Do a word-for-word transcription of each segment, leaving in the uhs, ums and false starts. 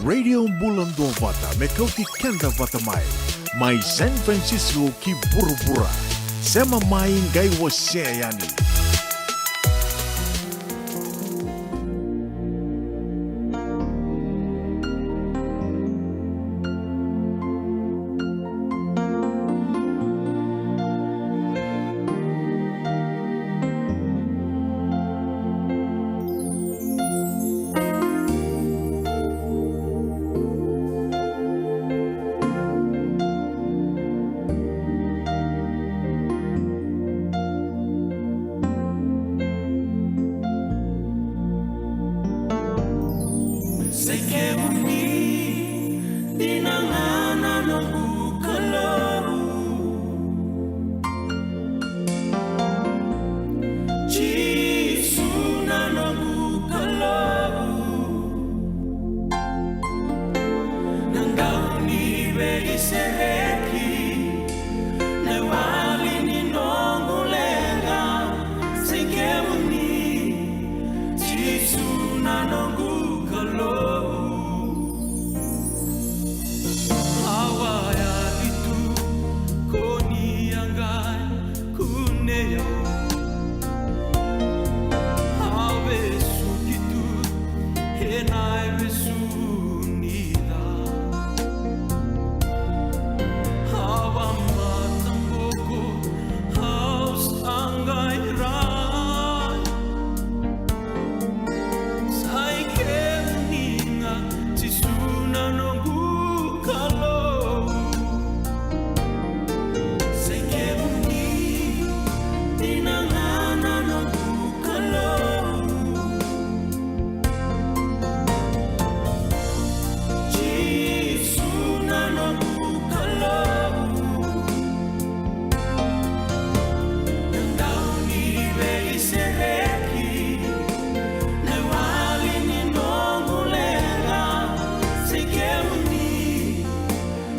Radio Bula Duavata me kauti keda vata mai. Mai San Francisco ki vuravura. Sema mai qai wasea yani. Sai kemuni dina ga na noqu Kalou. Jisu na noqu Kalou. Na dau ni veisereki, na iwali ni noqu leqa, sai kemuni, Jisu na noqu Kalou. Au a yali tu, ko ni a qai kunei au. Au vesuki tu ena ivesu ni ca. Au a mataboko, au sa qai rai. Sai kemuni ga, Jisu na noqu Kalou. Sai kemuni dina ga na noqu Kalou. Jisu na noqu Kalou. Na dau ni veisereki, na iwali ni noqu leqa, sai kemuni,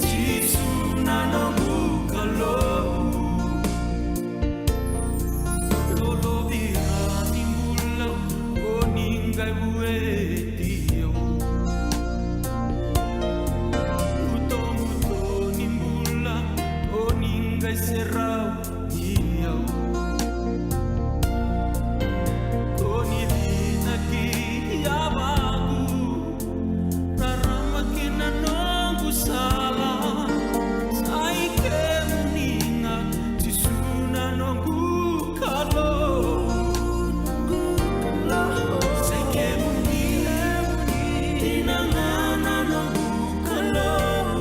Jisu na noqu Kalou. Lolovira ni bula, o ni qai vueti au. Butobuto ni bula, o ni qai serau ni au. Ko ni vinaki yavaku, rarama kina noqu sala. Sai kemuni ga, Jisu na noqu Kalou. Sai kemuni dina ga na noqu Kalou.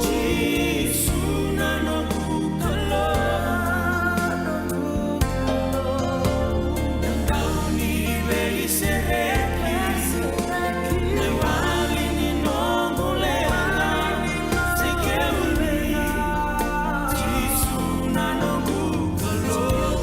Jisu na noqu Kalou. Na dau ni veisereki, na iwali ni noqu leqa, sai kemuni, Jisu na noqu Kalou.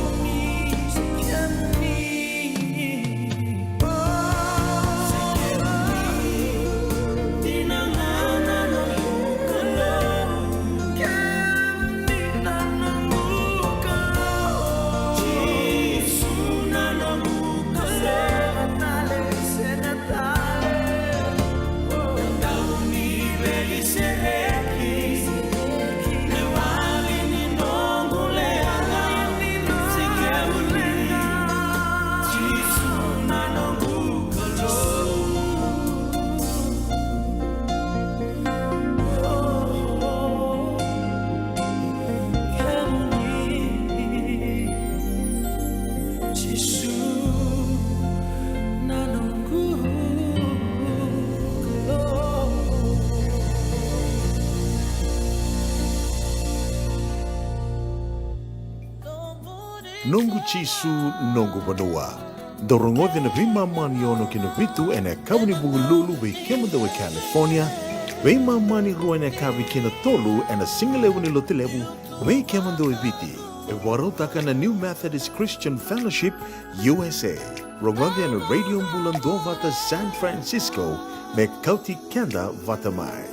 Noqu Jisu, noqu vanua. Dou rogoca na veimama ni ono ki na vitu ena yakavi ni Vukelulu vei kemudou e California, veimama ni rua ena yakavi ki na tolu ena sigalevu ni Lotulevu vei kemudou e Viti. E vakarautaka na New Methodist Christian Fellowship, U S A. Rogoca na Radio Bula Duavata San Francisco, me kauti keda vata mai.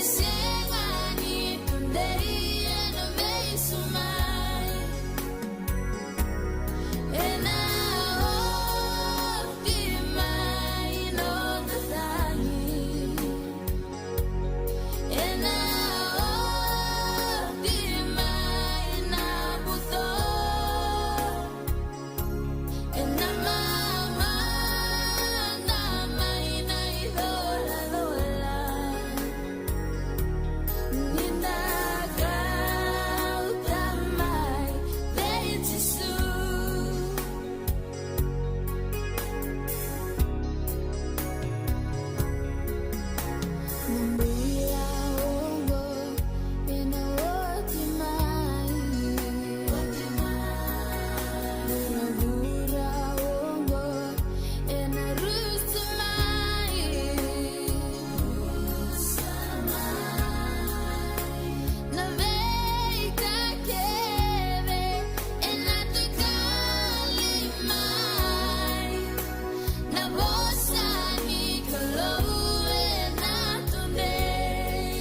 Sega ni tudei ena veisumai. Ena oti mai noda cagi. Ena oti mai na buto. Ena mamada mai na icolacola. Ni da kauta mai vei Jisu. Na bula oqo ena oti mai. Vuravura oqo ena rusa mai. Na veika kece ena takali mai. Na vosa ni Kalou ena tudei.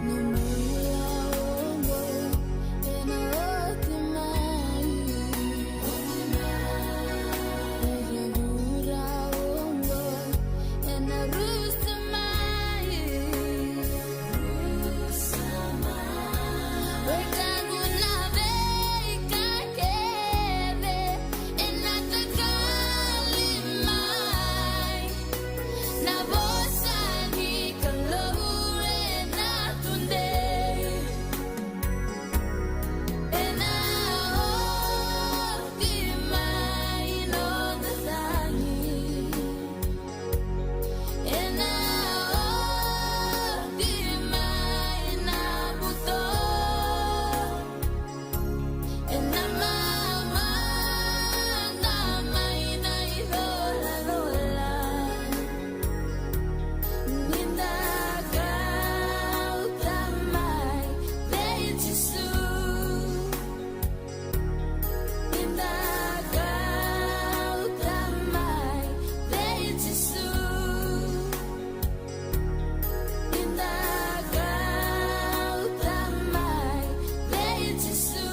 Na bula oqo ena oti mai. Vuravura oqo ena rusa mai. Wekaqu, na veika kece ena takali mai. Na vosa ni Kalou ena tudei. Ena oti mai noda cagi. Ena oti mai na buto. Ena mamada mai na icolacola. Ni da kauta mai vei Jisu. Ni da kauta mai vei Jisu. Ni da kauta mai vei Jisu.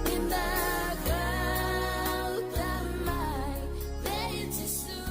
Ni da kauta mai vei Jisu.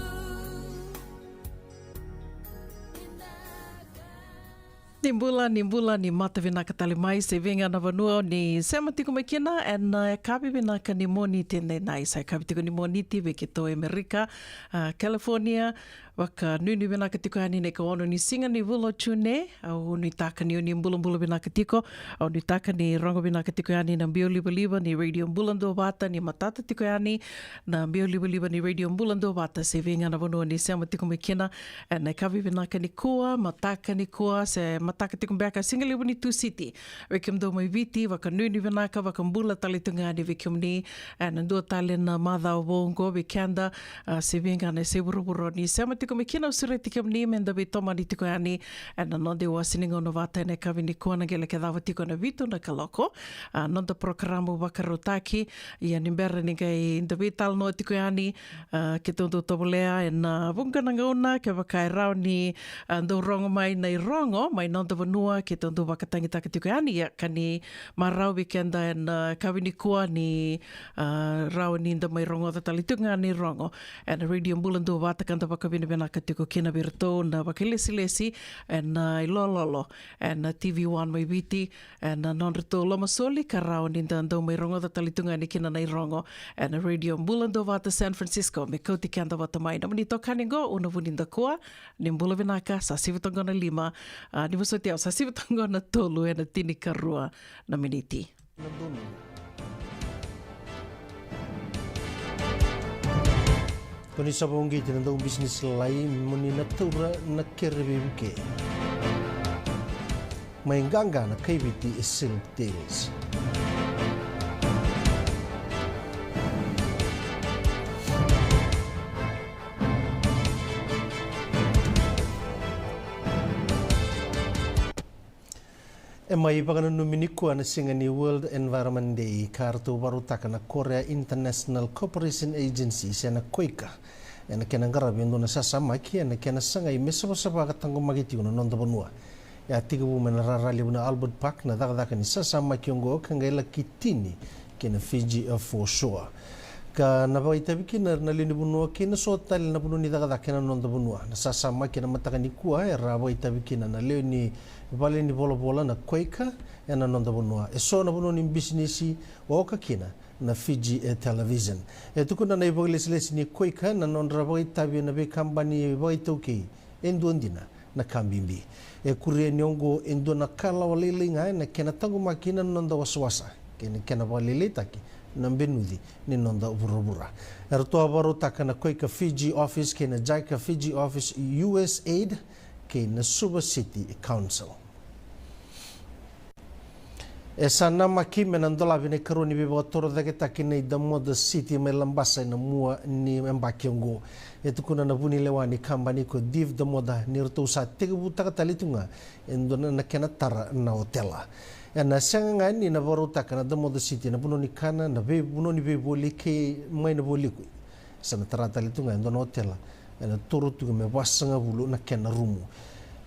Ni bula, ni bula, ni mata vinaka tale mai, se vei ga na vanua o ni sema tiko mai kina ena yakavi vinaka ni Moniti edaidai. Sa yakavi tiko ni Moniti vei keitou e Amerika, a, California, vakanuinui vinaka tiko yani na ikaono ni siga ni vula o June. Au nuitaka ni o ni bulabula vinaka tiko. Au nuitaka ni rogo vinaka tiko yani na biau livaliva ni Radio Bula Duavata, ni matata tiko yani na biau livaliva ni Radio Bula Duavata, se vei ga na vanua ni sema tiko mai kina ena yakavi vinaka nikua, mataka nikua, se mataka tiko beka, siga levu ni Tusiti. Vei kemudou mai Viti, vakanuinui vinaka, vakabula tale tu ga yani vei kemuni ena dua tale na macawa vou oqo vei keda, a, se vei ga na yasai vuravura o ni sema tiko mai kina. Au sureti kemuni me da veitomani tiko yani ena noda iwase ni gauna vata ena yakavi nikua, na qele ke cava tiko ena vitu na kaloko, a, noda porokaramu vakarautaki. Ia ni bera ni qai da veitalanoa tiko yani, a, keitou dau tovolea ena vuqa na gauna, kevaka e rawa ni, a, dau rogo mai na irogo mai noda vanua, keitou dau vakatagitaka tiko yani. Ia ka ni marau vei keda ena, a, yakavi nikua ni, a, rawa ni da mai rogoca tale tiko ga na irogo ena Radio Bula Duavata, ka da vakavinavinaka tiko kina vei iratou na vakailesilesi ena, a, ilololo ena T V One mai Viti, ena nodratou lomasoli ka rawa ni da dau mai rogoca tale tu ga yani kina na irogo ena Radio Bula Duavata San Francisco, me kauti keda vata mai. Nomuni itokani oqo, Una Vunidakua. Ni bula vinaka, sa sivi toka qo na lima, a, ni vosoti au, sa sivi toka qo na tolu ena tinikarua na miniti. Ko ni sa vakauqeti na daubisinisi lalai mo ni na taura na kere veivuke. Mai qaqa na kaiviti e Silk Deals. E mai vakananumi nikua na siga ni World Environment Day ka ratou vakarautaka na Korea International Cooperation Agency se na koika ena kena qaravi e dua na sasamaki ena kena sagai me savasava ka taqomaki tiko na noda vanua. E a tekivu mai na rara levu na Albert Park na cakacaka ni sasamaki oqo ka qai laki tini ki na Fiji Foreshore. Ka na vakaitavi kina na lewe ni vanua kei na so tale na vanua ni cakacaka ena noda vanua. Na sasamaki ena mataka nikua era a vakaitavi kina na lewe ni vale ni volavola na koika ena noda vanua. E so na vanua ni bisinisi oka kina na Fiji Television. E tukuna na ivakalesilesi ni koika na nodra vakaitavi ena veikabani vakaitaukei e dua dina na ka bibi. E kuria ni oqo e dua na kalawa lailai ga ena kena taqomaki na noda wasawasa kei na kena vakalailaitaki na benuci ni noda vuravura. Eratou a vakarautaka na koika Fiji Office kei na JICA Fiji Office, USAID kei na Suva City Council. E sa namaki me na dolavi na ikarua ni veivakatorocaketaki nei Damoda City mai Labasa ena mua ni yabaki oqo. E tukuna na vunilewa ni kabani ko Div Damoda ni ratou sa tekivutaka tale tu ga e dua na kena tara na otela. Ena sega ga ni na vakarautaka na Damoda City na vanua ni kana, na veivanua ni veivoli kei mai na voliku. Sa na tara tale tu ga e dua na otela ena toro tiko me vasagavulu na kena rumu.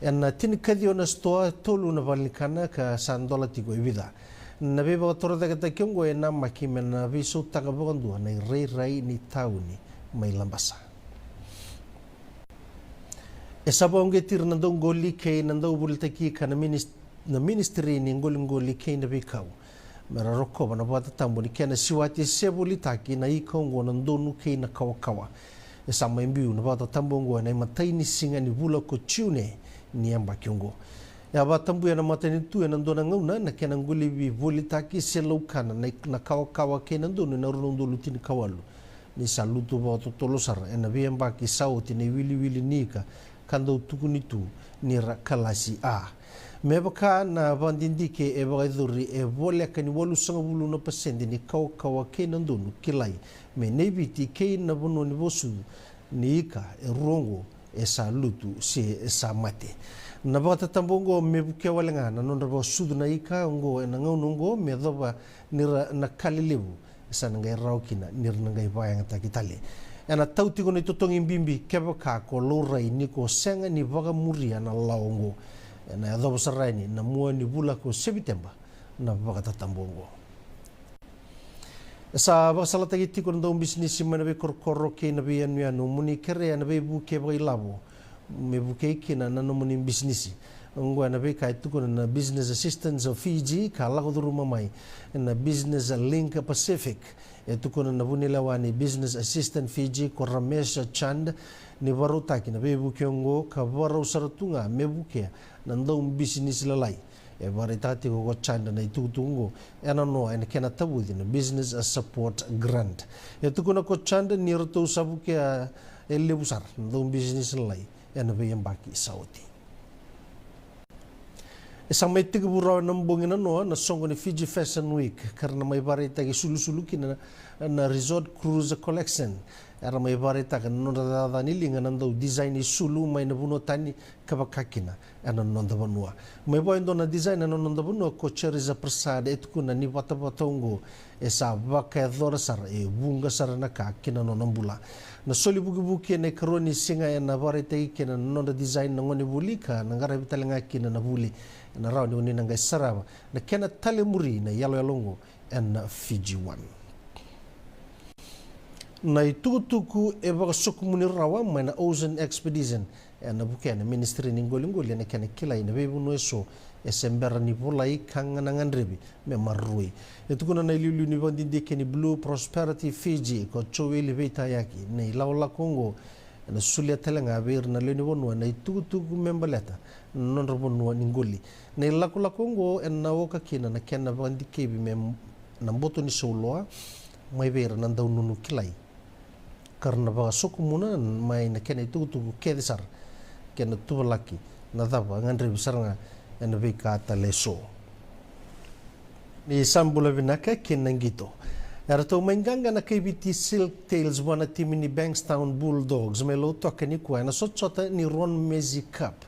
Ena tinikaciwa na sitoa, tolu na valenikana ka sa dola tiko e vica. Na veivakatorocaketaki oqo e namaki me na veisautaka vakadua na irairai ni tauni mai Labasa. E sa vakauqeti ira na dauqoli kei na dauvolitaki ika na minis-, na ministri ni qoliqoli kei na veikau me ra rokova na vakatatabu ni kena siwati se volitaki na ika oqo na donu kei na kawakawa. E sa mai biu na vakatatabu oqo ena imatai ni siga ni vula ko Jiune ni yabaki oqo. E a vakatabuya na matanitu ena dua na gauna na kena qolivi volitaki se laukana na, na kawakawa kei na donu ena rua na udolu tinikawalu. Ni sa lutu vakatotolo sara ena veiyabaki sa oti na iwiliwili ni ika ka dau tukuni tu ni ra kalasi A. Me vaka na vakadidike e vakayacori, e voleka ni walusagavulu na pasede ni kawakawa kei na donu kilai mai Viti kei na vanua ni vakasucu ni ika e rua oqo e sa lutu se e sa mate. Na vakatatabu oqo me vukea wale ga na nodra vakasucu na ika oqo ena gauna oqo me yacova ni ra na ka lelevu e sa na qai rawa kina ni ra na qai vakayagataki tale. Ena tau tiko na itotogi bibi kevaka ko laurai ni ko sega ni vakamuria na lawa oqo. Ena yacova sara yani na mua ni vula ko Seviteba na vakatatabu oqo. E sa vakasalataki tiko na daubisinisi mai na veikorokoro kei na veiyanuyanu mo ni kerea na veivuke vakailavo me vukei kina na nomuni bisinisi. Oqo ena veika e tukuna na Business Assistance of Fiji ka lako curuma mai na Business Link Pacific. E tukuna na vunilewa ni Business Assistance Fiji ko Ramesh Chand ni vakarautaki na veivuke oqo ka vakarau sara tu ga me vukea na daubisinisi lalai. E vakaraitaka tiko ko Chand na itukutuku oqo ena noa ena kena tavuci na Business Support Grant. E tukuna ko Chand ni ratou sa vukea e levu sara na daubisinisi lalai ena veiyabaki sa oti. E sa mai tekivu rawa ena bogi na noa na soqo ni Fiji Fashion Week ka ra na mai vakaraitaki sulusulu kina na, na Resort Cruise Collection. Era mai vakaraitaka na nodra cakacaka ni liga na dau design isulu mai na vanua tani ka vaka kina ena noda vanua. Mai vua e dua na design ena noda vanua ko Cheriza Prasad e tukuna ni vatavata oqo e sa vakayacora sara e vuqa sara na ka ki na nona bula. Na soli vukivuki ena ikarua ni siga ena vakaraitaki kina na nodra design na gonevuli ka na qaravi tale ga kina na vuli. Ena rawa ni o ni na qai sarava na kena tale muri na iyaloyalo oqo ena Fiji One. Na itukutuku e vakasokumuni rawa mai na Ocean Expedition ena vukea na Ministry ni Qoliqoli ena kena kilai na veivanua eso e se bera ni volai ka ga na gadrevi me maroroi. E tukuna na iliuliu ni vakadidike ni Blue Prosperity Fiji ko Joeli Veitayaki na ilakolako oqo ena solia tale ga vei ira na lewe ni vanua na itukutuku me baleta na nodra vanua ni qoli. Na ilakolako oqo ena oka kina na kena vakadikevi me na boto ni sauloa mai vei ira na daununu kilai ka ra na vakasokumuna mai na kena itukutuku kece sara, kena tuvalaki na cava e gadrevi sara ga ena veika tale eso. Ni sa bula vinaka kei na qito. Eratou mai qaqa na kai Viti Silk Tails vua na timi ni Bankstown Bulldogs mai Lautoka nikua ena sotasota ni Ron Messy Cup.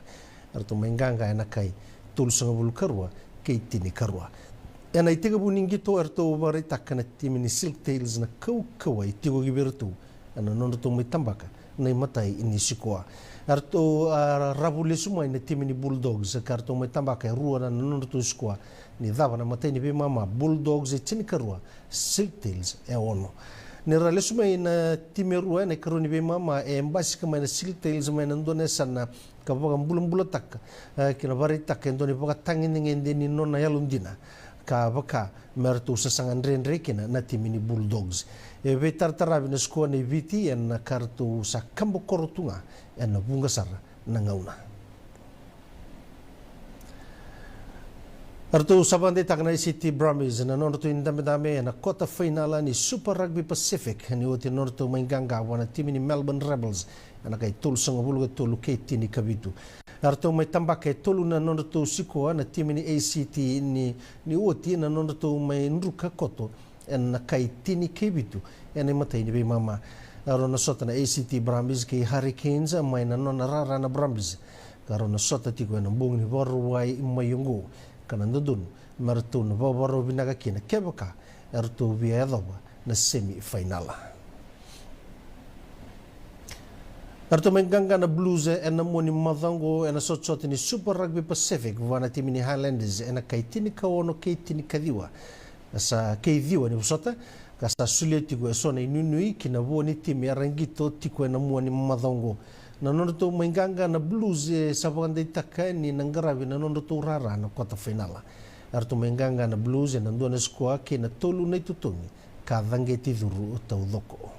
Eratou mai qaqa ena kai tolusagavulu ka rua kei tinikarua. Ena itekivu ni qito eratou vakaraitaka na timi ni Silk Tails na kaukauwa e tiko vei iratou ena nodratou mai tabaka na imatai ni sikoa. Eratou a ravu lesu mai na timi ni Bulldogs ka ratou mai tabaka e rua na nodratou sikoa ni cava na imatai ni veimama, Bulldogs e tinikarua, Silk Tails e ono. Ni ra lesu mai na timi e rua ena ikarua ni veimama, e basika mai na Silk Tails mai na dua na yasana ka vakabulabulataka, e, kei na vakaraitaka e dua na ivakatagedegede ni nona yalodina ka vaka me ratou sasaga dredre kina na timi ni Bulldogs. E veitarataravi na sikoa nei Viti ena ka ratou sa kabakoro tu ga ena vuqa sara na gauna. Eratou sa vakadeitaka na A C T Brumbies na nodratou idabedabe ena kota fainala ni Super Rugby Pacific ni oti na nodratou mai qaqa vua na timi ni Melbourne Rebels ena kai tolusagavulu ka tolu kei tinikavitu. Eratou mai tabaka e tolu na nodratou sikoa na timi ni A C T ni, ni oti na nodratou mai druka koto ena kai tinikavitu ena imatai ni veimama. Erau na sota na A C T Brumbies kei Hurricanes mai na nona rara na Brumbies, ka rau na sota tiko ena bogi ni Vakarauwai mai oqo, ka na dodonu me ratou na vakavakarau vinaka kina kevaka eratou via yacova na semi fainala. Eratou mai qaqa na Blues ena mua ni macawa oqo ena sotasota ni Super Rugby Pacific vua na timi ni Highlanders ena kai tinikaono kei tinikaciwa, ka sa, kei ciwa ni vosota, ka sa solia tiko eso na inuinui ki na vo ni timi era qito tiko ena mua ni macawa oqo. Na nodratou mai qaqa na Blues e sa vakadeitaka ni na qaravi na nodratou rara na kota fainala. Eratou mai qaqa na Blues ena dua na sikoa kei na tolu na itotogi ka caqeti curu taucoko.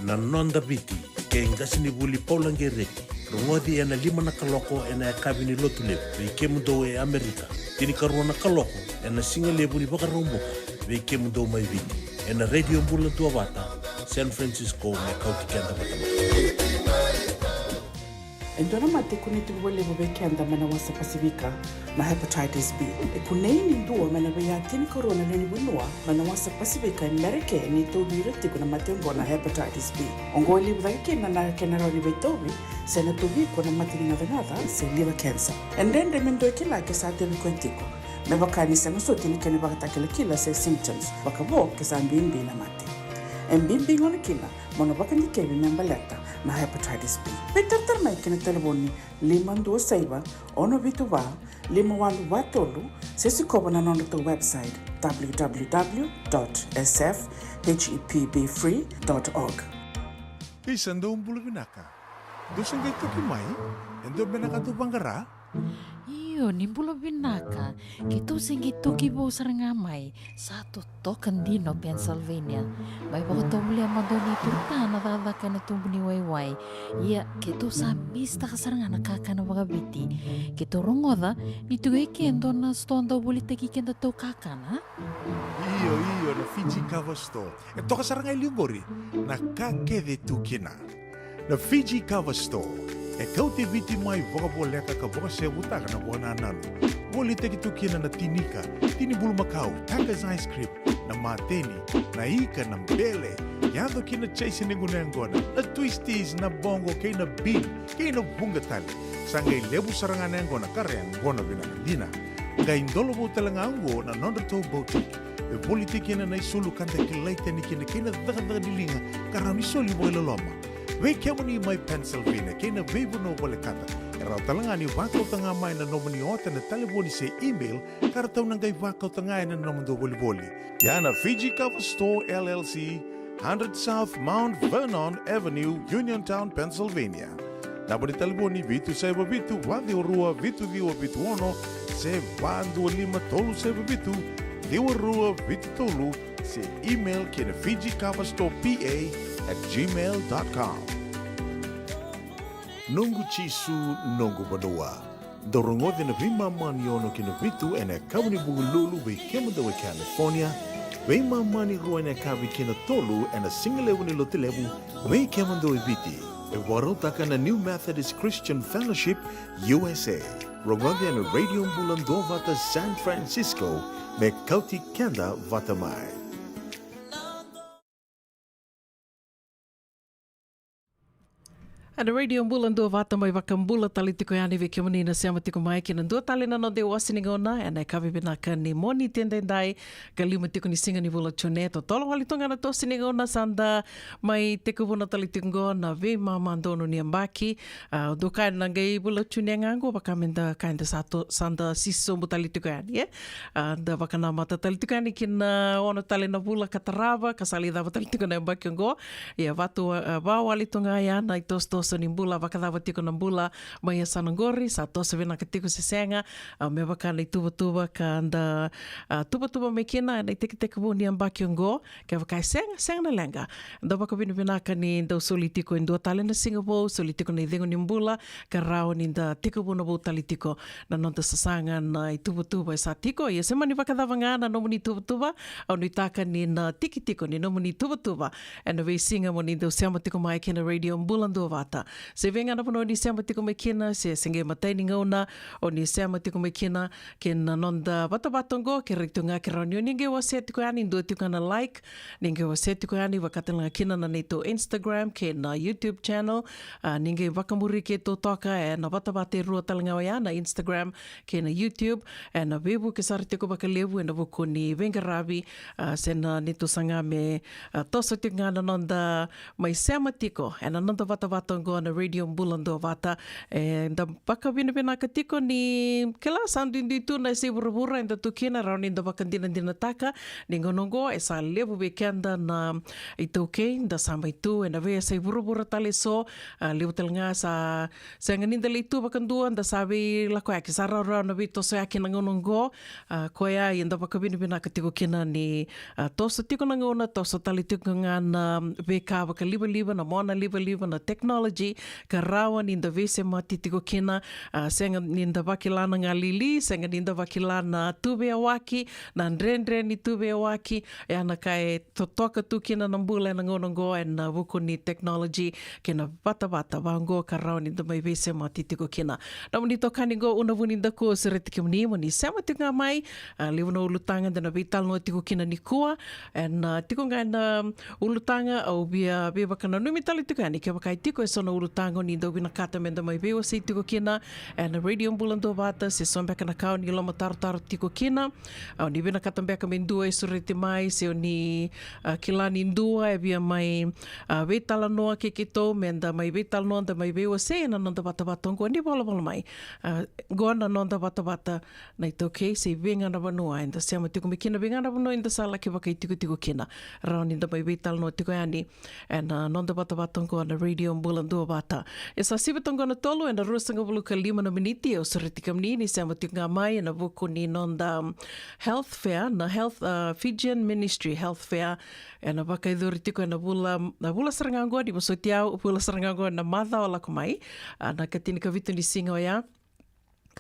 Na Noda Viti, kei qasenivuli Paula Qereti. Rogoci ena lima na kaloko ena yakavi ni Lotulevu vei kemudou e Amerika, tinikarua na kaloko ena sigalevu ni Vakaraubuka vei kemudou mai Viti, ena Radio Bula Duavata, San Francisco, me kauti keda vata mai. E dua na mate e kunei tiko vakalevu vei keda mai na wasa Pasifika na hepatitis B. E kunei ni dua mai na veiya tinikarua na lewe ni vanua mai na wasa Pasifika e Merika ni tauvi ira tiko na mate oqo na hepatitis B. Oqo e levu cake kina na kena rawa ni veitauvi se na tauvi iko na mate ni gacagaca se liver cancer. E dredre me dua e kila ke sa tauvi koya tiko. Me vaka ni sega soti na kena ivakatakilakila se symptoms, vakavo ke sa bibi na mate. E bibi gona kina mo na vakadikevi me baleta na hepatitis B. Veitaratara mai ki na talevoni lima dua saiva, ono vitu va, lima walu va tolu, se sikova na nodratou website, w w w dot s f h e p b free dot org. Isa, dou bula vinaka. Dou se qai toki mai? E dua beka na ka dou vaqara? Io, ni bula vinaka. Keitou se qai toki vou sara ga mai. Sa totoka dina o Pennsylvania. Mai vakatovolea mada o ni tuta na cakacaka ena tubu ni waiwai. Ia, keitou sa misitaka sara ga na kakana vakaviti. Keitou rogoca ni tiko e ke e dua na sitoa dau volitaki kedatou kakana. Io, io, na Fiji Cover Store. E toka sara ga e liu qori na ka kece e tu kina. Na Fiji Cover Store e kauti Viti mai vakavoleka ka vakasevutaka na vakanananu. Volitaki tu kina na tinika, tini bulumakau, Tucker's ice cream, na mateni, na ika, na bele, yaco ki na chase ni gunu yaqona, na twisties, na bogo kei na bean, kei na vuqa tale. Sa qai levu sara ga na yaqona ka ra yaqona vinaka dina. Qai dola vou tale ga oqo na nodratou boutique. E volitaki kina na isulu ka da kilai tani kina kei na cakacaka ni liga ka rawa ni soli vakailoloma. Vei kemuni mai Pennsylvania kei na veivanua volekata, e rawa tale ga ni vakauta ga mai na nomuni ota na talevoni se email ka ratou na qai vakauta ga ena nomudou volivoli. Ia na Fiji Cover Store L L C, hundred South Mount Vernon Avenue, Uniontown, Pennsylvania. Naba ni talevoni vitu saiva vitu, va ciwa rua, vitu ciwa vitu ono, se va dua lima tolu saiva vitu, ciwa rua vitu tolu, se email ki na Fiji Cover Store P A at gmail dot com. Noqu Jisu, noqu vanua. Dou rogoci na veimama ni ono ki na vitu ena yakavi ni Vukelulu vei kemudou e California, veimama ni rua ena yakavi ki na tolu ena sigalevu ni Lotulevu vei kemudou e Viti. E vakarautaka na New Methodist Christian Fellowship U S A. Rogoci ena Radio Bula Duavata San Francisco, me kauti keda vata mai. Ena Radio Bula Duavata, mai vakabula tale tiko yani vei kemuni na sema tiko mai ki na dua tale na noda iwase ni gauna ena yakavi vinaka ni Moniti edaidai, ka lima tiko ni siga ni vula June. Totolo wale tu ga na toso ni gauna, sa da mai tekivuna tale tiko qo na veimama donu ni yabaki. A, dou kaya na qai vula June ga qo, vaka me da kaya da sa to-, sa da sisi sobu tale tiko yani, e? A, da vakanamata tale tiko yani ki na ono tale na vula ka tarava, ka sa lai cava tale tiko na yabaki oqo. Ia, vatu, a, vawale tu ga ya na itosotoso ni bula, vakacava tiko na bula mai yasana qori, sa toso vinaka tiko se sega, a, me vaka na ituvatuva ka da, a, tuvatuva mai kina ena itekitekivu ni yabaki oqo. Kevaka e sega, sega na leqa. Da vakavinavinaka ni dau soli tiko e dua tale na siga vou, soli tiko na icegu ni bula, ka rawa ni da tekivuna vou tale tiko na noda sasaga na ituvatuva e sa tiko. Ia se mani vakacava ga na nomuni tuvatuva, au nuitaka ni na tiki tiko ni nomuni tuvatuva ena veisiga mo ni dau sema tiko mai kina Radio Bula Duavata. Se vei ga na vanua ni sema tiko mai kina, se se qai matai ni gauna o ni sema tiko mai kina, kei na noda vatavata oqo, kerei tu ga ke rawa ni o ni qai wasea tiko yani, dua tiko ga na like, ni qai wasea tiko yani, vaka tale ga kina na neitou Instagram kei na YouTube channel. A, ni qai vakamuri keitou toka ena vatavata e rua tale ga oya, na Instagram kei na YouTube, ena veivuke sara tiko vakalevu ena vuku ni veiqaravi, a, se na neitou saga me, a, toso tiko ga na noda mai sema tiko ena noda vatavata oqo na Radio Bula Duavata. E, da vakavinavinaka tiko ni kila sa duidui tu na yasai vuravura eda tu kina, rawa ni da vakadinadinataka ni gauna oqo e sa levu vei keda na iTaukei da sa mai tu ena veiyasai vuravura tale eso. A, levu tale ga sa sega ni da lai tu vakadua, da sa veilakoyaki, sa rawarawa na veitosoyaki na gauna oqo. A, koya ia da vakavinavinaka tiko kina ni, a, toso tiko na gauna, toso tale tiko ga na veika vakalivaliva, na mona livaliva, na technology, ka rawa ni da veisemati tiko kina. A, sega ni da vakila na galili, sega ni da vakila na tu veiyawaki, na dredre ni tu veiyawaki, e a na ka e totoka tu kina na bula ena gauna oqo ena vuku ni technology kei na vatavata vaqo ka rawa ni da mai veisemati tiko kina. Nomuni itokani qo Una Vunidakua, au sureti kemuni mo ni sema tiko ga mai. A, levu na ulutaga da na veitalanoa tiko kina nikua. Ena, a, tiko ga ena ulutaga au via veivakananumi tale tiko yani kevaka e tiko eso na ulutaga o ni dau vinakata me da mai veiwasei tiko kina ena Radio Bula Duavata, se so beka na ka o ni lomatarotaro tiko kina. A, o ni vinakata beka me dua e sureti mai, se o ni, a, kila ni dua e via mai, a, veitalanoa kei keitou, me da mai veitalanoa, da mai veiwasei ena noda vatavata oqo, ni volavola mai. A, qo na noda vatavata na iTaukei, se vei ga na vanua eda sema tiko mai kina, vei ga na vanua eda sa laki vakaitikotiko kina, rawa ni da mai veitalanoa tiko yani ena noda vatavata oqo na Radio Bula Duavata. E sa sivi toka qo na tolu ena ruasagavulu ka lima na miniti. Au sureti kemuni ni sema tiko ga mai ena vuku ni noda, um, health fair, na health, uh, Fijian Ministry Health Fair. Ena vakayacori tiko ena vula, na vula sara ga oqo, ni vosoti au, vula sara ga oqo ena macawa lako mai, a, na ikatinikavitu ni siga oya.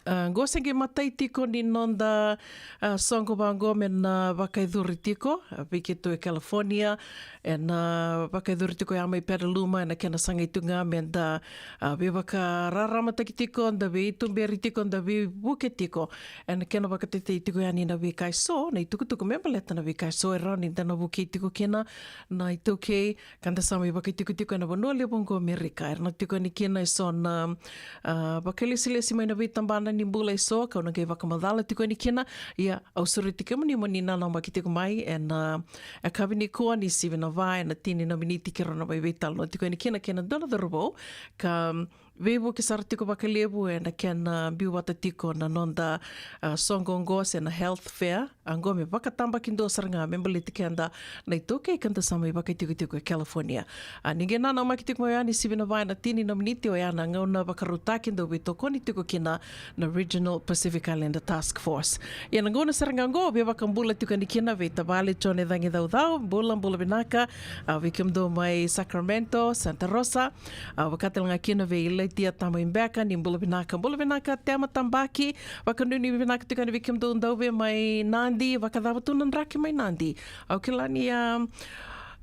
A, qo se qai matai tiko ni noda, a, soqo vaqo me na vakayacori tiko, a, vei keitou e California, ena vakayacori tiko ya mai Petaluma, ena kena sagai tu ga me da, a, veivakararamataki tiko, da veituberi tiko, da veivuke tiko ena kena vakatetei tiko yani na veika eso, na itukutuku me baleta na veika eso e rawa ni da na vukei tiko kina na iTaukei, ka da sa mai vakaitikotiko ena vanua levu oqo Amerika. Era na tiko yani kina eso na, a, vakailesilesi mai na veitabana ni bula eso, kau na qai vakamacala tiko yani kina. Ia, au sureti kemuni mo ni nanamaki tiko mai ena, a, yakavi nikua ni sivi na va ena tini na miniti keirau na mai veitalanoa tiko yani kina kei na dua na cauravou, ka veivuke sara tiko vakalevu ena kena biu vata tiko na noda, a, soqo oqo se na health fair. A, qo me vakatabakidua sara ga me baleti keda na iTaukei ka da sa mai vakaitikotiko e California. A, ni qai nanamaki tiko mai yani sivi na va ena tini na miniti, oya na gauna vakarautaki dau veitokoni tiko kina na Regional Pacific Islander Task Force. Ia na gauna sara ga oqo, veivakabula tiko yani kina vei tavale Jone Cagicaucau, bula, bula vinaka, a, vei kemudou mai Sacramento, Santa Rosa, a, vaka tale ga kina vei Tia Tamai Beka, ni bula vinaka. Bula vinaka Tema Tabaki, vakanuinui vinaka tiko yani vei kemudou Dauve mai Nadi, vakacava tu na draki mai Nadi? Au kila ni a,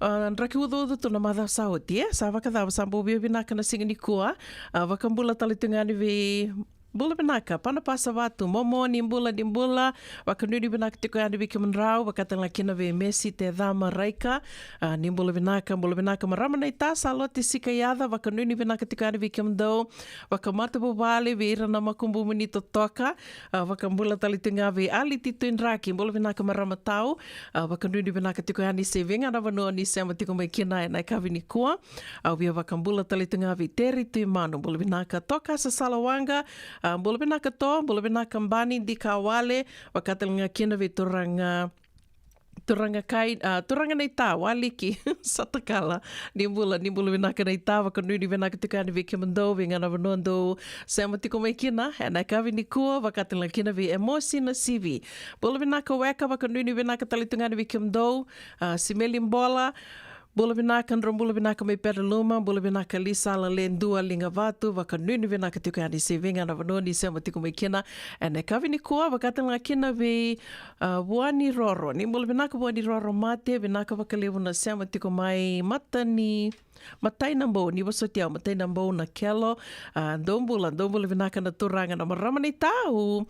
a, draki ucauca tu na macawa sa oti, e? Sa vakacava, sa bau via vinaka na siga nikua. A, vakabula tale tu ga yani vei, bula vinaka, Pana Pasa Vatu, Momo, ni bula, ni bula, vakanuinui vinaka tiko yani vei kemudrau, vakatale ga kina vei Mesi Tecama Raika, a, ni bula vinaka, bula vinaka, marama naita, Salote Sikayaca, vakanuinui vinaka tiko yani vei kemudou, vakamatavuvale, vei ira na makubumi ni totoka, a, vakabula tale tu ga vei Ali Tito Idraki, bula vinaka marama tau, a, vakanuinui vinaka tiko yani se vei ga na vanua ni sema tiko mai kina ena yakavi nikua. Au via vakabula tale tu ga vei Teri Tuimanu, bula vinaka Toka Sasalawaqa, a, bula vinaka To, bula vinaka Bani Dikawale, vakatale ga kina vei turaga, turaga kai, a, turaga naita, Waliki, Satakala, ni bula, ni bula vinaka naita, vakanuinui vinaka tiko yani vei kemudou, vei ga na vanua dou sema tiko mai kina ena yakavi nikua, vakatale ga kina vei Emosi Nasivi, bula vinaka Weka, vakanuinui vinaka tale tu ga yani vei kemudou, a, Simeli Bola, bula vinaka, drau bula vinaka mai Pedaluma, bula vinaka Lisala Ledua Ligavatu, vakanuinui vinaka tiko yani se vei ga na vanua ni sema tiko mai kina ena yakavi nikua, vakatale ga kina vei, a, Vuaniroro, ni bula vinaka Vuaniroro Mate, vinaka vakalevu na sema tiko mai Matani, Matai na Bou, ni vosoti au, Matai na Bou na Kelo, a, dou bula, dou bula vinaka na turaga na marama naita, au,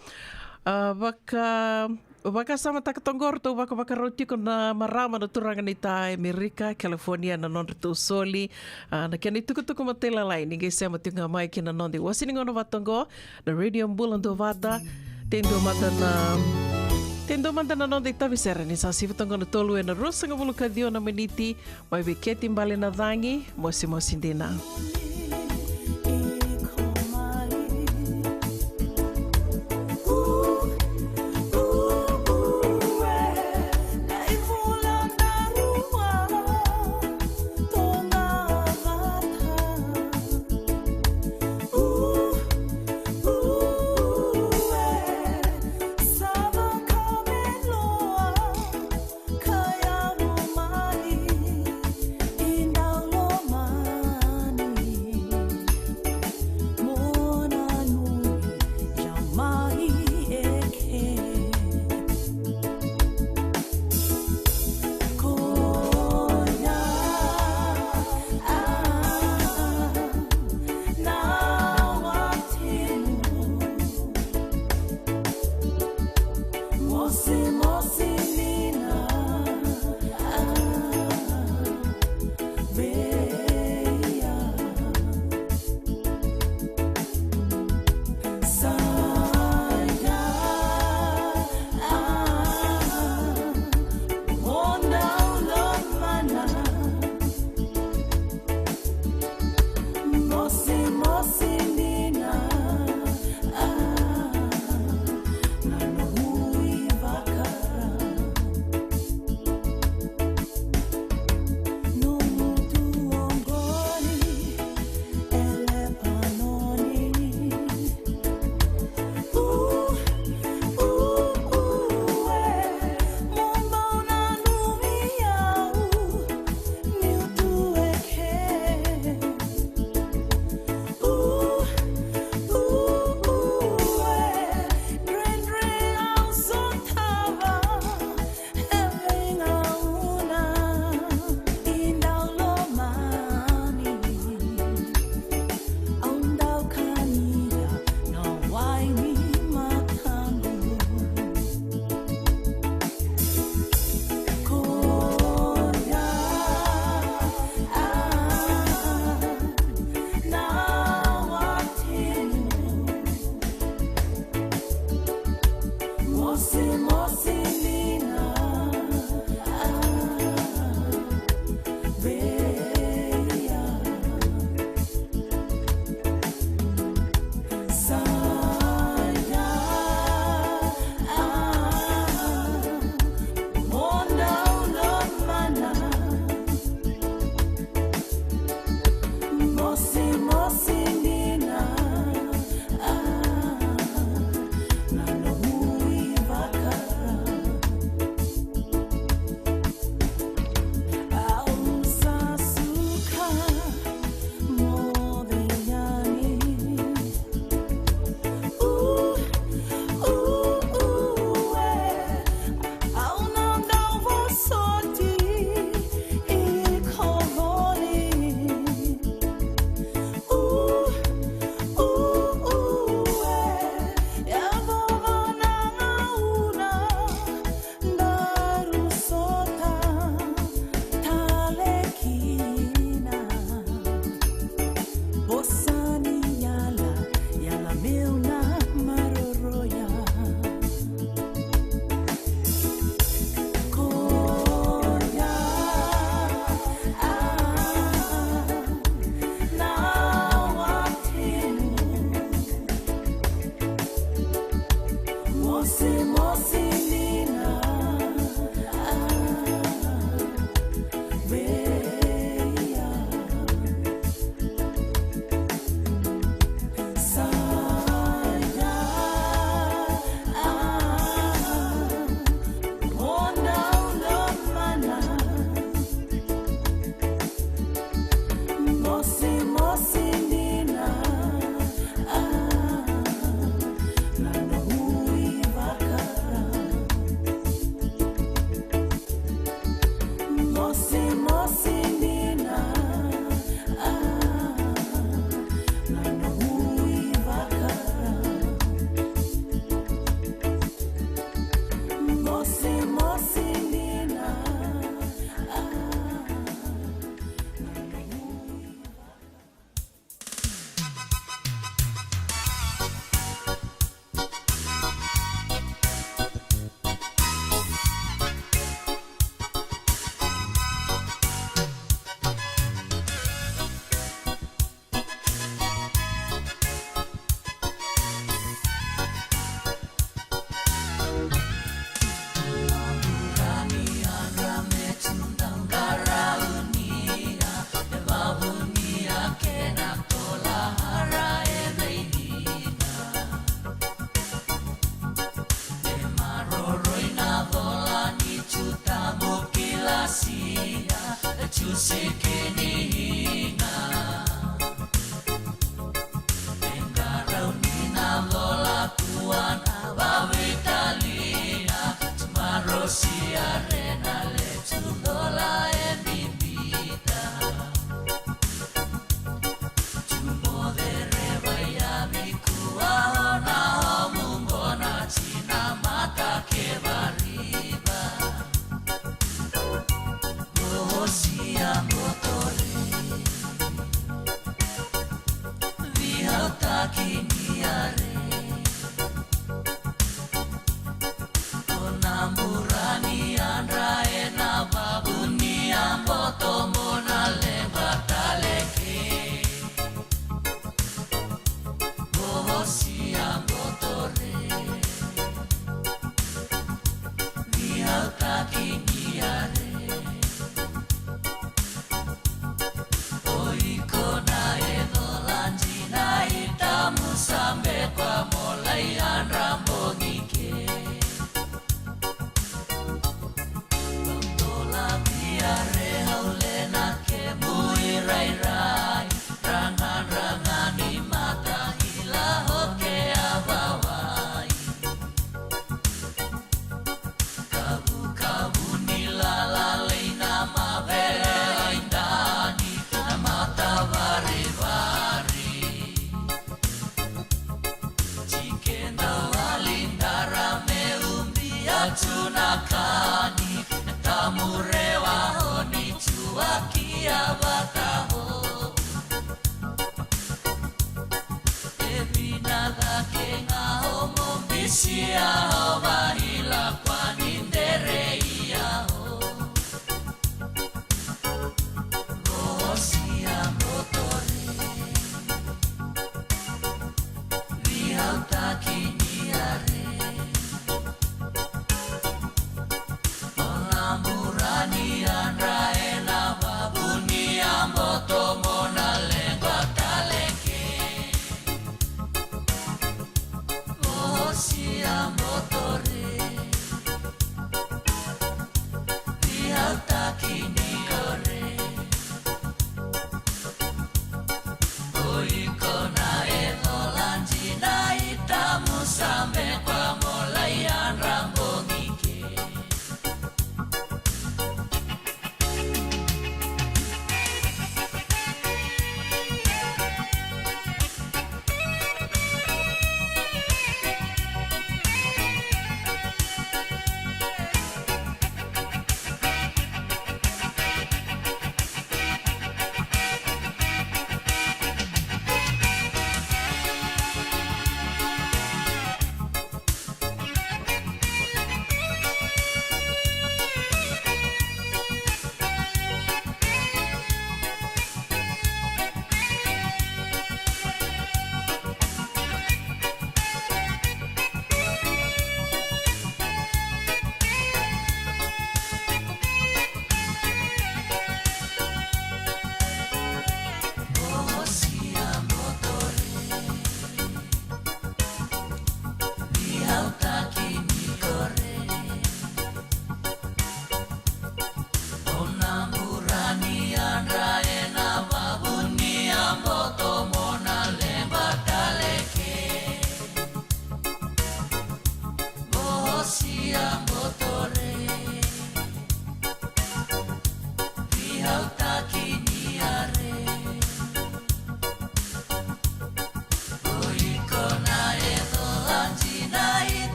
a, vaka vakasamataka toka qo ratou vakavakarau tiko na marama na turaga naita e Amerika, California na nodratou soli, a, na kena itukutuku matailalai ni qai sema tiko ga mai ki na noda iwase ni gauna vata oqo, na Radio Bula Duavata, te dua mada na, te dua mada na noda itavi sere ni sa sivi toka qo na tolu ena ruasagavulu ka ciwa na miniti, mai vei Keti Bale na Cagi, Mosimosi Dina.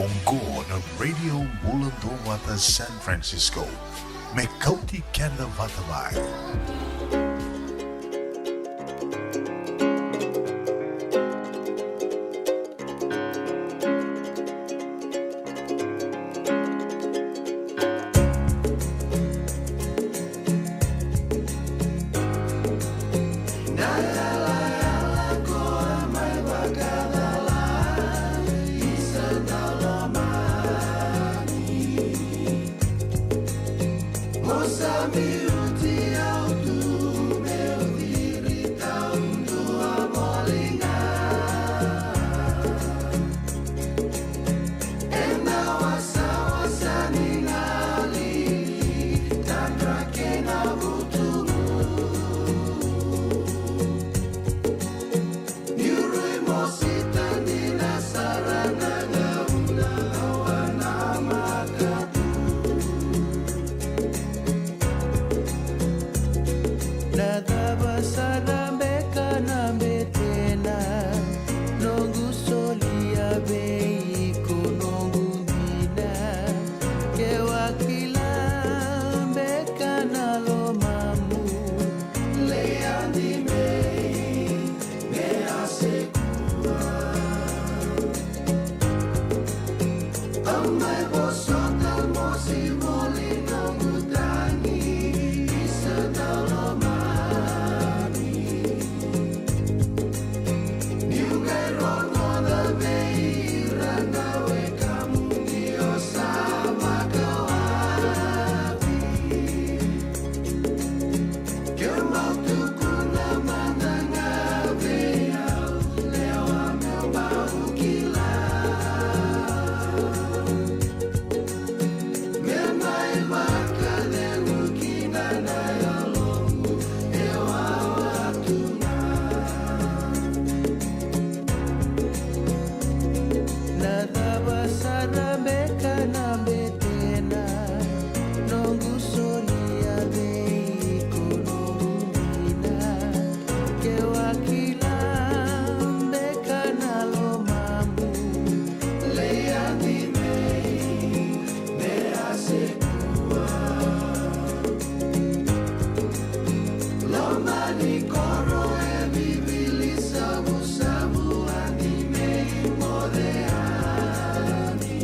Oqo na Radio Bula Duavata San Francisco. Me kauti keda vata mai. Na cava sara beka na betena? Noqu solia vei iko noqu dina. Ke o a kila beka na lomamu. Lei yani mai me a sekua. Au mai vosota mosi voli noqu tagi, isa na lomani. Niu qai rogoca vei ira na wekamu ni o sa vakawati. Ke o mau tukuna mada ga vei au, lewa meu bau kila. Me mai vakacegu kina na yaloqu, e wawa tu ga. Na cava sara beka na betena? Noqu solia vei iko noqu dina. Ke o a kila beka na lomamu. Lei yani mai me a sekua. Loma ni koro e vivili savusavu, yani me moce yani.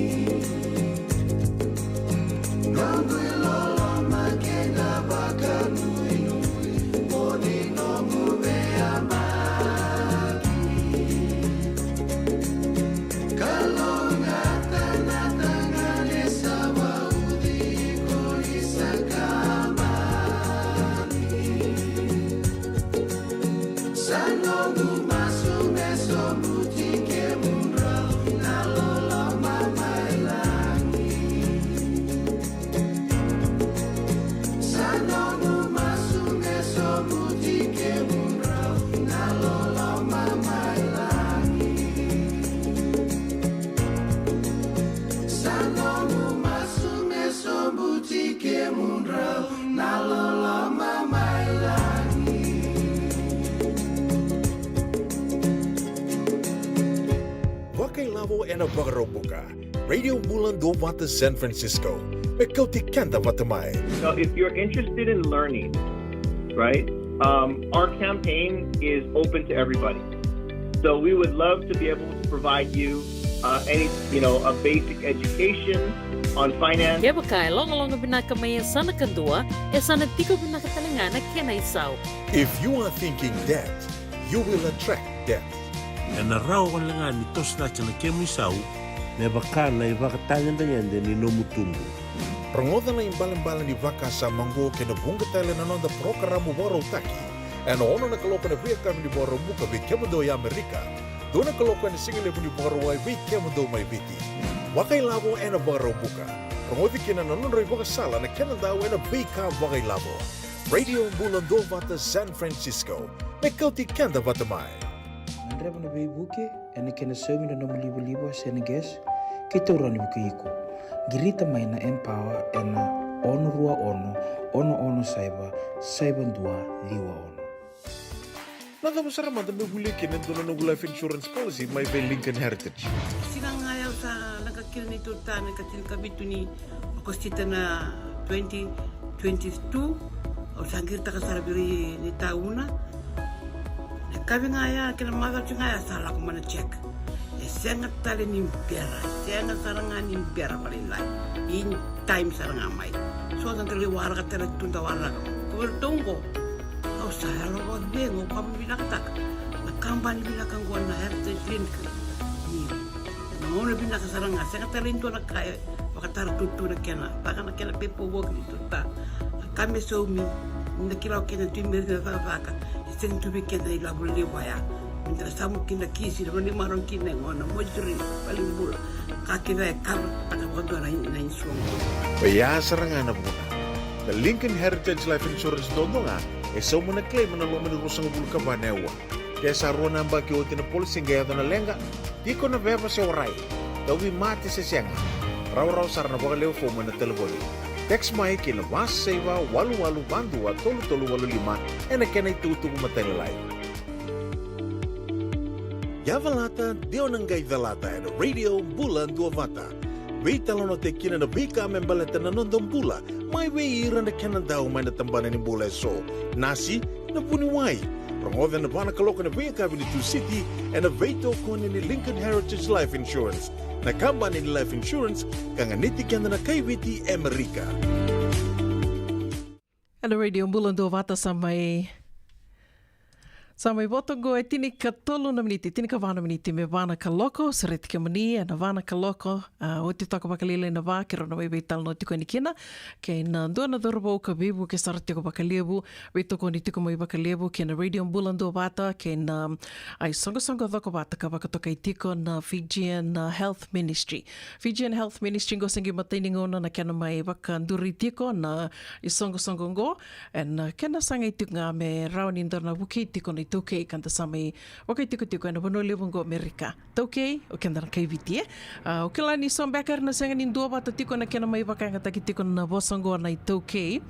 Noqu iloloma kei na vakanuinui, mo ni nomu veiyabaki. Kalougata na tagane sa vauci iko ni sa kabani. Sa noqu masu me sobuti kemudrau na loloma mai lagi. Sa noqu masu me sobuti kemudrau na loloma mai lagi. Sa noqu masu me sobuti kemudrau na loloma mai lagi. Vakailavo ena Vakaraubuka. Radio Bula Duavata San Francisco. Me kauti keda vata mai. So if you're interested in learning, right, um, our campaign is open to everybody. So we would love to be able to provide you uh, any, you know, a basic education on finance. Kevaka e logaloga vinaka mai e sa na kadua, e sa na tiko vinaka tale ga na kena isau. If you are thinking debt, you will attract debt. Ena rawa wale ga ni toso cake na kemu isau me vaka na ivakatagedegede ni nomu tubu. Rogoca na ibalebale ni vakasama oqo kei na vuqa tale na noda parokaramu vakarautaki ena ono na kaloko ena veiyakavi ni Vakaraubuka vei kemudou e Amerika, dua na kaloko ena sigalevu ni Vakarauwai vei kemudou mai Viti. Vakailavo ena Vakaraubuka. Rogoci kina na nodra ivakasala na kenadau ena veika vakailavo. Radio Bula Duavata San Francisco. Me kauti keda vata mai. Gadreva na veivuke ena kena saumi na nomu livaliva se na gas, keitou rawa ni vukei iko. Qirita mai na Empower ena ono rua ono, ono ono saiva, saiva dua ciwa ono. Na cava sara mada me volia kina e dua na noqu life insurance policy mai vei Lincoln Heritage? Siga ga ya au sa leqa kina ni tota na ka tinikavitu ni Okosita na twenty twenty-two. Au sa qiritaka sara vei ira ni tauna. Na kavi ga ya kei na macawa ga ya sa lako mai na check. E sega tale ni bera, e sega sara ga ni bera vakalailai. In time sara ga mai. So da lai waraka tale tu da waraka. Ko vei ratou oqo. Au sa yalo vakacegu, au vakavinavinakataka na kabani vinaka oqo na Heritage Link. Ni na gauna vinaka sara ga, sega tale ni dua na ka e vakatara tutu na kena, vaka na kena pepa voki ni tuta. Na ka me saumi, ni na kila o kena tu i meri na cakacaka, e sega tu vei kena ilavo levu ya. Ni da na samu kina kisi, na vanimaro kina e gona, moituri, valenibula. Ka kece e kava taka vakadua na, na insurance. Oya sara ga na vuna. Na Lincoln Heritage Life Insurance dodonu ga e sauma na claim ena loma ni ruasagavulu ka va na aua. Ke sa rua na yabaki oti na policy qai yaco na leqa, tiko na veva se warai, tauvimate se sega, rawarawa sara na vakalewe fomu ena talevoni. Text mai ki na va saiva walu walu va dua tolu tolu walu lima ena kena itukutuku matailalai. Yavalata, de o na qai calata ena Radio Bula Duavata. Veitalanoataki kina na veika me baleta na noda bula, mai vei ira na kena dau mai na tabana ni bula eso. Nasi, na vuniwai. Rogoca ena va na kaloko ena veiyakavi ni Tusiti, ena veitokoni ni Lincoln Heritage Life Insurance. Na kabani ni life insurance ka ganiti keda na kaiviti Amerika. Ena Radio Bula Duavata sa mai, sa mai voto qo e tinikatolu na miniti, tinikava na miniti me va na kaloko, sereti kemuni ena va na kaloko, a, oti toka vakalailai na va, keirau na mai veitalanoa tiko yani kina kei na dua na cauravou ka veivuke sara tiko vakalevu, veitokoni tiko mai vakalevu kei na Radio Bula Duavata kei na, a, isoqosoqo cokovata ka vakatokai tiko na Fijian, a, Health Ministry. Fijian Health Ministry qo se qai matai ni gauna na kena mai vakaduri tiko na isoqosoqo qo, ena kena sagai tiko ga me rawa ni da na vukei tiko na iTaukei ka da sa mai vakaitikotiko ena vanua levu qo Amerika. Taukei, o keda na kaiviti, e? A, o kila ni so beka era na sega ni duavata tiko ena kena mai vakayagataki tiko na vosa qo na iTaukei.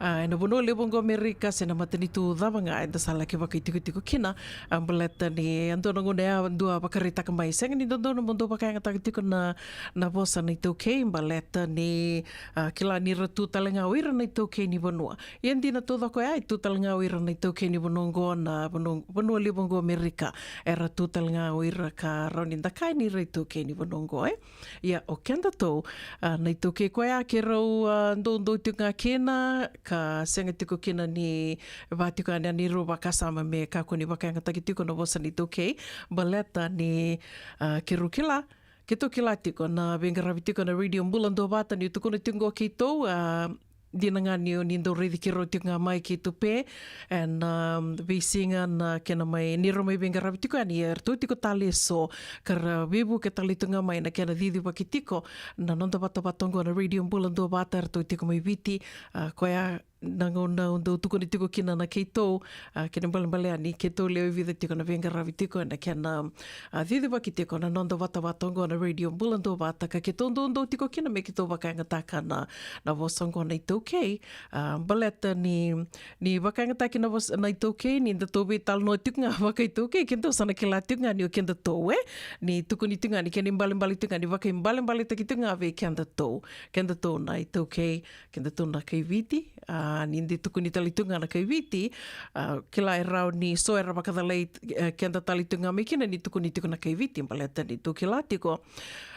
A, ena vanua levu qo Amerika se na matanitu cava ga eda sa laki vakaitikotiko kina. A, baleta ni a dua na gauna ya dua vakaraitaka mai, sega ni dodonu mo dou vakayagataka tiko na, na vosa na iTaukei, baleta ni, a, kila ni ra tu tale ga o ira na iTaukei ni vanua. Ia dina taucoko ya, e tu tale ga o ira na iTaukei ni vanua oqo, na vanua, vanua levu oqo Amerika. Era tu tale ga o ira ka rawa ni da kaya ni ra iTaukei ni vanua oqo, e? Ia, o kedatou, a, na iTaukei koya keirau, a, doudou tiko ga kina, ka sega tiko kina ni va tiko yani na neirau vakasama me kakua ni vakayagataki tiko na vosa ni iTaukei. Baleta ni, a, keirau kila, keitou kila tiko na veiqaravi tiko na Radio Bula Duavata, niu tukuna tiko qo keitou, a, dina ga ni, ni dau raici keirau tiko ga mai kei Tupe, ena, um, veisiga na kena mai, ni rau mai veiqaravi tiko yani, eratou tiko tale eso, ka ra veivuke tale tu ga mai na kena cicivaki tiko na noda vatavata oqo na Radio Bula Duavata, eratou tiko mai Viti, a, koya na gauna au dau tukuna tiko kina na keitou, a, kena ibalebale yani keitou lewe vica tiko na veiqaravi tiko ena kena, a, cicivaki tiko na noda vatavata oqo na Radio Bula Duavata, ka keitou doudou tiko kina me keitou vakayagataka na, na vosa oqo na iTaukei. A, baleta ni, ni vakayagataki na vosa na iTaukei, ni datou veitalanoa tiko ga vakaitaukei, kedatou sa na kila tiko ga ni o kedatou, e? Ni tukuni tiko ga ni kena ibalebale tiko ga ni vakaibalebaletaki tiko ga vei kedatou, kedatou na iTaukei, kedatou na kaiviti, a, ni da tukuni tale tu ga na kaiviti, a, kila e rawa ni so era vakacalai, e, keda tale tu ga mai kina ni tukuni tiko na kaiviti, baleta ni dou kila tiko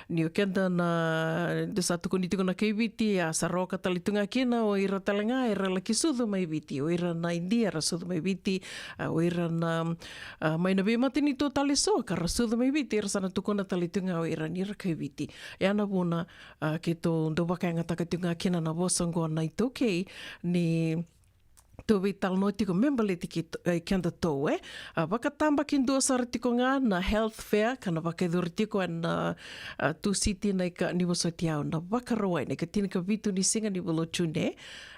ni o keda na, da sa tukuni tiko na kaiviti, a, sa roka tale tu ga kina o ira tale ga era laki sucu mai Viti, o ira na Idia era sucu mai Viti, a, o ira na, a, mai na veimatanitu tale so ka ra sucu mai Viti, era sa na tukuna tale tu ga o ira ni ra kaiviti. Ia na vuna, a, keitou dau vakayagataka tiko ga kina na vosa oqo na iTaukei, ni tou veitalanoa tiko me baleti keitou, e, kedatou, e. A, vakatabakidua sara tiko ga na health fair ka na vakayacori tiko ena, a, Tusiti na ika, ni vosoti au, na Vakarauwai, na ika tinikavitu ni siga ni vula o June.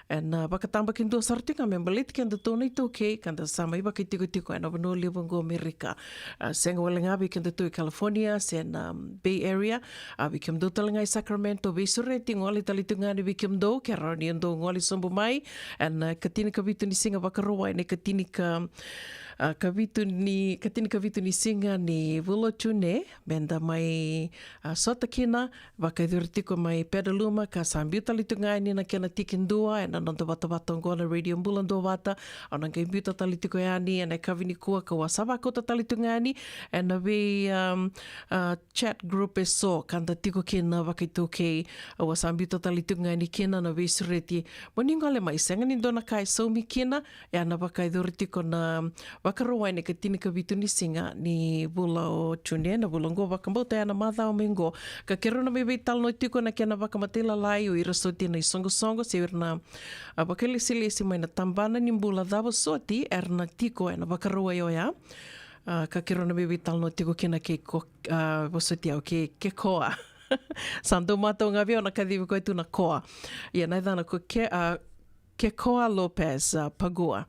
Ena, a, vakatabakidua sara tiko ga me baleti kedatou na iTaukei ka da sa mai vakaitikotiko ena vanua levu oqo Amerika. A, sega wale ga vei kedatou i California se na, um, Bay Area, a, vei kemudou tale ga i Sacramento, Veisureti, gole tale tu ga yani vei kemudou, ke rawa ni dou gole sobu mai ena, a, ika tinikavitu ni siga Vakarauwai, na ika tinika, A, ka vitu ni, ka tini ka vitu ni siga ni vula o June, meda mai, a, sota kina, vakayacori tiko mai Petaluma, ka sa biu tale tiko ga yani na kena tiki dua ena noda vatavata oqo na Radio Bula Duavata. Au na qai biuta tale tiko yani ena yakavi nikua, ka'u a sa vakauta tale tiko ga yani ena vei, um, a, chat group eso ka da tiko kina vakaitaukei. Au a sa biuta tale tiko ga yani kina na veisureti. Mo ni gole mai, sega ni dua na ka e saumi kina, e a na vakayacori tiko na Vakarauwai ni ka tini ka vitu ni siga ni vula o June, na vula oqo, vakabauta ya na macawa mai oqo. Ka keirau na mai veitalanoa tiko na kena vakamatailalai o ira soti na isoqosoqo se o ira na, a, vakailesilesi mai na tabana ni bula cava soti era na tiko ena Vakarauwai oya. A, ka keirau na mai veitalanoa tiko kina kei ko, a, vosoti au kei Kekoa. Sa dau matau ga vei au na kacivi koya tu na Koa. Ia na yacana ko Ke, a, Kekoa Lopez, a, Pagua.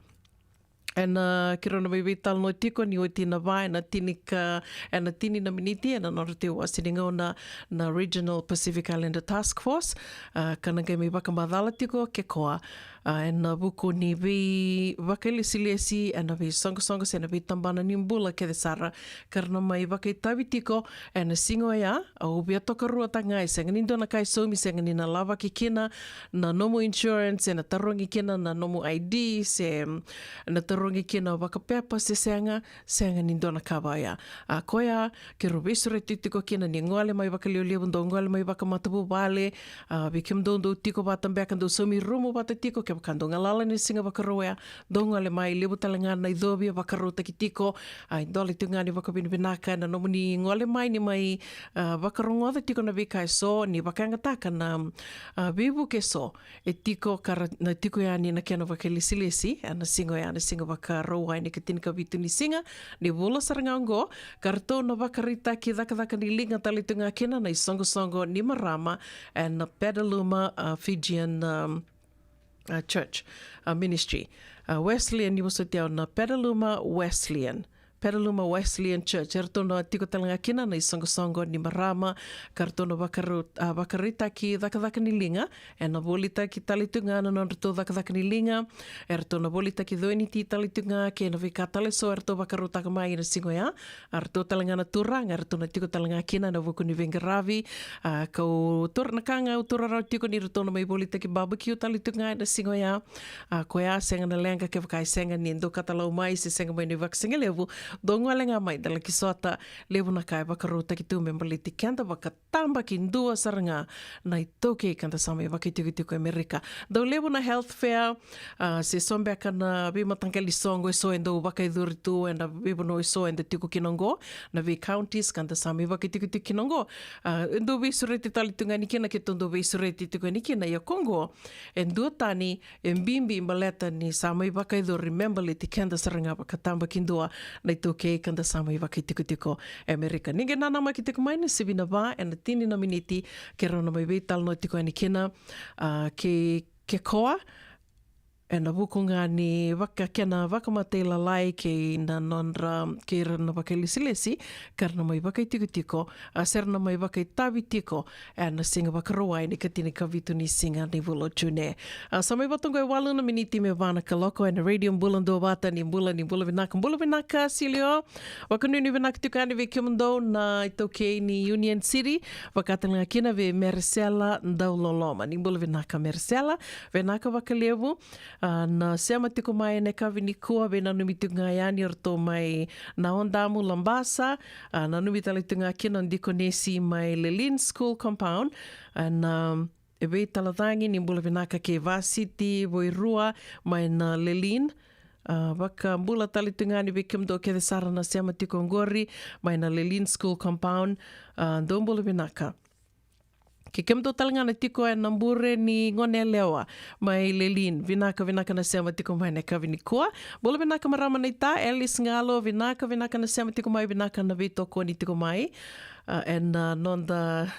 Ena keirau na mai veitalanoa tiko ni oti na va ena tini ka, ena tini na miniti ena nodra tei wasi ni gauna na Regional Pacific Islander Task Force, a, ka na qai mai vakamacala tiko Kekoa, a, ena vuku ni veivakailesilesi ena veisoqosoqo se na veitabana ni bula kece sara ka ra na mai vakaitavi tiko ena siga oya. Au via tokaruataka ga, e sega ni dua na ka e saumi, sega ni na lavaki kina na nomu insurance, e na tarogi kina na nomu I D, se na tarogi kina vakapepa se sega, sega ni dua na ka vaya. A, koya keirau veisureti tiko kina ni gole mai vakalevulevu, dou gole mai vakamatavuvale, a, vei kemudou dou tiko vata beka dou saumi rumu vata tiko, kevaka dou galala ni siga Vakarauwai, dou gole mai, levu tale ga na icovi e vakarautaki tiko. A, e dua tale tiko ga ni vakavinavinaka ena nomuni gole mai ni mai, a, vakarogoca tiko na veika eso, ni vakayagataka na, a, veivuke eso e tiko ka ra na tiko yani na kena vakailesilesi ena siga oya, na siga Vakarauwai ni ka tini ka vitu ni siga ni vula sara ga oqo, ka ratou na vakaraitaki cakacaka ni liga tale tiko ga kina na isoqosoqo ni marama ena Petaluma, a, Fijian, um, a, church, a, ministry. A, Wesleyan, ni vosoti au, na Petaluma Wesleyan. Petaluma Wesleyan Church. E ratou na tiko tale ga kina na isoqosoqo ni marama, ka ratou na vakarau-, a, vakaraitaki cakacaka ni liga, e na volitaki tale tu ga na nodratou cakacaka ni liga, e ratou na volitaki coeniti tale tu ga kei na veika tale eso e ratou vakarautaka mai ena siga oya. A, ratou tale ga na turaga e ratou na tiko tale ga kina ena vuku ni veiqaravi. A, ka'u tura, na ka ga au taura rawa tiko ni ratou na mai volitaki barbecue tale tu ga ena siga oya. A, koya sega na leqa, kevaka e sega ni dou katalau mai se sega mai na ivakasigalevu, dou gole ga mai, da laki sota. Levu na ka e vakarautaki tu me baleti keda vakatabakidua sara ga na iTaukei ka da sa mai vakaitikotiko e Amerika. Dau levu na health fair, a, se so beka na veimataqali soqo eso e dau vakayacori tu ena veivanua eso eda tiko kina oqo, na vei counties ka da sa mai vakaitikotiko kina oqo. A, e dau veisureti tale tu ga yani kina, keitou dau veisureti tiko yani kina, ia ko oqo e duatani, e bibi baleta ni sa mai vakayacori me baleti keda sara ga vakatabakidua na iTaukei ka da sa mai vakaitikotiko e Amerika. Ni qai nanamaki tiko mai na sivi na va ena tini na miniti, keirau na mai veitalanoa tiko yani kina, a, kei Kekoa, ena vuku ga ni vaka, kena vakamatailalai kei na nodra, kei ira na vakailesilesi ka ra na mai vakaitikotiko, a, se ra na mai vakaitavi tiko ena siga Vakarauwai ni ka tini ka vitu ni siga ni vula o June. A, sa mai vata oqo e walu na miniti me va na kaloko ena Radio Bula Duavata. Ni bula, ni bula vinaka, bula vinaka Silio. Vakanuinui vinaka tiko yani vei kemudou na iTaukei ni Union City, vaka tale ga kina vei Merisela Dauloloma. Ni bula vinaka Merisela, vinaka vakalevu. A, na sema tiko mai ena yakavi nikua, veinanumi tiko ga yani o ratou mai Naodamu, Labasa. A, nanumi tale tiko ga kina o Dikonesi mai Lelean School Compound. A, na, e, veitalacagi, ni bula vinaka kei Vasiti Voirua mai na Lelean. A, vakabula tale tiko ga yani vei kemudou kece sara na sema tiko oqori mai na Lelean School Compound. A, dou bula vinaka. Kei kemudou tale ga na tiko ena bure ni gone yalewa mai Lelean, vinaka, vinaka na sema tiko mai na yakavi nikua. Bula vinaka marama naita, Alice Galo, vinaka, vinaka na sema tiko mai, vinaka na veitokoni tiko mai. A, ena, a, noda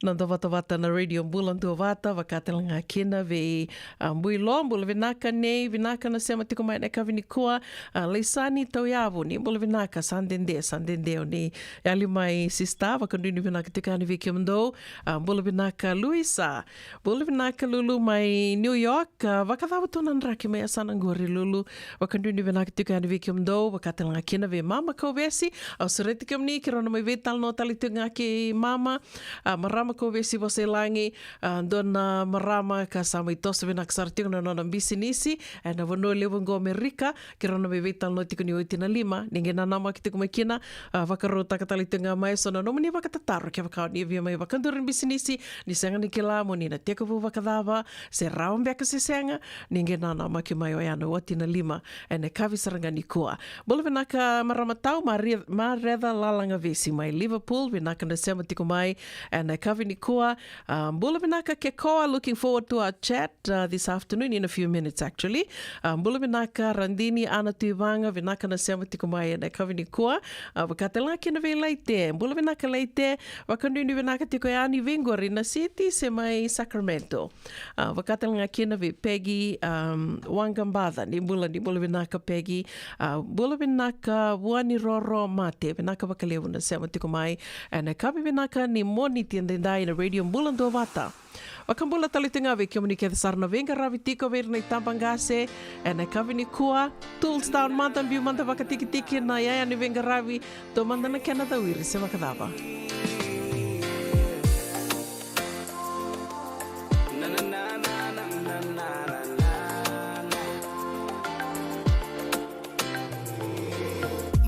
Na Duavata Vata na Radio Bula Duavata, vaka tale ga kina vei, a, Builo, bula vinaka nei, vinaka na sema tiko mai na yakavi nikua, a, Laisani Tauyavu, ni bula vinaka, sa dede, sa dede o ni yali mai sista, vakadua ni vinaka tiko yani vei kemudou, a, bula vinaka Luisa, bula vinaka Lulu mai New York, a, vakacava tu na draki mai yasana qori Lulu, vakadua ni vinaka tiko yani vei kemudou, vaka tale ga kina vei Mama Kauvesi, au sureti kemuni, keirau na mai veitalanoa tale tiko ga kei Mama, a, marama Kauvesi Vosailagi, a, dua na marama ka sa mai toso vinaka sara tiko na nona bisinisi, ena vanua levu qo Amerika, keirau na mai veitalanoa tiko ni oti na lima, ni qai nanamaki tiko mai kina, a, vakarautaka tale tiko ga mai, so na nomuni vakatataro, kevaka o ni via mai vakaduri bisinisi, ni sega ni kila mo ni na tekivu vakacava, se rawa beka se sega, ni qai nanamaki mai oya na oti na lima, ena yakavi sara ga nikua. Bula vinaka marama tau, Mare-, Mareca Lalagavesi mai Liverpool, vinaka na sema tiko mai, ena yakavi nikua. A, bula vinaka Kekoa, looking forward to our chat, uh, this afternoon in a few minutes actually. A, bula vinaka Radini Ana Tuivaga, vinaka na sema tiko mai, ena yakavi nikua. A, vaka tale ga kina vei Laite, bula vinaka Laite, vakadua ni vinaka tiko yani vei qori na city se mai Sacramento. A, vaka tale ga kina vei Peggy, um, Waqabaca, ni bula, ni bula vinaka Peggy. A, bula vinaka Vuaniroro Mate, vinaka vakalevu na sema tiko mai. Ena yakavi vinaka ni Moniti edaidai na Radio Bula Duavata. Vakabula tale tiko ga vei kemuni kece sara na veiqaravi tiko vei ira na itabaqase. Ena yakavi nikua, tools down mada, biu mada vakatikitiki na yaya ni veiqaravi. Dua mada na kena cawiri se vakacava.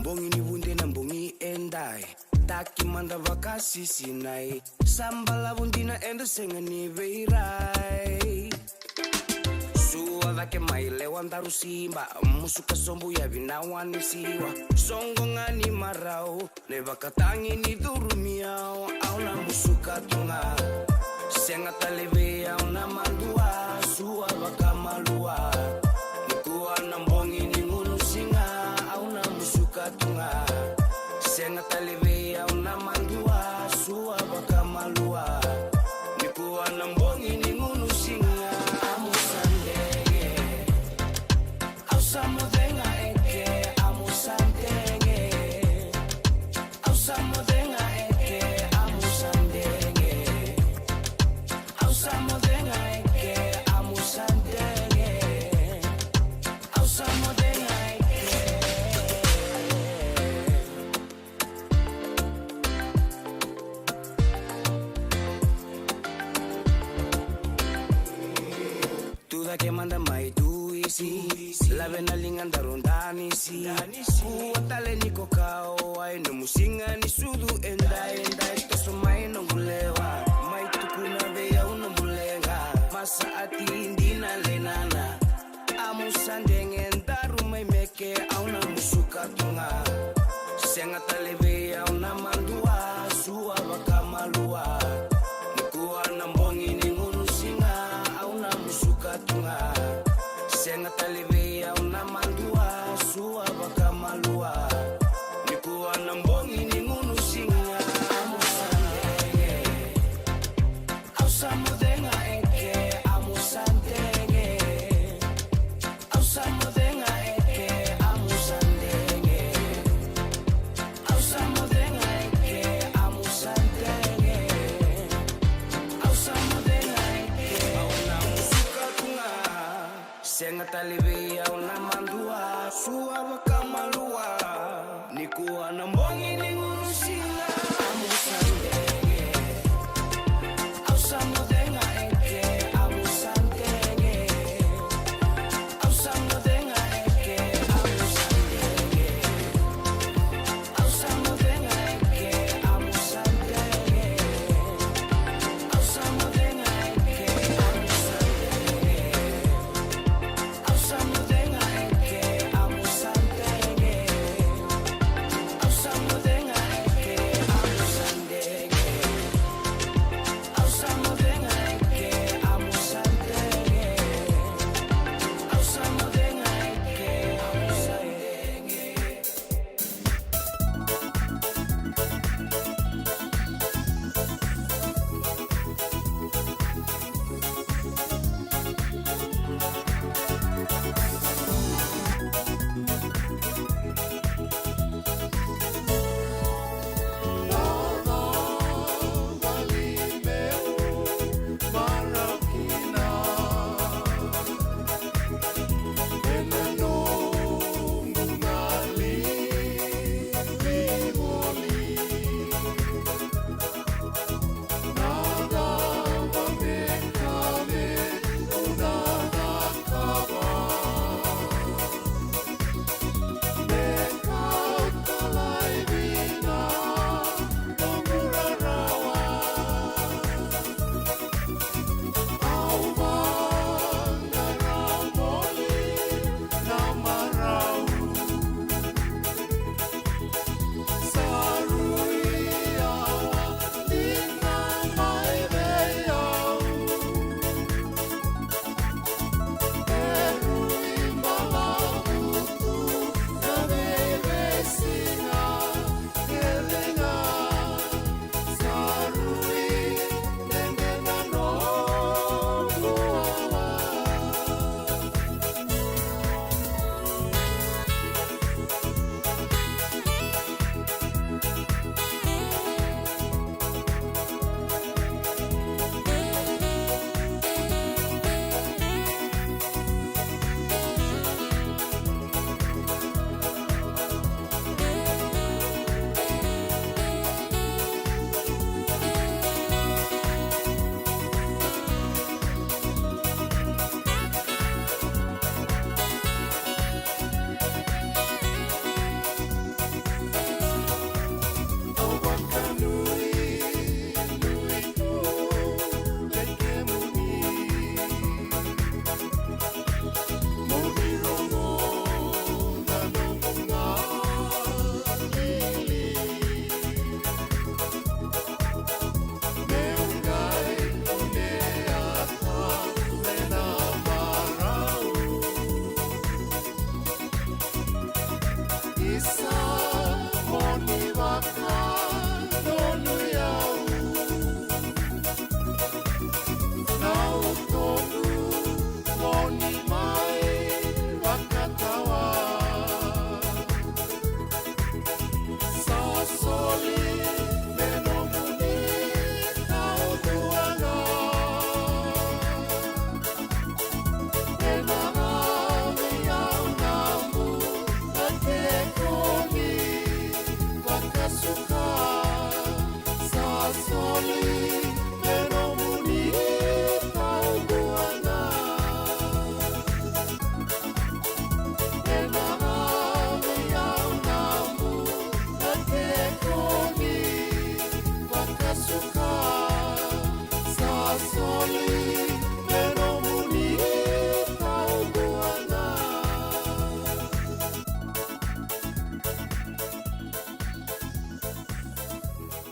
Bogi ni vude na bogi edai, taki mada vakasisinai. Sa balavu dina eda sega ni veirai. Sua cake mai lewa daru siba, musuka sobu yavi na wani siwa. Soqo ga ni marau, na ivakatagi ni curu ni au, au na musuka tu ga. Sega tale vei au na madua, sua vakamalua. Nikua na bogi ni gunu siga, au na musuka tu ga. Sega tale vei au na madua, sua vakamalua. Nikua na bogi ni gunu siga, amu sa dege. Au sa moce ga eke, amu sa dege. Au sa moce ga eke, amu sa dege. Au sa moce ga eke, amu sa dege. Au sa moce ga eke. Tu cake mada mai tu isi, lave na liga daru danisi. Kua tale ni kokawai, nomu siga ni sucu edai, edai, toso mai noqu lewa. Mai tukuna vei au nomu leqa, masa ati dina lenana. Amu sa dege daru mai meke, au na musuka tu ga. Sega tale vei au na madua, sua vakamalua. Nikua na bogi ni gunu siga, au na musuka tu ga. Sega tale vei au na madua, sua vakamalua. Nikua na bogi ni gunu siga, amu sa dege. Au sa moce ga eke, amu sa dege. Au sa moce ga eke, amu sa dege. Au sa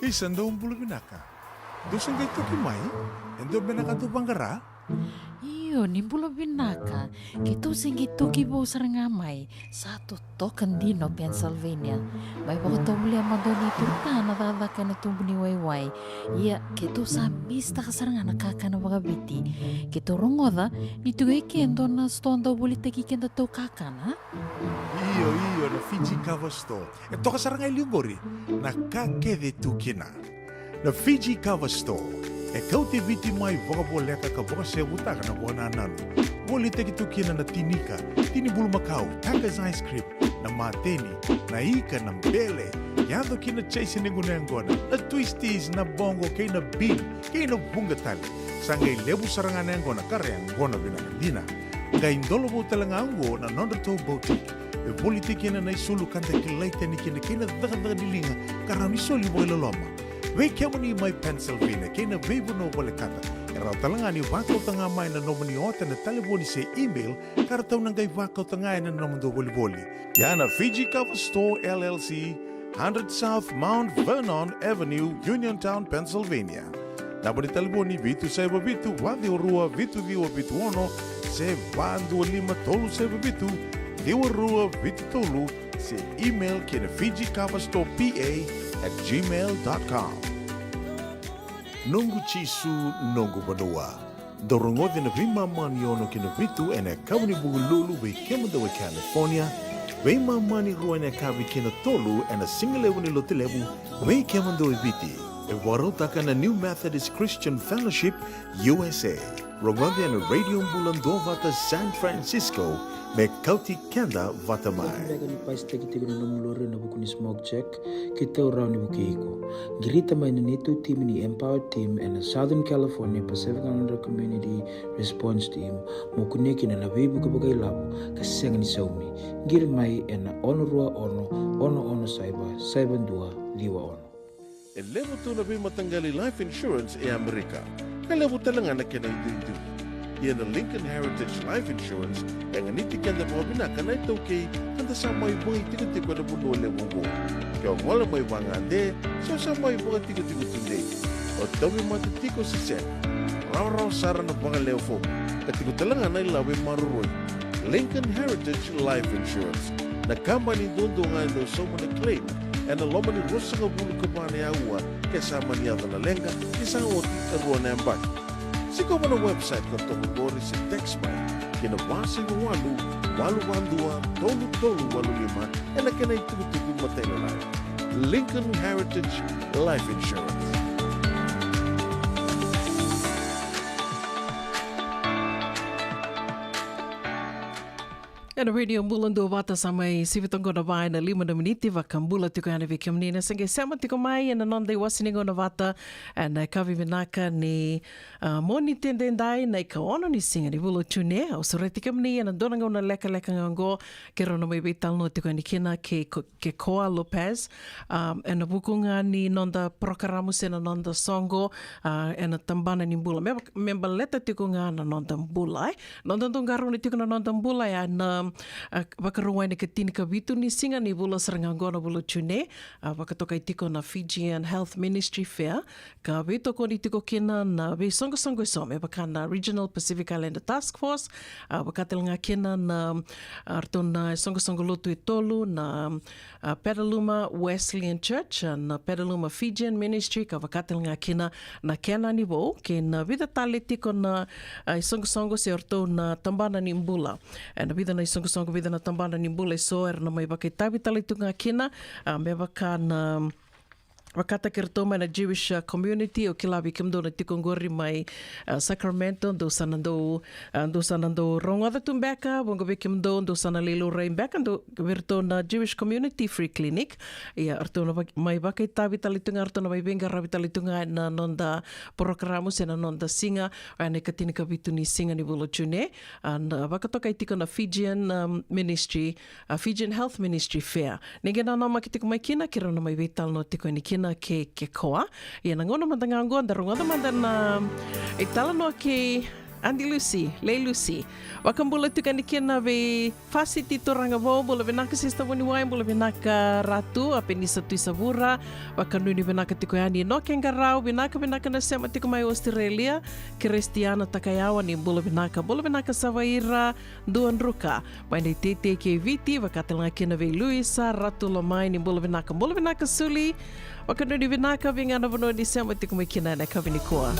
Isa, dou bula vinaka. Dou se qai toki mai? E dua beka na ka dou vaqara? Io, ni bula vinaka. Keitou se qai toki vou sara ga mai. Sa totoka dina o Pennsylvania. Mai vakatovolea mada o neitou ka na cakacaka ena tubu ni waiwai. Ia, keitou sa misitaka sara ga na kakana vakaviti. Keitou rogoca ni tu e ke e dua na sitoa dau volitaki kedatou kakana. Io, io, na Fiji Cover Store. E toka sara ga e liu qori na ka kece e tu kina. Na Fiji Cover Store e kauti Viti mai vakavoleka ka vakasevutaka na vakanananu. Volitaki tu kina na tini ika, tini bulumakau, Packers ice cream, na mateni, na ika, na bele, yaco ki na chaise ni gunu yaqona, na twisties, na boqo kei na bean, kei na vuqa tale. Sa qai levu sara ga na yaqona ka ra yaqona vinaka dina. Qai dolovou tale ga oqo na nodratou boutique e volitaki kina na isulu ka da kilai tani kina kei na cakacaka ni liga ka rawa ni soli vakailoloma. Vei kemuni mai Pennsylvania kei na veivanua volekata, e rawa tale ga ni vakauta ga mai na nomuni ota ena talevoni se email ka ratou na qai vakauta ga ena nomudou volivoli. Ia na Fiji Cover Store L L C, hundred South Mount Vernon Avenue, Uniontown, Pennsylvania. Naba ni talevoni vitu saiva vitu, va ciwa rua, vitu ciwa vitu ono, se va dua lima tolu saiva vitu, ciwa rua vitu tolu, se email ki na Fiji Cover Store P A at gmail dot com. Noqu Jisu, noqu vanua. Dou rogoci na veimama ni ono ki na vitu ena yakavi ni Vukelulu vei kemudou e California, veimama ni rua ena yakavi ki na tolu ena sigalevu ni Lotulevu vei kemudou e Viti. E vakarautaka na New Methodist Christian Fellowship U S A. Rogoci ena Radio Bula Duavata San Francisco me kauti keda vata mai. Beka ni pasitaki tiko na nomu lori ena vuku ni smoke check, keitou rawa ni vukei iko. Qirita mai na neitou timi ni Empower Team ena Southern California Pacific Islander Community Response Team mo kunea kina na veivuke vakailavo ka sega ni saumi. Qiri mai ena ono rua ono, ono ono saiva, saiva dua ciwa ono. E levu tu na veimataqali life insurance e Amerika, ka levu tale ga na kena iduidui. Ia na Lincoln Heritage Life Insurance e ganiti keda vakavinaka na iTaukei ka da sa mai vakaitikotiko ena vanua levu oqo. Ke o gole mai vagade se o sa mai vakatikotiko tudei, o tauvimate tiko se sega, rawarawa sara na vakalewe fomu ka tiko tale ga na ilavo e maroroi. Lincoln Heritage Life Insurance, na kabani duadua ga e dau sauma na claim ena loma ni ruasagavulu ka va na aua ke sa mani yaco na leqa ke sa oti e rua na yabaki. Sikova na website ka toka qori se text mai ki na va saiva walu, walu va dua, tolu tolu walu lima ena kena itukutuku matailalai. Lincoln Heritage Life Insurance. Ena Radio Bula Duavata sa mai sivi toka na va ena lima na miniti, vakabula tiko yani vei kemuni na se qai sema tiko mai ena noda iwase ni gauna vata ena yakavi vinaka ni, ah, Moniti edaidai, na ikaono ni siga ni vula o June. Au sureti kemuni ena dua na gauna lekaleka ga oqo, keirau na mai veitalanoa tiko yani kina kei Ko-, Kekoa Lopez. Um, ena vuku ga ni noda porokaramu se na noda soqo, ah, ena tabana ni bula. Me, me baleta tiko ga na noda bula, e. Noda dau qarauna tiko na noda bula, e, na, ah, Vakarauwai ena ikatinikavitu ni siga ni vula sara ga oqo na vula o June, ah, vakatokai tiko na Fijian Health Ministry Fair, ka veitokoni tiko kina na veisoqosoqo eso me vaka na Regional Pacific Islander Task Force, ah, vaka tale ga kina na, ah, ratou na soqosoqo lotu e tolu, na, ah, Petaluma Wesleyan Church, ah, na Petaluma Fijian Ministry, ka vaka tale ga kina na Kenani Vou, kei na vica tale tiko na, ah, isoqosoqo se o ratou na tabana ni bula. E, na vica na isoqosoqo, vica na tabana ni bula eso era na mai vakaitavi tale tu ga kina, ah, me vaka na, vakataki iratou mai na Jewish, ah, community. Au kila vei kemudou na tiko qori mai, ah, Sacramento, dou sa na dau, ah, dou sa na dau rogoca tu beka, vuqa vei kemudou dou sa na lai laurai beka, dou, vei iratou na Jewish Community Free Clinic. Ia, ratou na vak-, mai vakaitavi tale tu ga, ratou na mai veiqaravi tale tu ga na noda porokaramu se na noda siga, ah, ena ikatinikavitu ni siga ni vula o June. Ah, na vakatokai tiko na Fijian, um, Ministry, a Fijian Health Ministry Fair. Ni qai nanamaki tiko mai kina, keirau na mai veitalanoa tiko yani kina kei Kekoa. Ia na gauna mada ga oqo, da rogoca mada na italanoa kei, Adi Lusi, Lei Lusi. Vakabula tiko yani kina vei Fasiti Turaga Vou, bula vinaka sista Vuniwai, bula vinaka Ratu, a Penisa Tuisavura, vakanuinui vinaka tiko yani Noke Qarau, vinaka vinaka na sema tiko mai Australia, Kristiana Takayawa ni bula vinaka, bula vinaka Savaira, Dua Druka, mai na iteitei kei Viti, vaka tale ga kina vei Luisa Ratu Lomai ni bula vinaka, bula vinaka Suli, vakanuinui vinaka vei ga na vanua ni sema tiko mai kina ena yakavi nikua.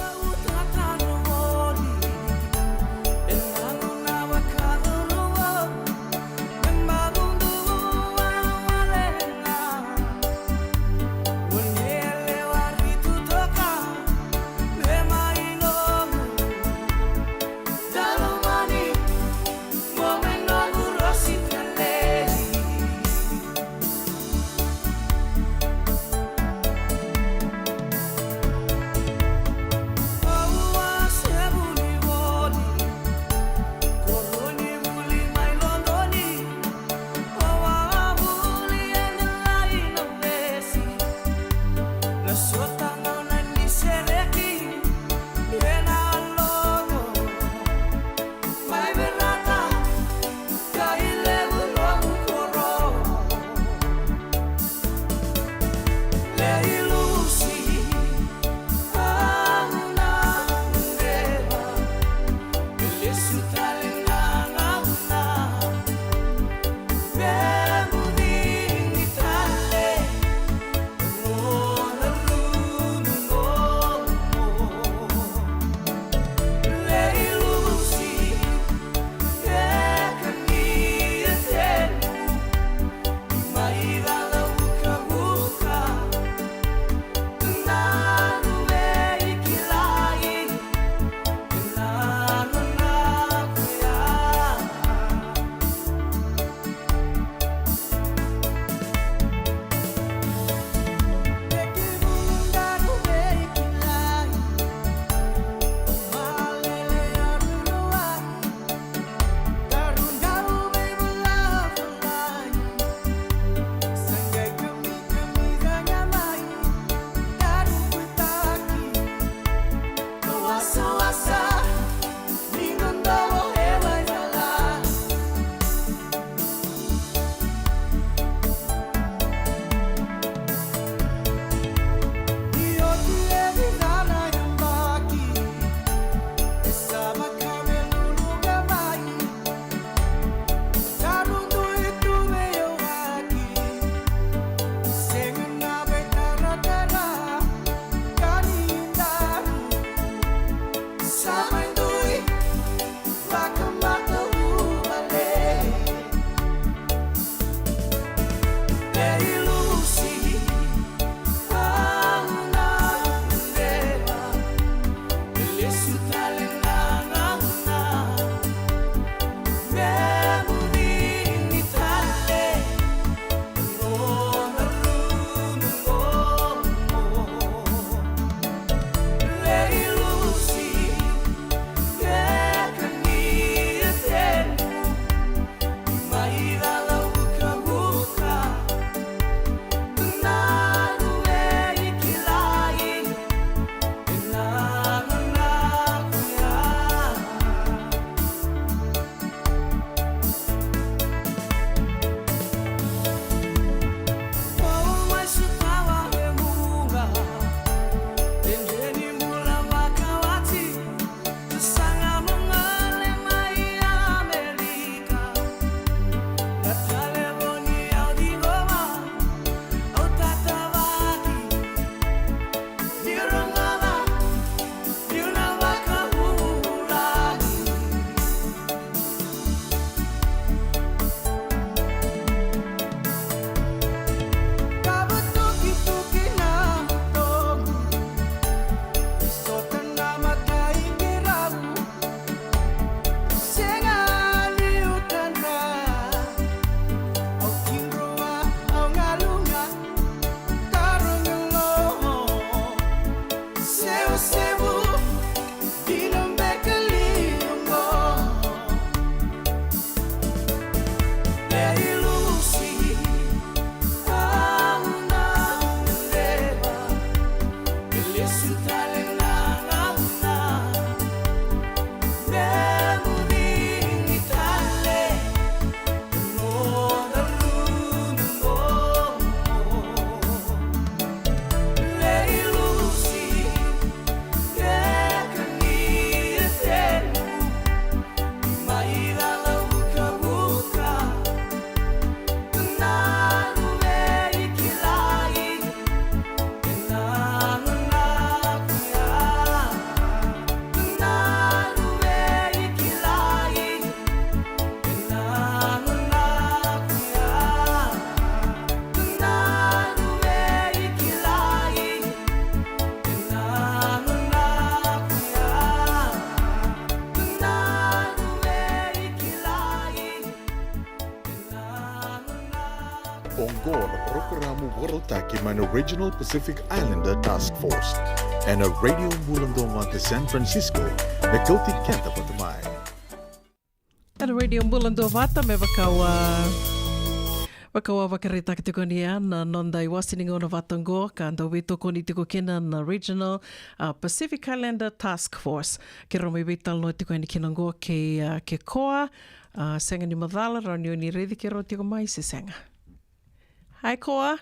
Mo vorotaki mai na Regional Pacific Islander Task Force ena Radio Bula Dovata San Francisco, me kauti keda vata mai. Ena Radio Bula Dovata, me vaka au a, vaka au a vakaraitaka tiko yani, a, na noda iwase ni gauna vata oqo ka dau veitokoni tiko kina na Regional, a, Pacific Islander Task Force. Keirau mai veitalanoa tiko yani kina oqo kei, a, kei Koa, a, sega ni macala, rawa ni o ni raici keirau tiko mai se sega. Hi, Koa.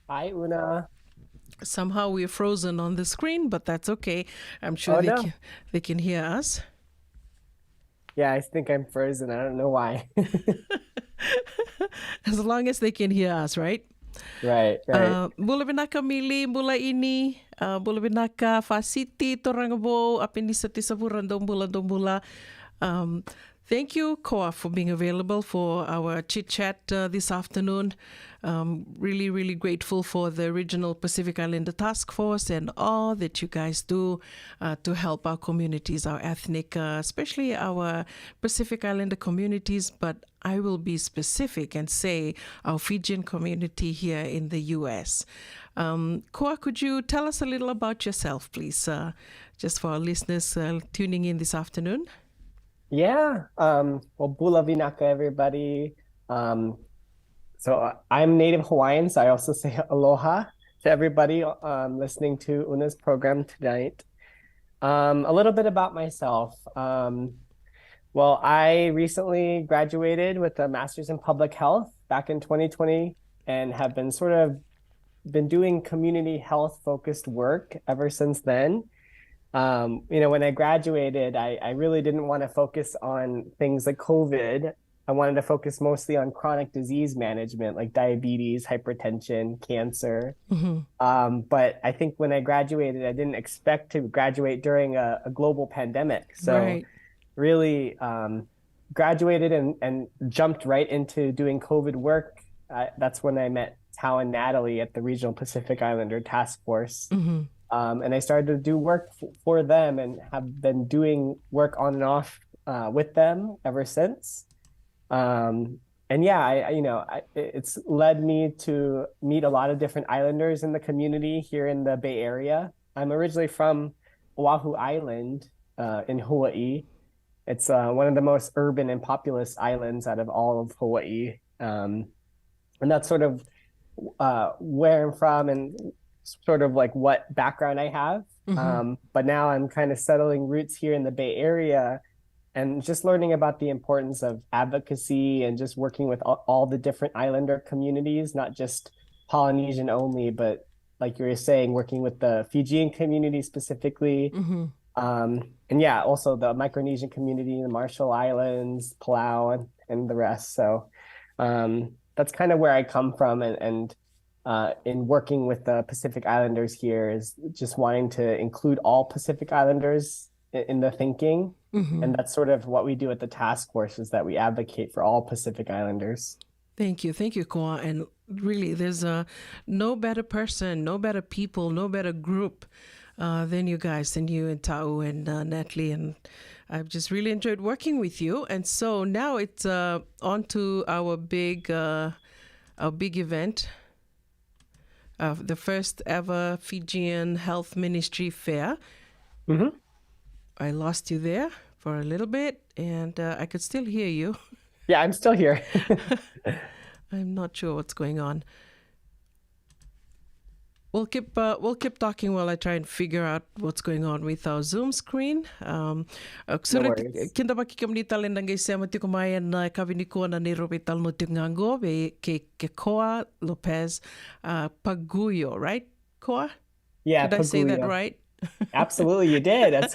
Hi, Una. Somehow we're frozen on the screen, but that's okay. I'm sure Oh, they no. can, they can hear us. Yeah, I think I'm frozen. I don't know why. As long as they can hear us, right? Right, right. Uh, bula vinaka Mili, bula Ini, uh, bula vinaka Fasiti, Toragavou, Apenisa Tisavura, dou bula, dou bula. Um, thank you, Koa, for being available for our chit chat, uh, this afternoon. Um, really, really grateful for the Regional Pacific Islander Task Force and all that you guys do, uh, to help our communities, our ethnic, uh, especially our Pacific Islander communities, but I will be specific and say our Fijian community here in the U S. Um, Koa, could you tell us a little about yourself, please, uh, just for our listeners, uh, tuning in this afternoon? Yeah. Um, well, bula vinaka, everybody. Um, so, uh, I'm native Hawaiian, so I also say aloha to everybody, um, listening to Una's program tonight. Um, a little bit about myself. Um, well, I recently graduated with a master's in public health back in twenty twenty and have been sort of been doing community health focused work ever since then. Um, you know, when I graduated, I, I really didn't want to focus on things like COVID. I wanted to focus mostly on chronic disease management, like diabetes, hypertension, cancer. Um, but I think when I graduated, I didn't expect to graduate during a, a global pandemic. So, Right. really, um, graduated and, and jumped right into doing COVID work. Uh, that's when I met Tao and Natalie at the Regional Pacific Islander Task Force. Um, and I started to do work f- for them and have been doing work on and off, uh, with them ever since. Um, and yeah, I, I, you know, I, it's led me to meet a lot of different islanders in the community here in the Bay Area. I'm originally from Oahu Island, uh, in Hawaii. It's, uh, one of the most urban and populous islands out of all of Hawaii. Um, and that's sort of, uh, where I'm from and sort of, like, what background I have. Um, but now I'm kind of settling roots here in the Bay Area and just learning about the importance of advocacy and just working with all, all the different islander communities, not just Polynesian only, but like you were saying, working with the Fijian community specifically. Um, and yeah, also the Micronesian community, the Marshall Islands, Palau, and, and the rest. So, um, that's kind of where I come from. And, and, uh, in working with the Pacific Islanders here is just wanting to include all Pacific Islanders i- in the thinking. And that's sort of what we do at the task force, is that we advocate for all Pacific Islanders. Thank you. Thank you, Koa. And really, there's, uh, no better person, no better people, no better group, uh, than you guys, than you and Tau and, uh, Natalie. And I've just really enjoyed working with you. And so now it's, uh, on to our big, uh, our big event, uh, the first ever Fijian Health Ministry Fair. I lost you there for a little bit, and, uh, I could still hear you. Yeah, I'm still here. I'm not sure what's going on. We'll keep, uh, we'll keep talking while I try and figure out what's going on with our Zoom screen. Um, uh, No sure worries. Kidavaki kemuni tale na qai sema tiko mai ena, uh, yakavi nikua na neirau veitalanoa tiko ga qo vei kei, kei Koa Lopez, uh, Paguyo, right, Koa? Yeah, Did I say that Paguyo. Right? Absolutely, you did. That's,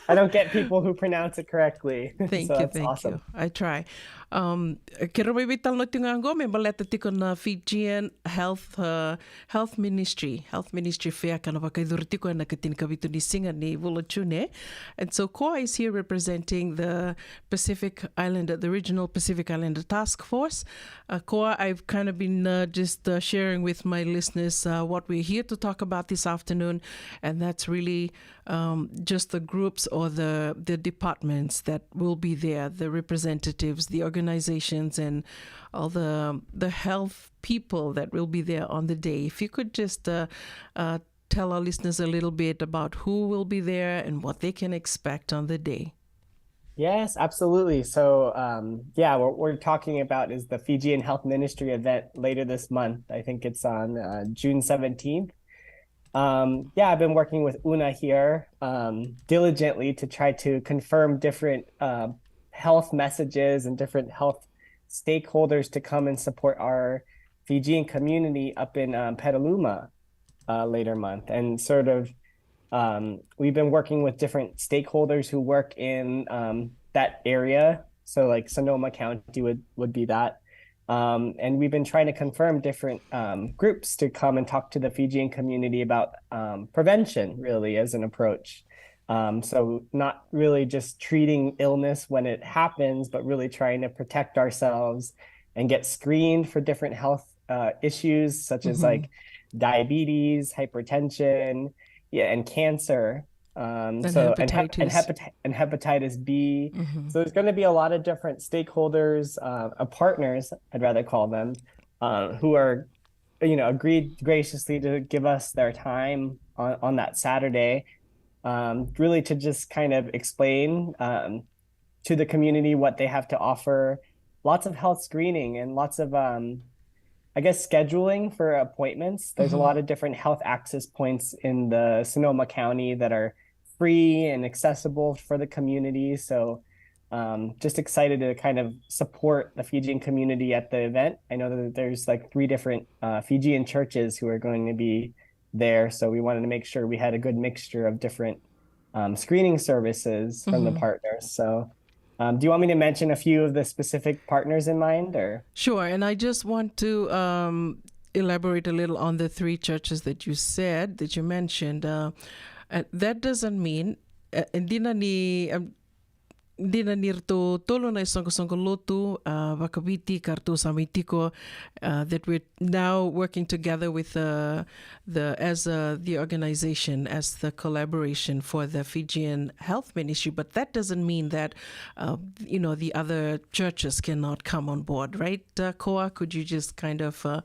I don't get people who pronounce it correctly. Thank So you, that's thank awesome. you. I try. Um, keirau mai veitalanoa tiko ga qo me baleta tiko na Fijian Health, uh, Health Ministry, Health Ministry Fair ka na vakayacori tiko ena ikatinikavitu ni siga ni vula o June. And so Koa is here representing the Pacific Islander, the Regional Pacific Islander Task Force. Uh, Koa, I've kind of been, uh, just, uh, sharing with my listeners, uh, what we're here to talk about this afternoon, and that's really, um, just the groups or the, the departments that will be there, the representatives, the organizations and all the the health people that will be there on the day. If you could just uh, uh, tell our listeners a little bit about who will be there and what they can expect on the day. Yes, absolutely. So, um, yeah, what we're talking about is the Fijian Health Ministry event later this month. I think it's on uh, June seventeenth. Um, yeah, I've been working with Una here um, diligently to try to confirm different uh, health messages and different health stakeholders to come and support our Fijian community up in um, Petaluma uh, later month. And sort of, um, we've been working with different stakeholders who work in um, that area. So, like, Sonoma County would, would be that. Um, and we've been trying to confirm different um, groups to come and talk to the Fijian community about um, prevention, really, as an approach. Um, so, not really just treating illness when it happens, but really trying to protect ourselves and get screened for different health uh, issues, such as like diabetes, hypertension, yeah, and cancer. Um, And so and, hep- and, hepatitis. hepati- and hepatitis B. So there's going to be a lot of different stakeholders, uh, uh, partners, I'd rather call them, uh, who are, you know, agreed graciously to give us their time on, on that Saturday, um, really to just kind of explain um, to the community what they have to offer. Lots of health screening and lots of, um, I guess, scheduling for appointments. There's a lot of different health access points in the Sonoma County that are free and accessible for the community. So, um, just excited to kind of support the Fijian community at the event. I know that there's like three different uh, Fijian churches who are going to be there. So we wanted to make sure we had a good mixture of different um, screening services from the partners. So, um, do you want me to mention a few of the specific partners in mind, or? Sure, and I just want to um, elaborate a little on the three churches that you said, that you mentioned. Uh, and that doesn't mean, uh, e dina ni, um, dina ni ratou tolu na isoqosoqo lotu uh, vakaviti ka ratou sa mai tiko, uh, that we're now working together with uh, the as uh, the organization, as the collaboration for the Fijian Health Ministry. But that doesn't mean that uh, you know, the other churches cannot come on board, right? Uh, Koa, could you just kind of uh,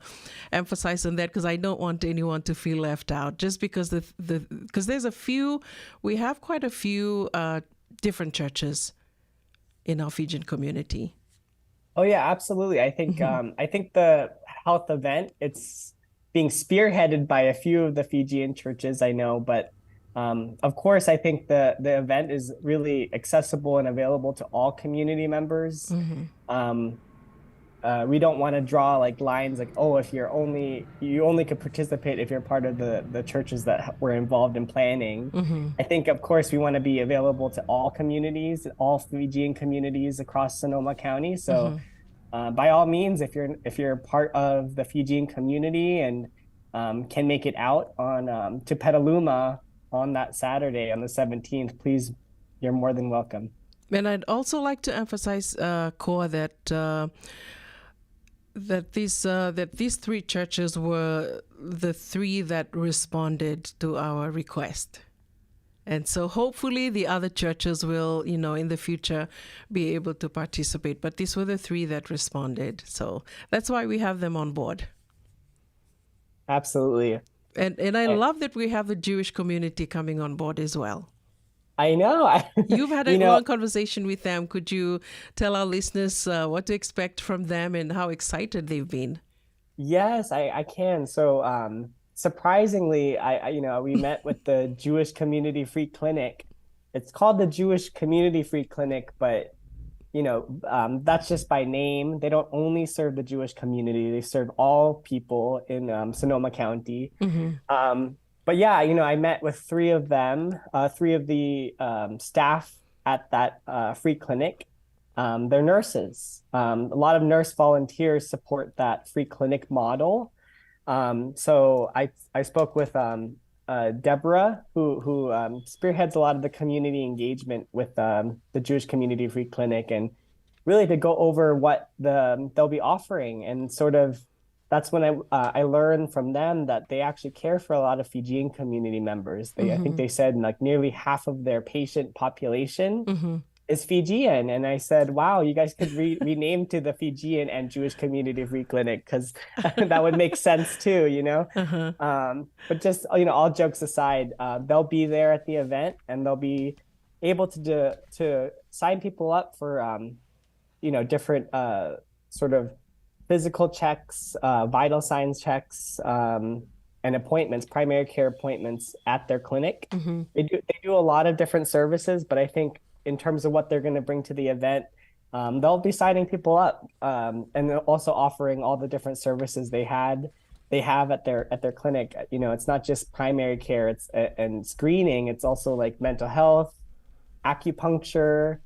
emphasize on that? Because I don't want anyone to feel left out, just because the the because there's a few, we have quite a few uh, different churches in our Fijian community. Oh yeah, absolutely. I think um, I think the health event, it's being spearheaded by a few of the Fijian churches I know, but um, of course, I think the the event is really accessible and available to all community members. Um, uh, we don't want to draw like lines like, oh, if you're only, you only could participate if you're part of the the churches that were involved in planning. I think, of course, we want to be available to all communities, all Fijian communities across Sonoma County. So, uh, by all means, if you're if you're part of the Fijian community and um, can make it out on um, to Petaluma on that Saturday, on the seventeenth, please, you're more than welcome. And I'd also like to emphasize, uh, Koa, that uh, that these uh, that these three churches were the three that responded to our request. And so hopefully the other churches will, you know, in the future be able to participate. But these were the three that responded. So that's why we have them on board. Absolutely. And and I love that we have the Jewish community coming on board as well. I know. You've had a long conversation with them. Could you tell our listeners uh, what to expect from them and how excited they've been? Yes, I, I can. So, um, surprisingly, I, I you know, we met with the Jewish Community Free Clinic. It's called the Jewish Community Free Clinic, but you know, um, that's just by name. They don't only serve the Jewish community; they serve all people in um, Sonoma County. Um, but yeah, you know, I met with three of them, uh, three of the um, staff at that uh, free clinic. Um, they're nurses. Um, a lot of nurse volunteers support that free clinic model. Um, so I I spoke with um, uh, Deborah, who who um, spearheads a lot of the community engagement with um, the Jewish Community Free Clinic, and really to go over what the they'll be offering, and sort of that's when I uh, I learned from them that they actually care for a lot of Fijian community members. They I think they said like nearly half of their patient population is Fijian. And I said, "Wow, you guys could re- rename to the Fijian and Jewish Community Free Clinic, because that would make sense too, you know?" Uh-huh. Um, but just, you know, all jokes aside, uh, they'll be there at the event, and they'll be able to do, to sign people up for, um, you know, different, uh, sort of physical checks, uh, vital signs checks, um, and appointments, primary care appointments at their clinic. Mm-hmm. They do, they do a lot of different services, but I think in terms of what they're going to bring to the event, um, they'll be signing people up, um, and they're also offering all the different services they had they have at their at their clinic. You know, it's not just primary care; it's a- and screening. It's also, like, mental health, acupuncture,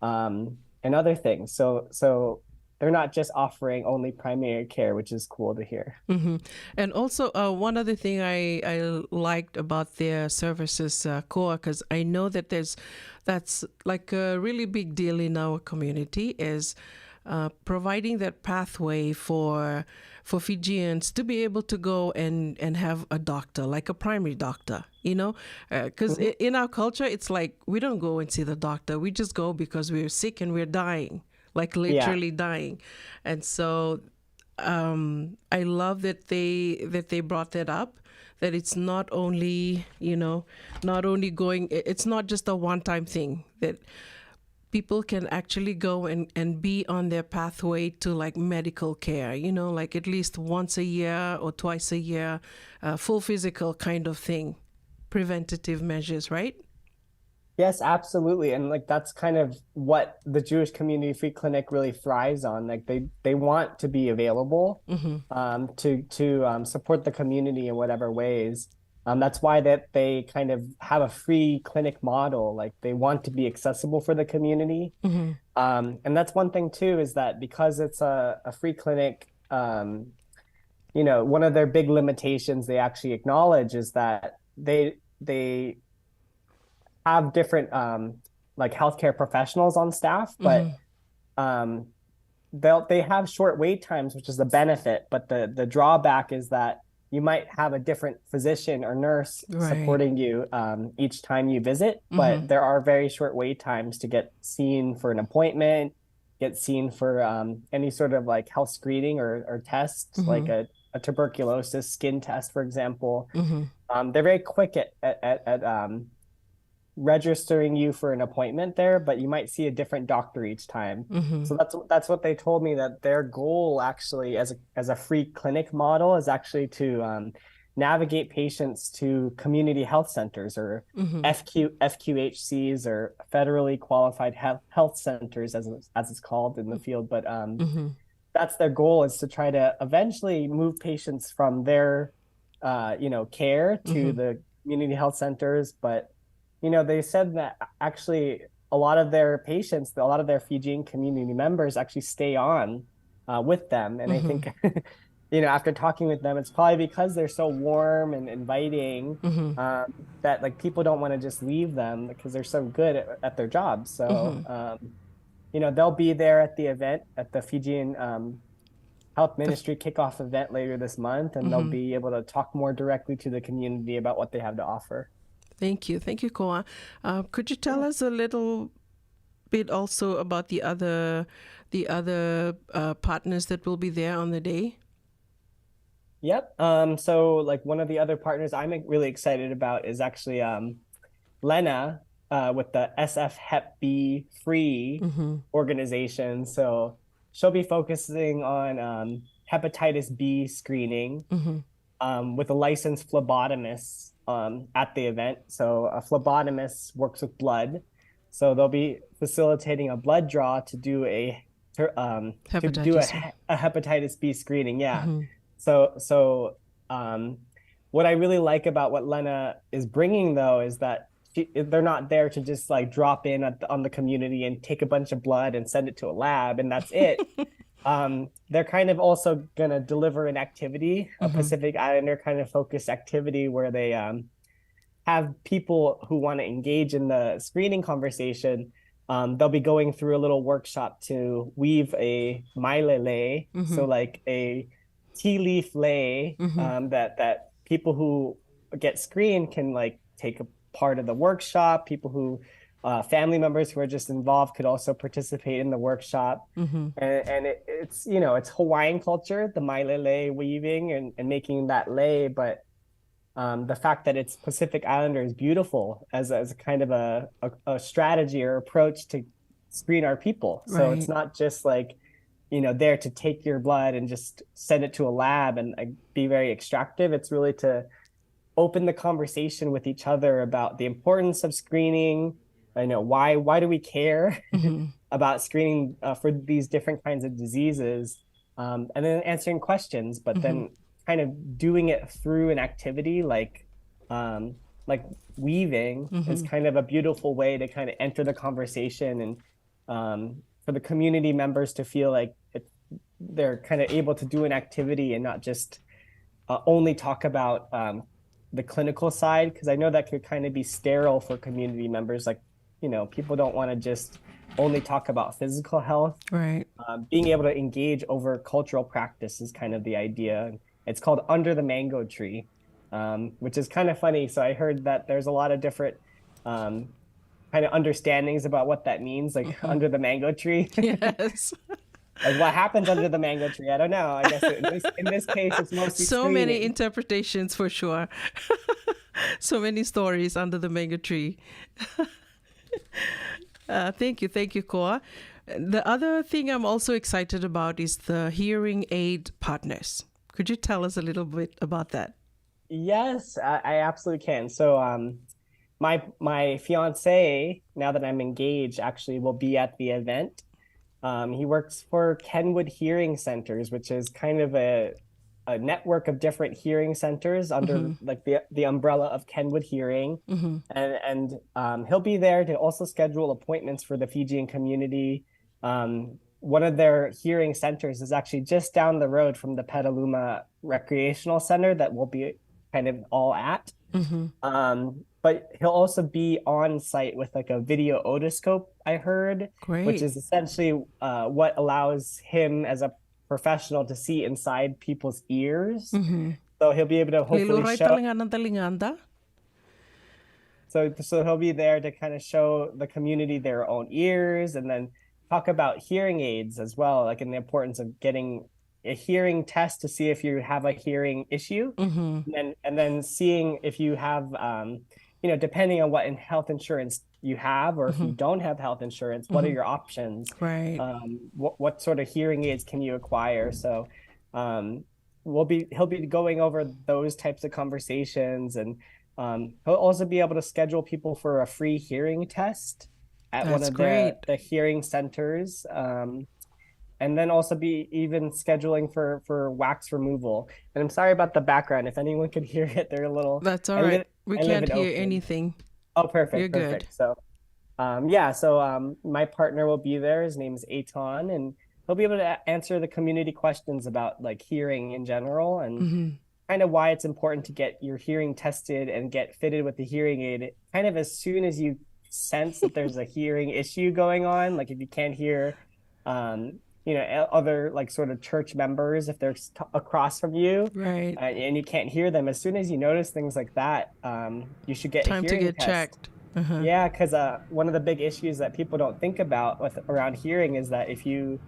um, and other things. So so they're not just offering only primary care, which is cool to hear. Mm-hmm. And also, uh, one other thing I, I liked about their services, uh, Koa, because I know that there's that's like a really big deal in our community, is uh, providing that pathway for for Fijians to be able to go and and have a doctor, like a primary doctor, you know, because in our culture it's like we don't go and see the doctor; we just go because we're sick and we're dying, like, literally dying. And so um, I love that they that they brought that up, that it's not only, you know, not only going, i- it's not just a one-time thing, that people can actually go and, and be on their pathway to, like, medical care, you know, like, at least once a year or twice a year, uh, full physical kind of thing, preventative measures, right? Yes, absolutely. And, like, that's kind of what the Jewish Community Free Clinic really thrives on. Like, they they want to be available, Mm-hmm. um, to to um, support the community in whatever ways. Um, that's why that they kind of have a free clinic model. Like, they want to be accessible for the community. Mm-hmm. Um, and that's one thing too, is that because it's a, a free clinic, um, you know, one of their big limitations they actually acknowledge is that they they have different, um, like, healthcare professionals on staff, but Mm-hmm. um, they'll they have short wait times, which is a benefit. But the the drawback is that you might have a different physician or nurse Right. supporting you, um, each time you visit. But Mm-hmm. there are very short wait times to get seen for an appointment, get seen for, um, any sort of, like, health screening or or test, Mm-hmm. like a, a tuberculosis skin test, for example. Mm-hmm. Um, they're very quick at at, at, at um, registering you for an appointment there, but you might see a different doctor each time. Mm-hmm. So that's that's what they told me, that their goal actually as a as a free clinic model is actually to, um, navigate patients to community health centers, or Mm-hmm. F Q F Q H Cs, or federally qualified health health centers, as as it's called in the field. But um, Mm-hmm. that's their goal, is to try to eventually move patients from their, uh, you know, care to Mm-hmm. the community health centers. But, you know, they said that actually a lot of their patients, a lot of their Fijian community members actually stay on, uh, with them. And I Mm-hmm. think, you know, after talking with them, it's probably because they're so warm and inviting, Mm-hmm. um, that, like, people don't want to just leave them because they're so good at, at their jobs. So, Mm-hmm. um, you know, they'll be there at the event, at the Fijian, um, Health Ministry kickoff event later this month, and they'll Mm-hmm. be able to talk more directly to the community about what they have to offer. Thank you. Thank you, Koa. Uh, could you tell us a little bit also about the other the other uh, partners that will be there on the day? Yep. Um, so, like, one of the other partners I'm really excited about is actually, um, Lena, uh, with the S F Hep B free Mm-hmm. organization. So she'll be focusing on, um, hepatitis B screening, Mm-hmm. um, with a licensed phlebotomist, um, at the event. So a phlebotomist works with blood. So they'll be facilitating a blood draw to do a ter- um, to do a, Hepatitis. he- a hepatitis B screening. Yeah. Mm-hmm. So so um, what I really like about what Lena is bringing, though, is that she, they're not there to just, like, drop in at the, on the community and take a bunch of blood and send it to a lab and that's it. Um, they're kind of also gonna deliver an activity, a Mm-hmm. Pacific Islander kind of focused activity where they, um, have people who want to engage in the screening conversation. Um, they'll be going through a little workshop to weave a mailele, Mm-hmm. so, like, a tea leaf lei, Mm-hmm. um, that that people who get screened can, like, take a part of the workshop. People who uh, family members who are just involved could also participate in the workshop. And, and it, it's, you know, it's Hawaiian culture, the mailele weaving and, and making that lei, but um, the fact that it's Pacific Islander is beautiful as, as a kind of a, a, a strategy or approach to screen our people. So it's Right. not just like, you know, there to take your blood and just send it to a lab and, like, be very extractive. It's really to open the conversation with each other about the importance of screening. I know why, why do we care about screening uh, for these different kinds of diseases, um, and then answering questions, but then kind of doing it through an activity like, um, like weaving is kind of a beautiful way to kind of enter the conversation and, um, for the community members to feel like it, they're kind of able to do an activity and not just uh, only talk about, um, the clinical side, because I know that could kind of be sterile for community members. Like, you know, people don't want to just only talk about physical health. Right. Um, being able to engage over cultural practice is kind of the idea. It's called Under the Mango Tree, um, which is kind of funny. So I heard that there's a lot of different, um, kind of understandings about what that means, like under the mango tree. Yes. Like, what happens under the mango tree? I don't know. I guess in this, in this case, it's mostly So many screening. Interpretations for sure. So many stories under the mango tree. Uh, thank you, thank you, Koa. The other thing I'm also excited about is the hearing aid partners. Could you tell us a little bit about that? Yes, I, I absolutely can. So, um, my my fiance, now that I'm engaged, actually will be at the event. Um, he works for Kenwood Hearing Centers, which is kind of a a network of different hearing centers under, like, the the umbrella of Kenwood Hearing, and and um, he'll be there to also schedule appointments for the Fijian community. Um, one of their hearing centers is actually just down the road from the Petaluma Recreational Center that we'll be kind of all at. Um, but he'll also be on site with, like, a video otoscope, I heard, which Great. is essentially uh, what allows him as a professional to see inside people's ears. So he'll be able to hopefully Lilurai show. Talega na taligada. So, so he'll be there to kind of show the community their own ears and then talk about hearing aids as well, like, in the importance of getting a hearing test to see if you have a hearing issue. And then, and then seeing if you have, um, you know, depending on what in health insurance you have, or if you don't have health insurance, what are your options? Right. Um, what, what sort of hearing aids can you acquire? So, um, we'll be, he'll be going over those types of conversations, and um, he'll also be able to schedule people for a free hearing test at one That's of great. the, the hearing centers. Um, and then also be even scheduling for, for wax removal. And I'm sorry about the background. If anyone could hear it, they're a little. That's all I right. live- We I live can't in hear Oakland. Anything. Oh, perfect. You're good. Perfect. So, um, yeah. So, um, my partner will be there. His name is Aton, and he'll be able to a- answer the community questions about, like, hearing in general and Mm-hmm. kind of why it's important to get your hearing tested and get fitted with the hearing aid kind of as soon as you sense that there's a hearing issue going on. Like, if you can't hear, um, you know, o- other, like, sort of church members, if they're s- t- across from you, Right. uh, and you can't hear them, as soon as you notice things like that, um, you should get a Time to hearing get test. Checked. Uh-huh. Yeah, because uh, one of the big issues that people don't think about with around hearing is that if you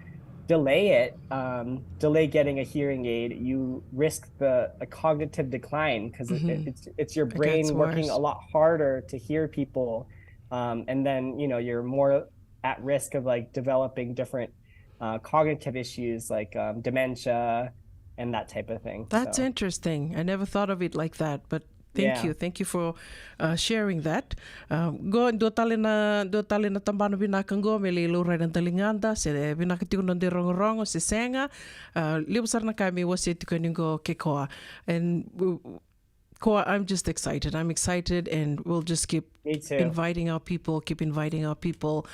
delay it, um, delay getting a hearing aid, you risk the, the cognitive decline, because Mm-hmm. it, it's it's your It brain gets working worse. A lot harder to hear people, um, and then, you know, you're more at risk of, like, developing different uh, cognitive issues like, um, dementia and that type of thing. That's So, interesting. I never thought of it like that, but thank Yeah. you. Thank you for uh, sharing that. Um, qo, dua tale na, dua tale na tabana vinaka qo me lai laurai na taligada, se vinaka tiko na noda irogorogo se sega. Uh, levu sara na ka me wasea tiko yani qo, Kekoa. And w- Koa, I'm just excited. I'm excited, and we'll just keep Me too. inviting our people, keep inviting our people.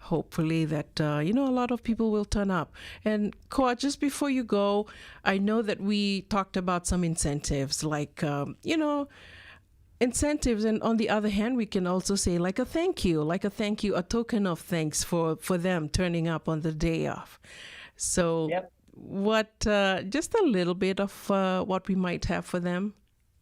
Hopefully that, uh, you know, a lot of people will turn up. And Koa, just before you go, I know that we talked about some incentives, like, um, you know, incentives. And on the other hand, we can also say, like, a thank you, like a thank you, a token of thanks for, for them turning up on the day off. So Yep. what, uh, just a little bit of uh, what we might have for them?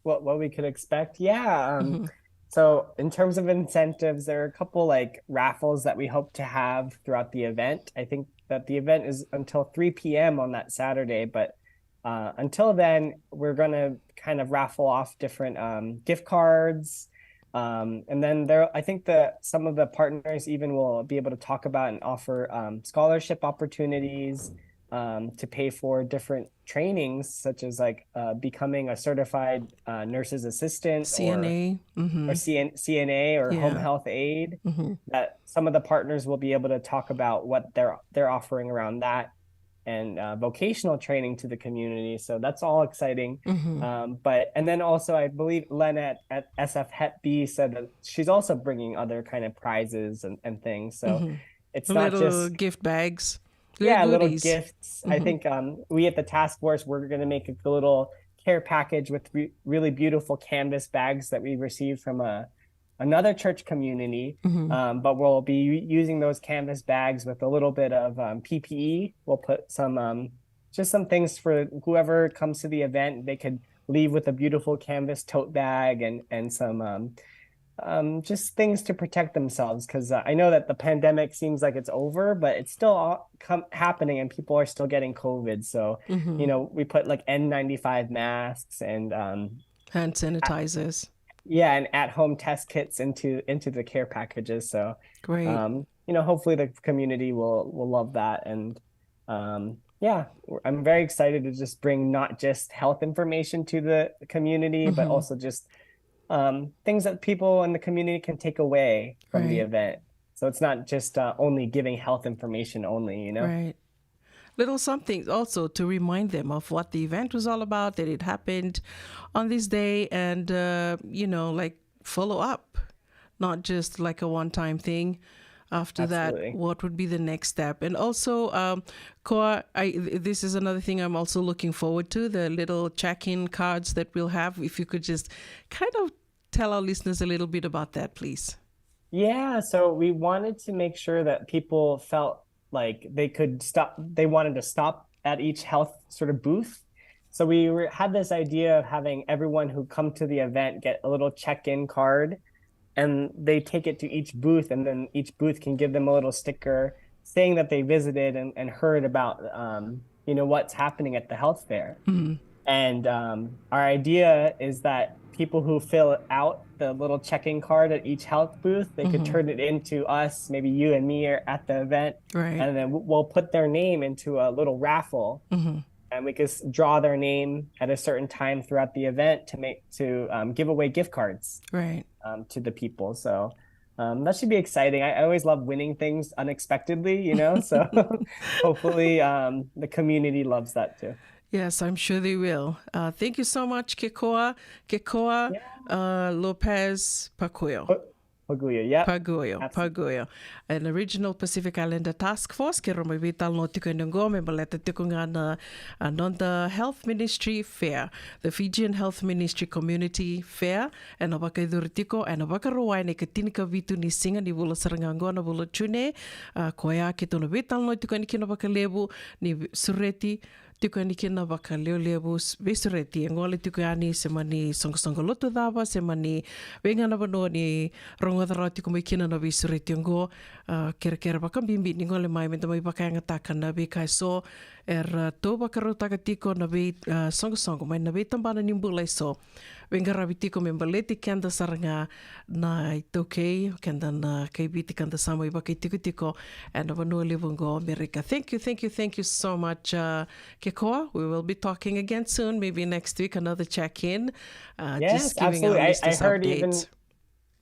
What what we could expect? Yeah. Um, Mm-hmm. So in terms of incentives, there are a couple like raffles that we hope to have throughout the event. I think that the event is until three p m on that Saturday, but uh, until then, we're going to kind of raffle off different um, gift cards. Um, and then there, I think that some of the partners even will be able to talk about and offer um, scholarship opportunities um, to pay for different trainings, such as like uh, becoming a certified uh, nurse's assistant or C N A. Hmm. or C N, C N A or home Yeah. health aid. Hmm. That some of the partners will be able to talk about what they're they're offering around that and uh, vocational training to the community. So that's all exciting. Hmm. Um, but and then also, I believe Lena at, at S F Hep B said that she's also bringing other kind of prizes and, and things. So Hmm. it's The not little just gift bags. yeah, little Goodies. Gifts. I Hmm. think um, we at the task force, we're going to make a little care package with re- really beautiful canvas bags that we received from a another church community. Hmm. Um, but we'll be u- using those canvas bags with a little bit of um, P P E. We'll put some um, just some things for whoever comes to the event. They could leave with a beautiful canvas tote bag and and some um, um, just things to protect themselves, because uh, I know that the pandemic seems like it's over, but it's still all com- happening and people are still getting COVID. So Hmm. you know, we put like N ninety-five masks and um, Hand sanitizers. yeah, and at-home test kits into into the care packages. So Great. um, you know, hopefully the community will will love that. And um, yeah, we're- I'm very excited to just bring not just health information to the community, but Hmm. also just um, things that people in the community can take away from the Right. event. So it's not just uh, only giving health information only, you know? Right. Little something also to remind them of what the event was all about, that it happened on this day, and, uh, you know, like, follow up, not just like a one time thing. After that, Absolutely. What would be the next step? And also, um, Koa, I, th- this is another thing I'm also looking forward to, the little check in cards that we'll have. If you could just kind of tell our listeners a little bit about that, please. Yeah, so we wanted to make sure that people felt like they could stop, they wanted to stop at each health sort of booth. So we were, had this idea of having everyone who come to the event get a little check-in card, and they take it to each booth, and then each booth can give them a little sticker saying that they visited and, and heard about, um, you know, what's happening at the health fair. Mhm. And um, our idea is that people who fill out the little check-in card at each health booth, they could Mhm. turn it in to us, maybe you and me are at the event, Right. and then w- we'll put their name into a little raffle, Mhm. and we could s- draw their name at a certain time throughout the event to make to um, give away gift cards Right. um, to the people. So um, that should be exciting. I, I always love winning things unexpectedly, you know. So hopefully um, the community loves that too. Yes, I'm sure they will. Uh, thank you so much, Kekoa. Kekoa uh, Lopez Pacuyo. Paguya, yeah. Paguyo, Absolutely. Paguyo. An original Pacific Islander Task Force, keirau mai veitalanoa tiko ena qo me baleta tiko ga na a noda Health Ministry Fair, the Fijian Health Ministry Community Fair. Ena vakayacori tiko ena Vakarauwai ena ikatinikavitu ni siga ni vula sara ga qo, na vula June. A, koya keitou na veitalanoa tiko yani kina vakalevu, ni sureti tiko yani kina vakalevulevu, s- veisureti e gole tiko yani, se mani soqosoqo lotu cava, se mani vei ga na vanua ni rogoca rawa tiko mai kina na veisureti oqo. A, kerekere vakabibi ni gole mai meda mai vakayagataka na veika eso era, a, tou vakarautaka tiko na vei, a, soqosoqo mai na veitabana ni bula eso, veiqaravi tiko me baleti keda sara ga na iTaukei, keda na kai Viti, ka da sa mai vakaitikotiko ena vanua levu oqo o Amerika. Thank you, thank you, thank you so much, uh, Kekoa. We will be talking again soon, maybe next week, another check-in. Uh, Yes, just giving absolutely. our I, I listeners heard even updates.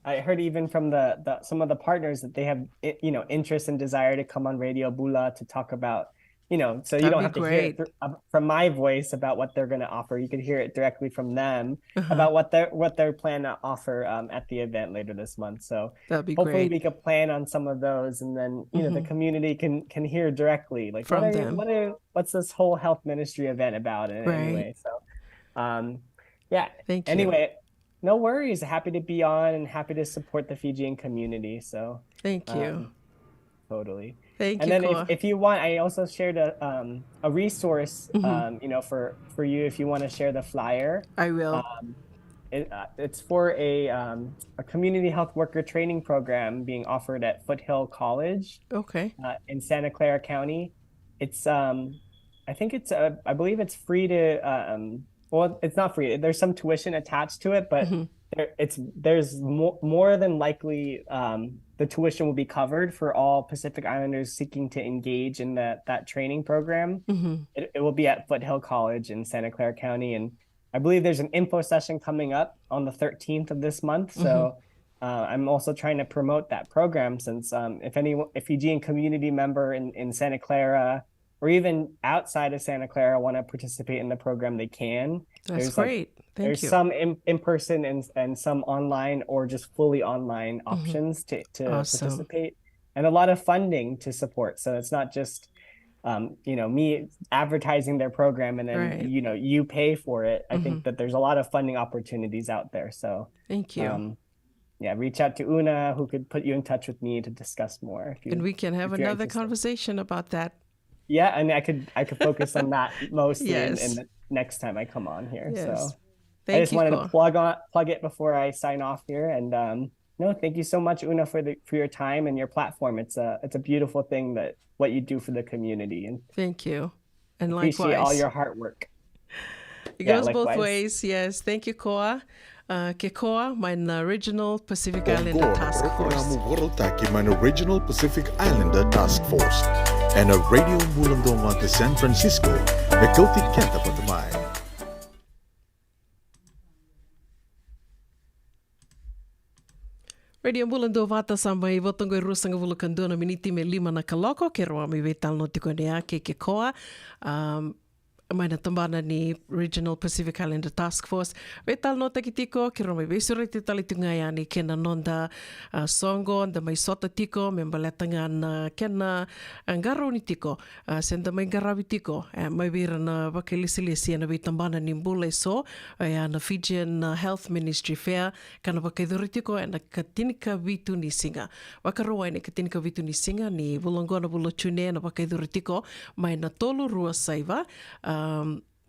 I heard even from the, the some of the partners that they have i- you know, interest and desire to come on Radio Bula to talk about, you know, so you That'd don't be have to hear it great. thr- uh, from my voice about what they're going to offer. You could hear it directly from them Uh-huh. about what they're what they're planning to offer um, at the event later this month. So That'd be hopefully great. we could plan on some of those, and then you know the Mhm. community can can hear directly, like, From what are you, them. what are what's this whole health ministry event about in any Right. way? So, um, yeah. Thank you. Anyway, no worries. Happy to be on and happy to support the Fijian community. So Thank you. um, totally. Thank And you, then if, Koa. if you want, I also shared a um, a resource, Mhm. um, you know, for for you if you want to share the flyer. I will. Um, it, uh, it's for a um, a community health worker training program being offered at Foothill College Okay. uh, in Santa Clara County. It's um, I think it's uh, I believe it's free to um, well, it's not free. There's some tuition attached to it, but there, it's there's more more than likely um, the tuition will be covered for all Pacific Islanders seeking to engage in that that training program. It, it will be at Foothill College in Santa Clara County, and I believe there's an info session coming up on the thirteenth of this month. So uh, I'm also trying to promote that program since um, if any if Fijian community member in, in Santa Clara or even outside of Santa Clara want to participate in the program, they can. That's there's great. Like, Thank there's you. some in, in person and, and some online or just fully online mm-hmm. options to, to awesome. participate, and a lot of funding to support. So it's not just um, you know, me advertising their program and then right. you know you pay for it. Mm-hmm. I think mm-hmm. that there's a lot of funding opportunities out there. So thank you. Um, yeah, reach out to Una, who could put you in touch with me to discuss more. You, and we can have another conversation about that. Yeah, and I could I could focus on that mostly yes. in, in the next time I come on here. Yes. So Thank I just you, wanted Ko. to plug on plug it before I sign off here, and um, no, thank you so much, Una, for the for your time and your platform. It's a it's a beautiful thing that what you do for the community, and thank you, and appreciate likewise. all your hard work. It yeah, goes likewise. both ways, yes. Thank you, Koa. Uh, ke Koa, mai na Regional Pacific Islander Task Force. Programa Vorotaki mai na Regional Pacific Islander Task Force. Ena Radio Bula Duavata San Francisco, me kauti keda vata mai. Radio Bula Duavata sa mai votoqo e ruasagavulu ka dua na miniti me lima na kaloko, ke rau mai veitalanoa tiko ni a ke ke Koa. Um, mai na tabana ni Regional Pacific Islander Task Force. Veitalanoataki tiko, ke rau mai veisureti tale tu ga yani kei na noda uh, soqo, da mai sota tiko, me baleta ga na kena uh, qarauni tiko, uh, se da mai qaravi tiko, uh, mai vei ira na vakailesilesi ena veitabana ni bula eso, uh, na Fijian uh, Health Ministry Fair, ka na vakaicuri tiko ena ka tinikavitu ni siga. Vakarauwai na ka tinikavitu ni siga ni vula oqo na vula o June na vakaicuri tiko mai na tolu rua saiva, um,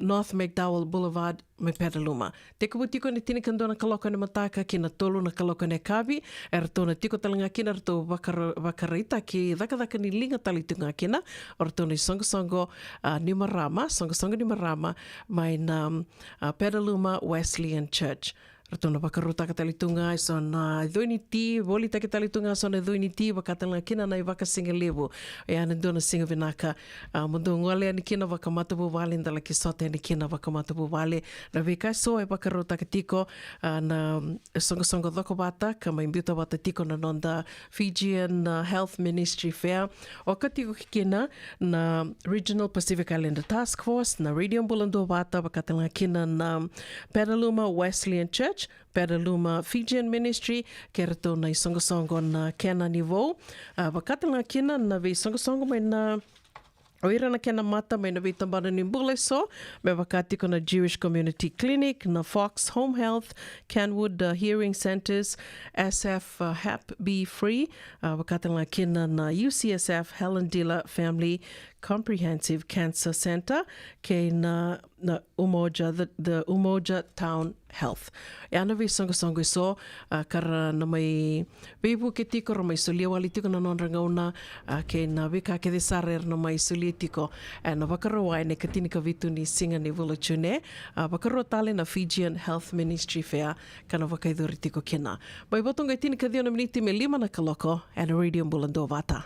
North McDowell Boulevard mai Petaluma. Tekivu tiko ni tinikadua na kaloko ena mataka ki na tolu na kaloko ena yakavi, eratou na tiko tale ga kina eratou vakara, vakaraitaki cakacaka ni liga tale tu ga kina, o ratou na isoqosoqo uh, ni marama, soqosoqo ni marama mai na uh, Petaluma Wesleyan Church. Ratou na vakarautaka tale tu ga e so na icoi ni ti, volitaki tale tu ga so na icoi ni ti, vaka tale ga kina na ivakasigalevu. Ia na dua na siga vinaka, a, mo dou gole yani kina vakamatavuvale, da laki sota yani kina vakamatavuvale. Na veika e so e vakarautaka tiko, a, na soqosoqo cokovata, ka mai biuta vata tiko na noda Fijian, a, Health Ministry Fair. Oka tiko kina na Regional Pacific Islander Task Force, na Radio Bula Duavata, vaka tale ga kina na Petaluma Wesleyan Church, Petaluma Fijian Ministry, kei ratou na isoqosoqo na kena ni vou. A, vaka tale ga kina na veisoqosoqo mai na o ira na kena mata mai na veitabana ni bula e so, me vaka tiko na Jewish Community Clinic, na Fox Home Health, Kenwood, uh, Hearing Centres, S F, uh, Hep B Free, a, vaka tale ga kina na U C S F Helen Diller Family Comprehensive Cancer Centre, kei na, na Umoja, the, the Umoja Town Health. E a na veisoqosoqo e so, a, ka ra na mai veivuke tiko, ra mai solia wale tiko na nodra gauna, a, kei na veika kece sara era na mai solia tiko. E na Vakarauwai na ikatinikavitu ni siga ni vula o June, a, vakarua tale na Fijian Health Ministry Fair, ka na vakaicuri tiko kina. Mai votoqo e tinikaciwa na miniti me lima na kaloko, e na Radio Bula Duavata.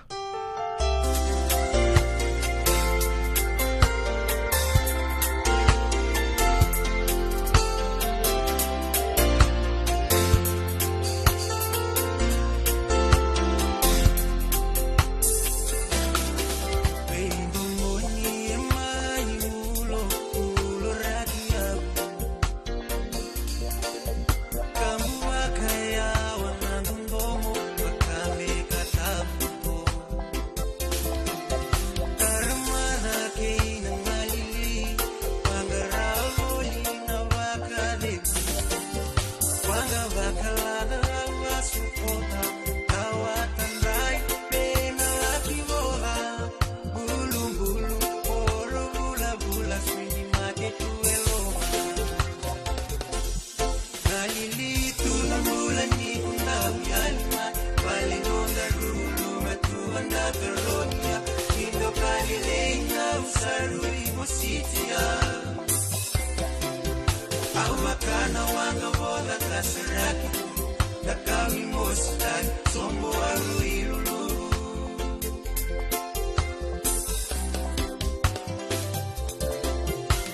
Sobo au i lulu.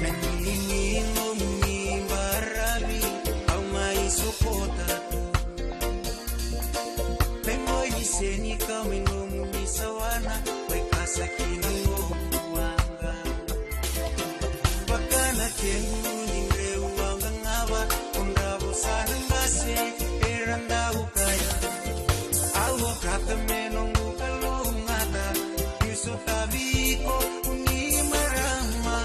Na nini ni nomuni baravi, au mai sopota tu. Pegoi ni seni ka mai nomuni sawana, mai kasa kina nomu waqa. Vaka na kemu ni dreu au qaqava, o dravo sa na qase, era dau kaya. Au okata me noqu kalougata, niu sotavi iko, o ni marama.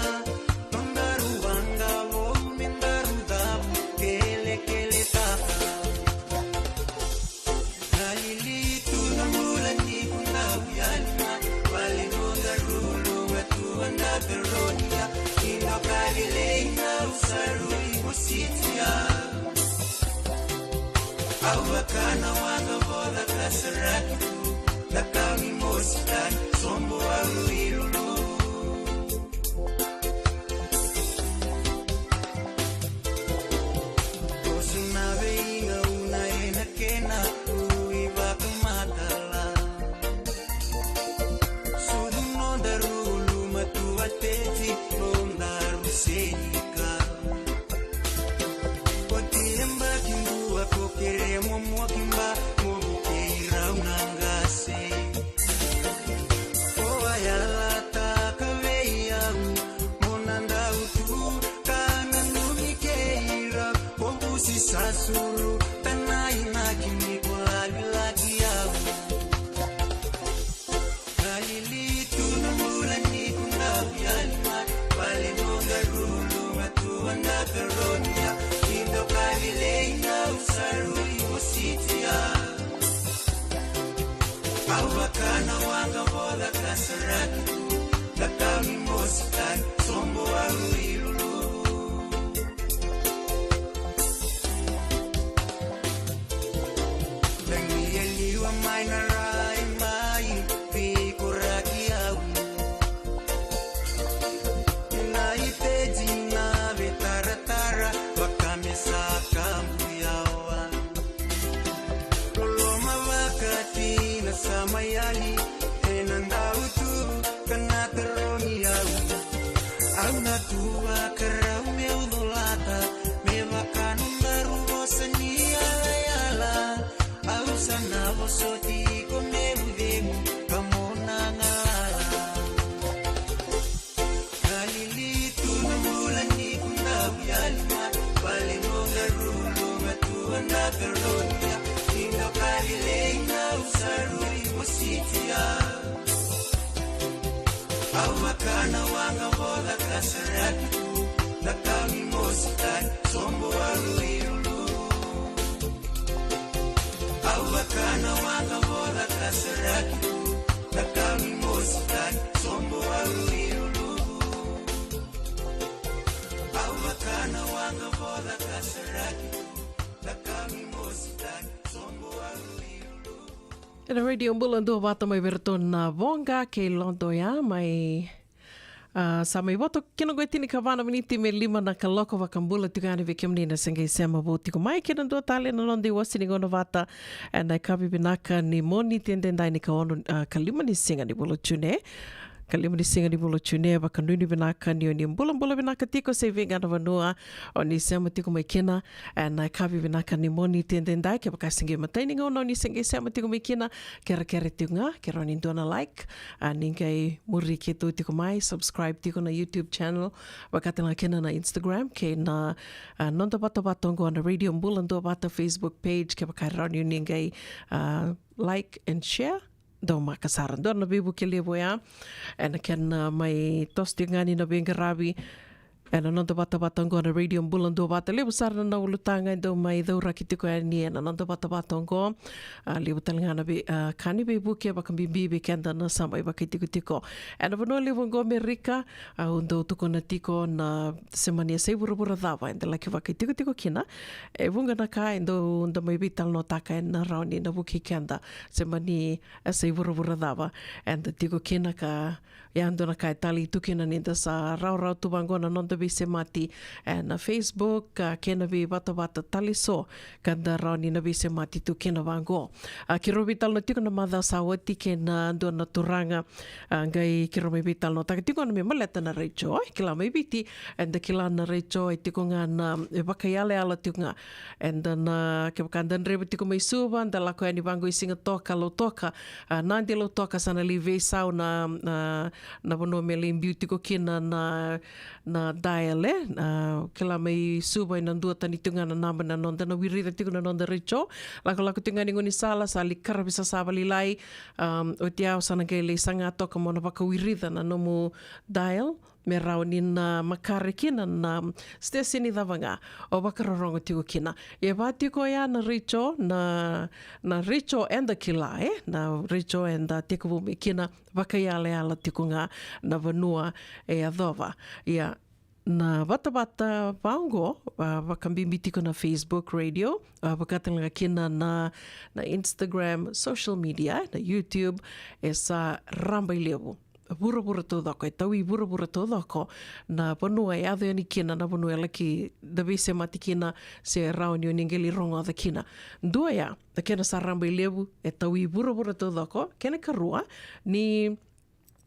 Nodaru waqa vou me daru cavu, kelekeletaka. Galili tu na bula ni ku dau yali mai, vale nodaru luga tu eda peronia, ni doka lelei na usaru i mositia. Au vaka na waqa voda ka saraki tu, na kau ni mositaki, sobo au i lulu. Toso na veigauna ena kena ui vakamatala. Sucu nodaru ulu matua teti nodaru senika. Ko tiyabaki dua ko kere momo kiba mo vukei rau na qase. Ko a yalataka vei au mo na dau tu ka nanumi kei rau ko busi sa suru tana inaki ni ko lavilaki au. Galili tu na bula ni ku dau yali mai, vale nodaru luga tu eda peronia, ni doka lelei na usaru i mositia. Au vaka na waqa voda ka saraki tu, na kau ni mositaki, sobo au i lulu. Dagi e liwa mai na rai mai, vikoraki au. Na itedi na veitaratara, vaka me sa kabu yawa. Loloma vakatina sa mai yali, ena dau tu ka na tarogi au. Au na tu vakarau meu colata, me vaka nodaru vosa ni yalayala. Au sa na vosoti iko meu cegu ka mo na galala. Galili tu na bula ni ku dau yali mai, vale nodaru luga tu eda peronia, ni doka lelei na usaru i mositia. Au vaka na waqa voda ka saraki tu, na kau ni mositaki, sobo au i lulu. Au vaka na waqa voda ka saraki tu, na kau ni mositaki, sobo au i lulu. Au vaka na waqa voda ka saraki tu, na kau ni mositaki, sobo au i lulu. Ena Radio Bula Duavata mai vei iratou na Voqa kei Lodoya mai. A, sa mai voto kina qo e tinikava na miniti me lima na kaloko. Vakabula tiko yani vei kemuni na se qai sema vou tiko mai kei na dua tale na noda iwase ni gauna vata ena yakavi vinaka ni Moniti edaidai ni ka ono, a, ka lima ni siga ni vula o June. Ka lima ni siga ni vula o June, vakanuinui vinaka ni o ni bulabula vinaka tiko se vei ga na vanua o ni sema tiko mai kina ena yakavi vinaka ni Moniti edaidai. Kevaka se qai imatai ni gauna o ni se qai sema tiko mai kina, kerekere tiko ga ke rawa ni dua na like, a, ni qai muri keitou tiko mai, subscribe tiko na YouTube channel, vakatalega kina na Instagram kei na, a, noda vatavata oqo na Radio Bula Duavata Facebook page, kevaka e rawa ni o ni qai, a, like and share. Dau maka sara. Dua na veivuke levu oya ena kena mai toso tiko ga ni na veiqaravi ena noda vatavata oqo na Radio Bula Duavata. Levu sara na ulutaga e dau mai cauraki tiko yani ena noda vatavata oqo. A, levu tale ga na vei, a, ka ni veivuke vakabibi vei keda na sa mai vakaitikotiko ena vanua levu oqo Amerika. Au dau tukuna tiko na semani yasai vuravura cava eda laki vakaitikotiko kina. E vuqa na ka e dau da mai veitalanoataka ena rawa ni na vukei keda. Semani yasai vuravura cava eda tiko kina ka, ia dua na ka e talei tu kina ni da sa rawarawa tu vaqo na noda veisemati ena Facebook, a, kei na veivatavata tale so ka da rawa ni na veisemati tu kina vaqo. A, keirau veitalanoa tiko na macawa sa oti kei na dua na turaga, a, qai keirau mai veitalanoataka tiko na me baleta na retio. E kila mai Viti, eda kila na retio e tiko ga na, e vakaiyalayala tiko ga. Eda na, kevaka da dreva tiko mai Suva, da lako yani vaqo i Sigatoka, Lautoka, a, Nadi, Lautoka, sa na lai veisau na, na, na vanua me lai biu tiko kina na, na dial, e. A, kila mai Suva ena duatani tiko ga na naba na noda na wirica tiko na noda retio. Lakolako tiko ga ni gaunisala, sa lai karavi sasava lailai. Um, oti au sa na qai lai saga toka mo na vakawirica na nomu dial me rawa ni na makare kina na sitesini cava ga o vakarorogo tiko kina. E va tiko ya na retio, na, na retio eda kila, e, na retio eda tekivu mai kina, vakaiyalayala tiko ga na vanua e yacova. Ia, na vatavata vaqo, a, vakabibi tiko na Facebook radio, a, vaka tale ga kina na, na Instagram, social media, na YouTube, e sa rabailevu. Vuravura taucoko, e taui vuravura taucoko na vanua e yaco yani kina, na vanua e laki da veisemati kina, se rawa ni o ni qai lai rogoca kina. Dua ya, na kena sa rabailevu, e taui vuravura taucoko, kena karua, ni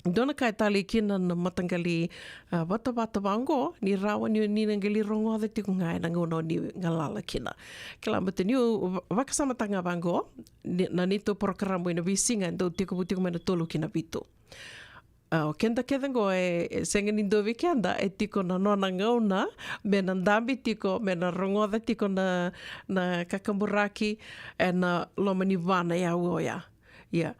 dua na ka e talei kina na mataqali, a, vatavata vaqo, ni rawa ni o ni na qai lai rogoca tiko ga ena gauna o ni galala kina. Kila, baleta niu va-, vakasamataka ga vaqo, ni, na neitou porokaramu ena veisiga e dau tekivu tiko mai na tolu ki na vitu. A, o keda kece qo e, e sega ni dua vei keda e tiko na nona gauna me na dabe tiko, me na rogoca tiko na, na kakaburaki ena loma ni va na aua oya. Ia,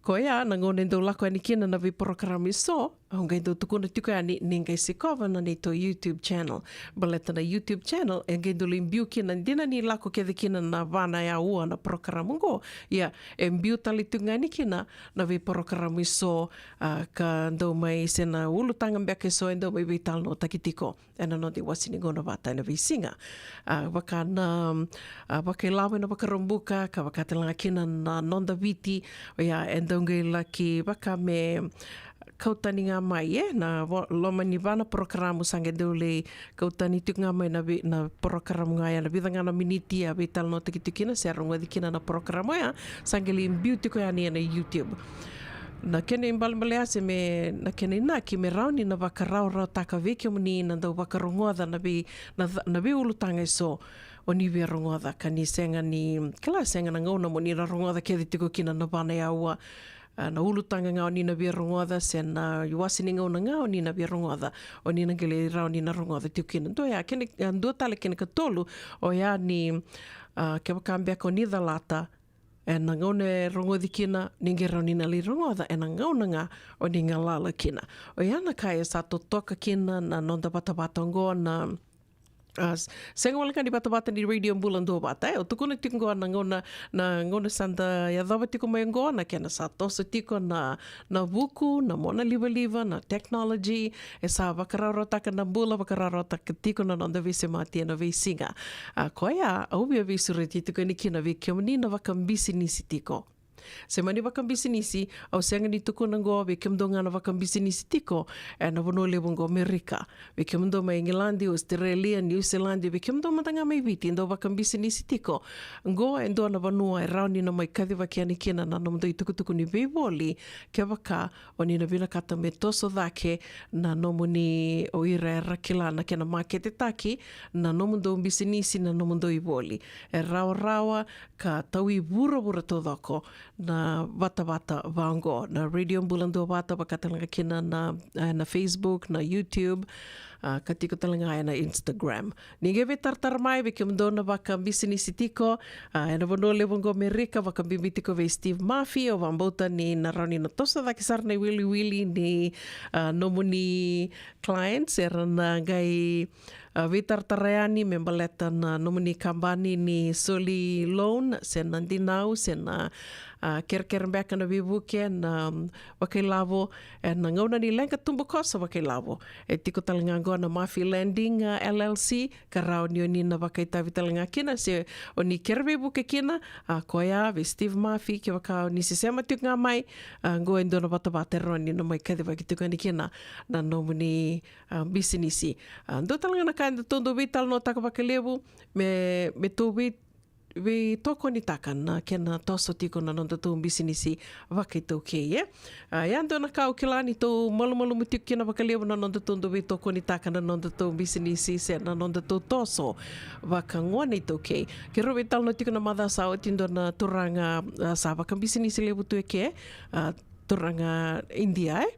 koya na gauna e dau lako yani kina na veiporokaramu eso, au qai dau tukuna tiko yani ni qai sikova na neitou YouTube channel. Baleta na YouTube channel e qai dau lai biu kina, dina ni lako kece kina na va na aua na porokaramu qo. Ia, e biu tale tiko ga yani kina na veiporokaramu eso, a, ka dau mai, se na ulutaga beka eso e dau mai veitalanoataki tiko ena noda iwase ni gauna vata ena veisiga. A, vaka na, a, vakailavo ena Vakaraubuka, ka vaka tale ga kina na Noda Viti, oya e dau qai laki vaka me kau tani ga mai, e, na vo-, loma ni va na porokaramu sa qai dau lai kau tani tiko ga mai na vi-, na porokaramu ga ya, na vica ga na miniti a veitalanoataki tiko kina, se a rogoci kina na porokaramu oya, sa qai lai biu tiko yani ena YouTube. Na kena ibalebale ya se me, na kena inaki me rawa ni na vakarawarawataka vei kemuni na dau vakarogoca na vei, na ca-, na veiulutaga eso o ni via rogoca, ka ni sega ni, kila, sega na gauna mo ni na rogoca kece tiko kina na va na aua, a, na ulutaga ga o ni na via rogoca, se na iwase ni gauna ga o ni na via rogoca, o ni na qai lai rawa ni na rogoca tiko kina. Dua ya, kena, a, dua tale, kena katolu, oya ni, a, kevaka beka o ni calata ena gauna e rogoci kina, ni qai rawa ni na lai rogoca ena gauna ga o ni galala kina. Oya na ka e sa totoka kina na noda vatavata oqo, na, a, s-, sega wale ga ni vatavata ni Radio Bula Duavata, e, au tukuna tiko oqo na gauna, na gauna sa da yacova tiko mai oqo, na kena sa toso tiko na, na vuku, na mona livaliva, na technology, e sa vakarawarawataka na bula, vakarawarawataka tiko na noda veisemati ena veisiga. A, koya au via veisureti tiko yani kina vei kemuni na vakabisinisi tiko. Se mani vakabisinisi, au sega ni tukuna oqo vei kemudou ga na vakabisinisi tiko ena vanua levu oqo Amerika. Vei kemudou mai Igiladi, Australia, New Zealand, vei kemudou mada ga mai Viti, dou vakabisinisi tiko. Oqo e dua na vanua e rawa ni na mai kacivaki yani kina na nomudou itukutuku ni veivoli, kevaka o ni na vinakata me toso cake na nomuni, o ira era kila na kena maketetaki na nomudou bisinisi, na nomudou ivoli. E rawarawa ka taui vuravura taucoko na vatavata vaqo, na Radio Bula Duavata, vaka tale ga kina na, e, na Facebook, na YouTube, a, ka tiko tale ga ena Instagram. Ni qai veitaratara mai vei kemudou na vakabisinisi tiko, a, ena vanua levu oqo Amerika, vakabibi tiko vei Steve Murphy. Au vakabauta ni na rawa ni na toso cake sara na iwiliwili ni, a, nomuni clients era na qai, A, veitaratara yani me baleta na nomuni kabani ni soli loan, se na dinau, se na, a, kerekere beka na veivuke, na, um, vakailavo, e na gauna ni leqa tubukoso vakailavo. E tiko tale ga oqo na Mafi Lending, a, L L C, ka rawa ni oni na vakaitavi tale ga kina, se oni kere veivuke kina, a, koya, vei Steve Mafi, kevaka oni se sema tiko ga mai, a, oqo e dua na vatavata e rawa ni na mai kacivaki tiko yani kina na nomuni, a, bisinisi. A, dua tale ga na ka eda tou dau veitalanoataka vakalevu, me, me tou vei, veitokonitaka na kena toso tiko na nodatou bisinisi vakaitaukei, e. A, ia dua na ka au kila ni tou malumalumu tiko kina vakalevu na nodatou dau veitokonitaka na nodatou bisinisi se na nodatou toso vakagone iTaukei. Keirau veitalanoa tiko na macawa sa oti, dua na turaga, a, sa vakabisinisi levu tu eke, a, turaga Idia, e.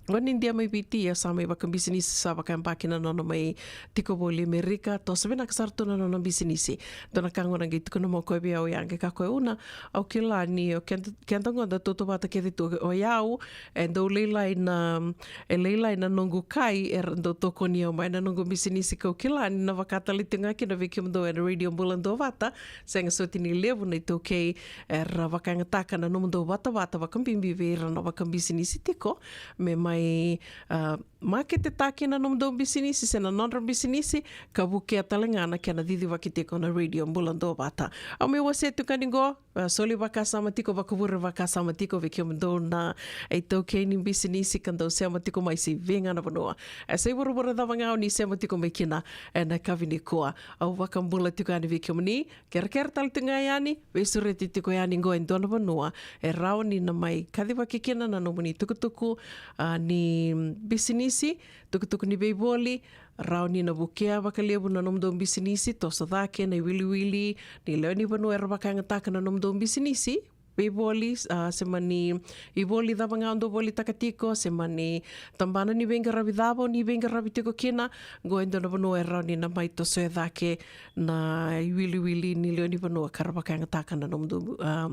Gone Idia mai Viti, ia sa mai vakabisinisi, sa vakayabaki na nona mai tiko voli Amerika, toso vinaka sara tu na nona bisinisi. Dua na ka gona qai tukuna mai o koya vei au, ia qai kaya o koya, Una, au kila ni o keda, keda qo da tautauvata kece tu, o yau e dau lailai na, e lailai na noqu kai era dau tokoni au mai na noqu bisinisi, kau kila ni na vaka tale tiko ga kina vei kemudou ena Radio Bula Duavata, sega soti ni levu na iTaukei era vakayagataka na nomudou vatavata, vakabibi vei ira na vakabisinisi tiko, me mai, a, maketetaki na nomudou bisinisi se na nodra bisinisi, ka vukea tale ga na kena cicivaki tiko na Radio Bula Duavata. Au mai wasea tiko yani qo, a, soli vakasama tiko, vakavure vakasama tiko vei kemudou na iTaukei ni bisinisi ka dau sema tiko mai se vei ga na vanua. E se i vuravura cava ga o ni sema tiko mai kina ena yakavi nikua. Au vakabula tiko yani vei kemuni, kerekere tale tiko ga yani, veisureti tiko yani qo e dua na vanua e rawa ni na mai kacivaki kina na nomuni tukutuku, a, ni bisinisi, tukutuku ni veivoli, rawa ni na vukea vakalevu na nomudou bisinisi, toso cake na iwiliwili ni lewe ni vanua era vakayagataka na nomudou bisinisi, veivoli, a, se mani ivoli cava ga o dou volitaka tiko, se mani tabana ni veiqaravi cava o ni veiqaravi tiko kina, qo e dua na vanua e rawa ni na mai tosoya cake na iwiliwili ni lewe ni vanua ka ra vakayagataka na nomudou, a,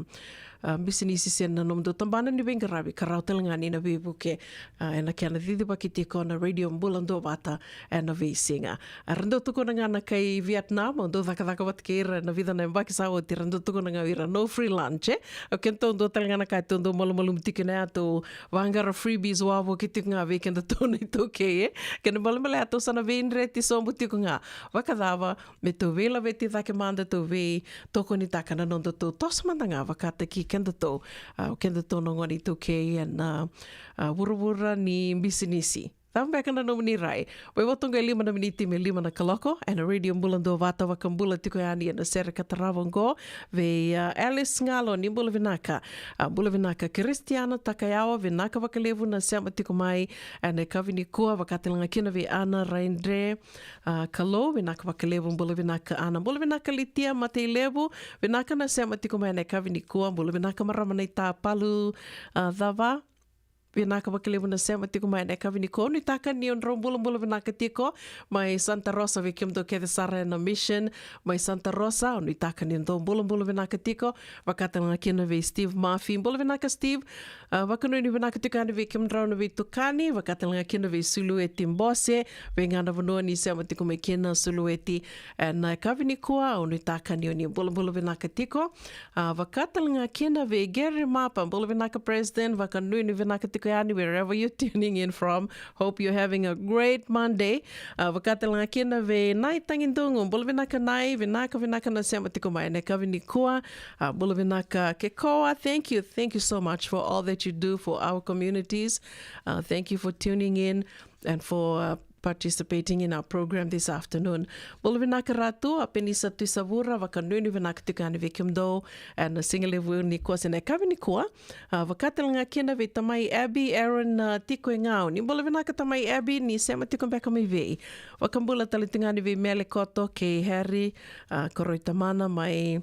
a, bisinisi se na nomudou tabana ni veiqaravi ka rawa tale ga ni na veivuke, a, ena kena cicivaki tiko na Radio Bula Duavata ena veisiga. A, ra dau tukuna ga na kai Vietnam, au dau cakacaka vata kei ira na vica na yabaki sa oti, ra dau tukuna ga o ira no free lunch, e. O kedatou dua tale ga na ka tou dau malumalumu tiko kina ya, tou vaqara freebies wavoki tiko ga vei kedatou na iTaukei, e. Kena ibalebale ya tou sa na veidreti sobu tiko ga. Vakacava me tou veilaveti cake mada, tou veitokonitaka na nodatou toso mada ga vakataki kedatou, a, kedatou na gone iTaukei ena, a, vuravura ni bisinisi. Cava beka na nomuni rai? Vaivoto qo e lima na miniti me lima na kaloko ena Radio Bula Duavata, vakabula tiko yani ena sere ka tarava qo vei, a, Alice Galo, ni bula vinaka. A, bula vinaka Kristiana Takayawa, vinaka vakalevu na sema tiko mai ena yakavi nikua, vaka tale ga kina vei Ana Raidre, a, Kalou, vinaka vakalevu, bula vinaka Ana. Bula vinaka Litia Matailevu, vinaka na sema tiko mai ena yakavi nikua, bula vinaka marama na itapalu, a, cava. Vinaka vakalevu na sema tiko mai ena yakavi nikua. Nuitaka ni o drau bulabula vinaka tiko mai Santa Rosa, vei kemudou kece sara ena Mission mai Santa Rosa, nuitaka ni dou bulabula vinaka tiko. Vaka tale ga kina vei Steve Murphy. Bula vinaka Steve. A, vakanuinui vinaka tiko yani vei kemudrau na veitukani, vaka tale ga kina vei Sulueti Bose, vei ga na vanua ni sema tiko mai kina Sulueti ena yakavi nikua, au nuitaka ni o ni bulabula vinaka tiko. A, vaka tale ga kina vei Gary Mapa, bula vinaka President, vakanuinui vinaka tiko yani wherever you're tuning in from. Hope you're having a great Monday. A, vaka tale ga kina vei Nai Tagidugu, bula vinaka Nai, vinaka, vinaka na sema tiko mai ena yakavi nikua. A, bula vinaka Kekoa, thank you, thank you so much for all that you do for our communities. Uh, thank you for tuning in and for, uh, participating in our program this afternoon. Bula vinaka Ratu, a Penisa Tuisavura, vakanuinui vinaka tiko yani vei kemudou ena sigalevu nikua se na yakavi nikua. A, vaka tale ga kina vei tamai Abby Aaron, a, tiko e Gauna. Bula vinaka tamai Abby, ni sema tiko beka mai vei? Vakabula tale tiko ga yani vei Mele Koto kei Harry, a, Koroi Tamana mai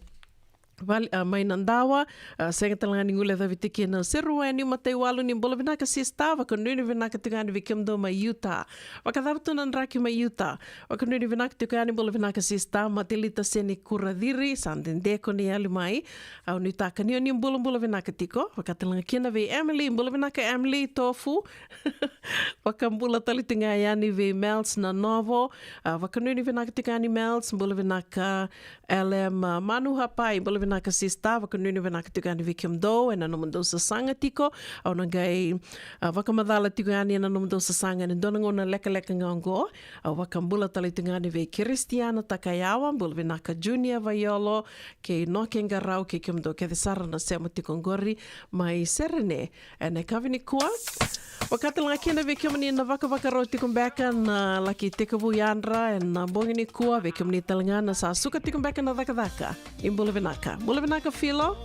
Vale, a, mai Nadawa, a, sega tale ga ni guilecavi tiko kina o Serueni Mataiwalu, ni bula vinaka sista, vakanuinui vinaka tiko yani vei kemudou mai Utah. Vakacava tu na draki mai Utah? Vakanuinui vinaka tiko yani, bula vinaka sista, Matelita Seni Kuraciri, sa dede ko ni yali mai. Au nuitaka ni o ni bulabula vinaka tiko. Vaka tale ga kina vei Emily, bula vinaka Emily Tofu. Vakabula tale tiko ga yani vei Mels Nanovo. A, vakanuinui vinaka tiko yani Mels, bula vinaka L M, a, Manu Hapai, bula vinaka sista, vakanuinui vinaka tiko yani vei kemudou ena nomudou sasaga tiko. Au na qai, a, vakamacala tiko yani ena nomudou sasaga ena dua na gauna lekaleka ga oqo. Au vakabula tale tiko yani vei Kristiana Takayawa, bula vinaka Junior Vaiolo, kei Noke Qarau, kei kemudou kece sara na sema tiko oqori mai Serene ena yakavi nikua. Vaka tale ga kina vei kemuni na vakavakarau tiko beka na laki tekivu yadra ena bogi nikua, vei kemuni tale ga na sa suka tiko beka na cakacaka. Ni bula vinaka. Bula vinaka Filo.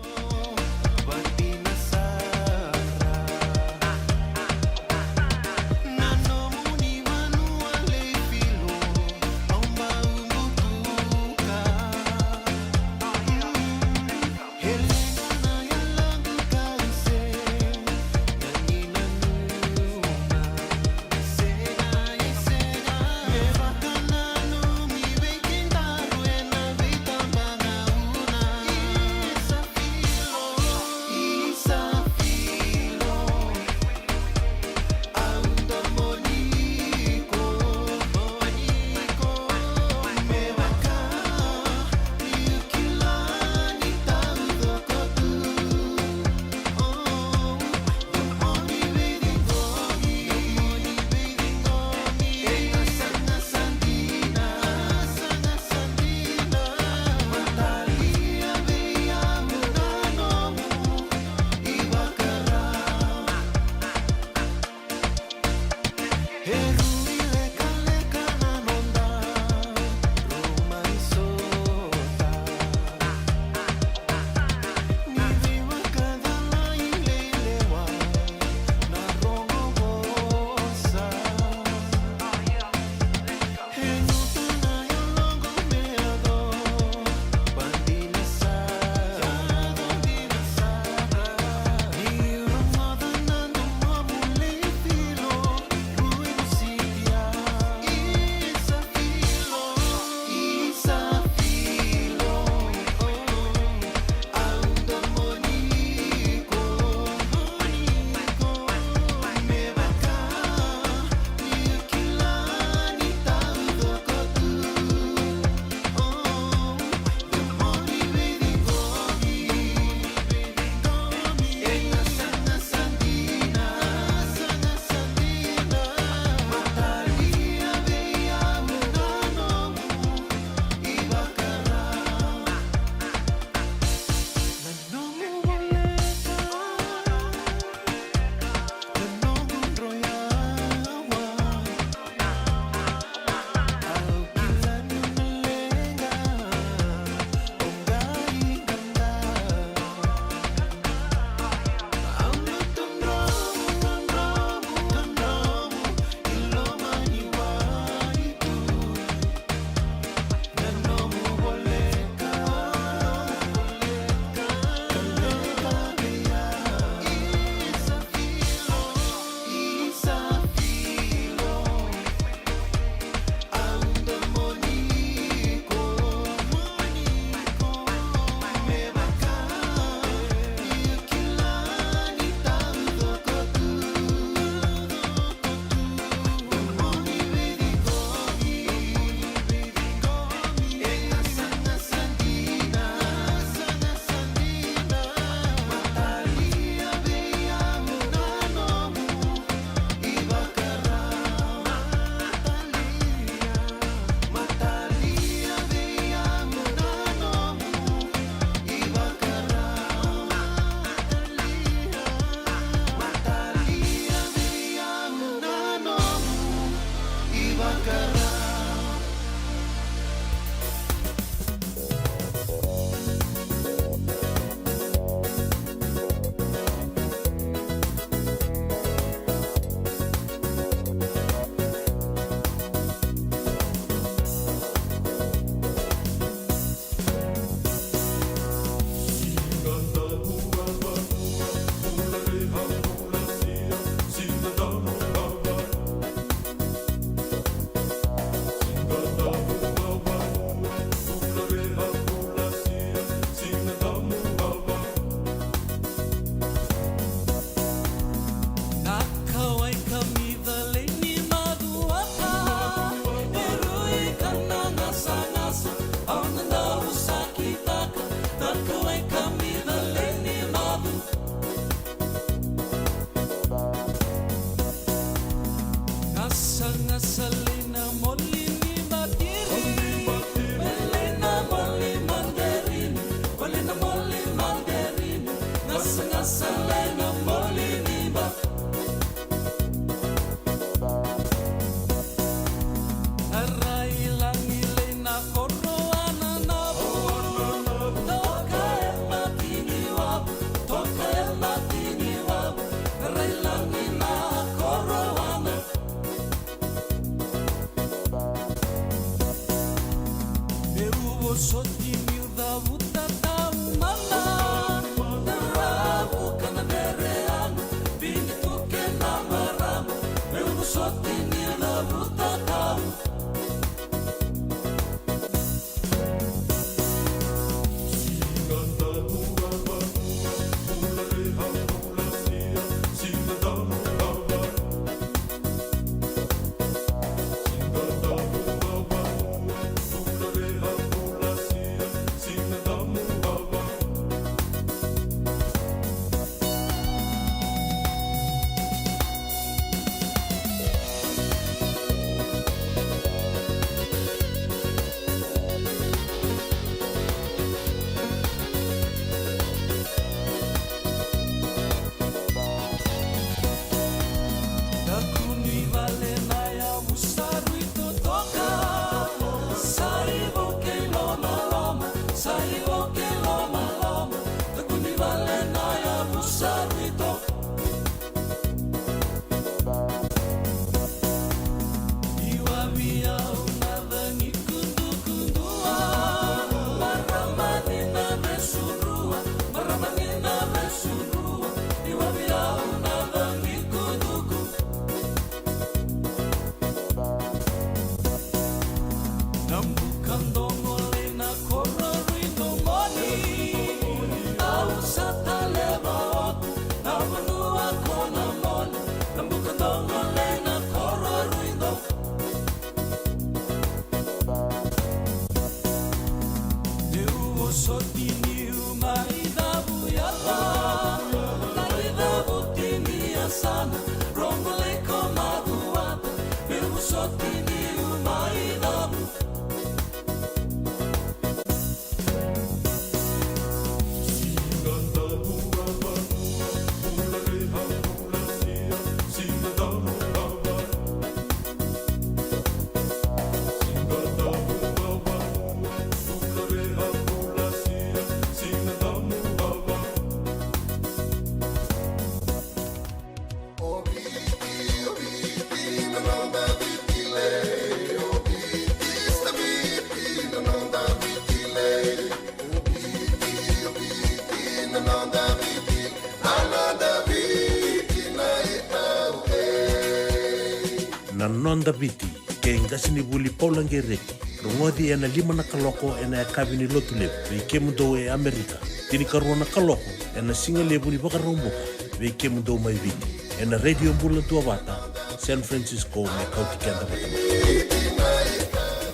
Na Noda Viti, kei qasenivuli Paula Qereti, rogoci ena lima na kaloko ena yakavi ni Lotulevu vei kemudou e Amerika, tinikarua na kaloko ena sigalevu ni Vakaraubuka vei kemudou mai Viti, ena Radio Bula Duavata, San Francisco, me kauti keda vata mai.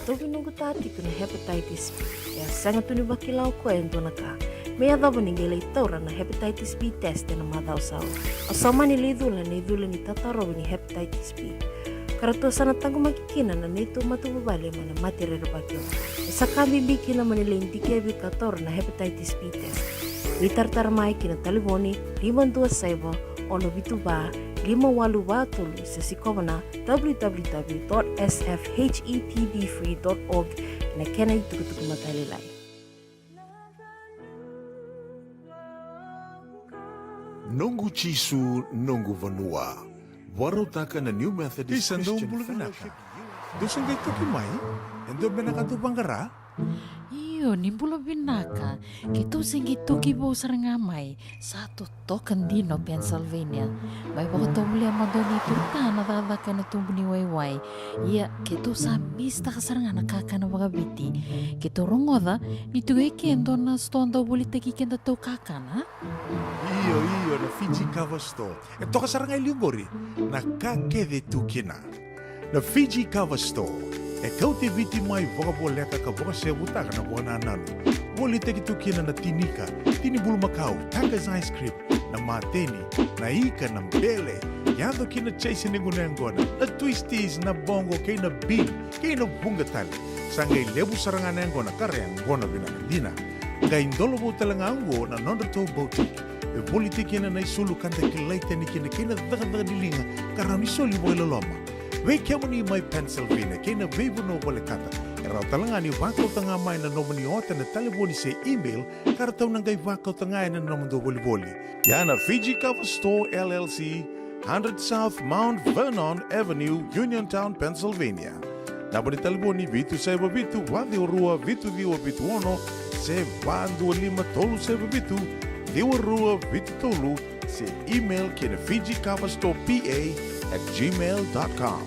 Tovi noqu ta tiko na hepatitis B. E a sega tu ni vakila o koya e dua na ka me yacova ni qai lai taura na hepatitis B test ena macawa sa oti. O sa mani lai cula na icula ni tatarovi ni hepatitis B, ka ratou sa na taqomaki kina na neitou matavuvale mai na mate rerevaki oqo. E sa ka bibi kina mo ni lai dikevi ka taura na hepatitis B test. Veitaratara mai ki na talevoni lima dua saiva, ono vitu va, lima walu va tolu, se sikova na w w w dot s f h e p b free dot org ena kena itukutuku matailalai. Noqu Jisu, noqu vanua. Vakarautaka na New Methodist Isa, dou Christian bula vinaka. Fellowship. Dou se qai toki mai? E dua beka na ka dou vaqara? Io, ni bula vinaka. Keitou se qai toki vou sara ga mai. Sa totoka dina o Pennsylvania. Mai vakatovolea mada o neitou ta na cakacaka ena tubu ni waiwai. Ia, keitou sa misitaka sara ga na kakana vakaviti. Keitou rogoca ni tu e ke e dua na sitoa dau volitaki kedatou kakana, a? Io, io, na Fiji Cover Store. E toka sara ga e liu qori na ka kece tu kina. Na Fiji Cover Store e kauti Viti mai vakavoleka ka vakasevutaka na vakanananu. Volitaki tu kina na tinika, tini bulumakau, Tucker's ice cream, na mateni, na ika, na bele, yaco ki na chase ni gunu yaqona, na twisties, na boqo, kei na bean, kei na vuqa tale. Sa qai levu sara ga na yaqona ka ra yaqona vinaka dina. Qai dolovou tale ga oqo na nodratou boutique. E volitaki kina na isulu ka da kilai tani kina kei na cakacaka ni liga ka rawa ni soli vakailoloma. Vei kemuni mai Pennsylvania kei na veivanua volekata, e rawa tale ga ni vakauta ga mai na nomuni ota ena talevoni se email ka ratou na qai vakauta ga ena nomudou volivoli. Ia na Fiji Cover Store L L C, hundred South Mount Vernon Avenue, Uniontown, Pennsylvania. Naba ni talevoni vitu saiva vitu, va ciwa rua, vitu ciwa vitu ono, se va dua lima tolu saiva vitu, ciwa rua vitu tolu, se email ki na Fiji Cover Store P A at gmail dot com.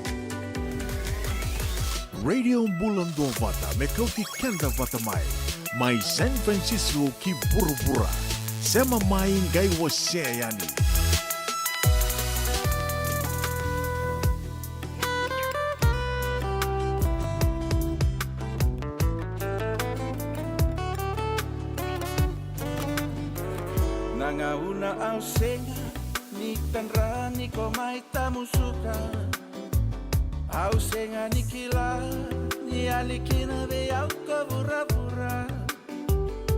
Radio Bula Duavata me kauti keda vata mai, mai San Francisco ki vuravura. Sema mai qai wasea yani. Na gauna au sega ni tadra ni ko mai tamusuka. Au sega ni kila ni yali kina vei au ko vuravura.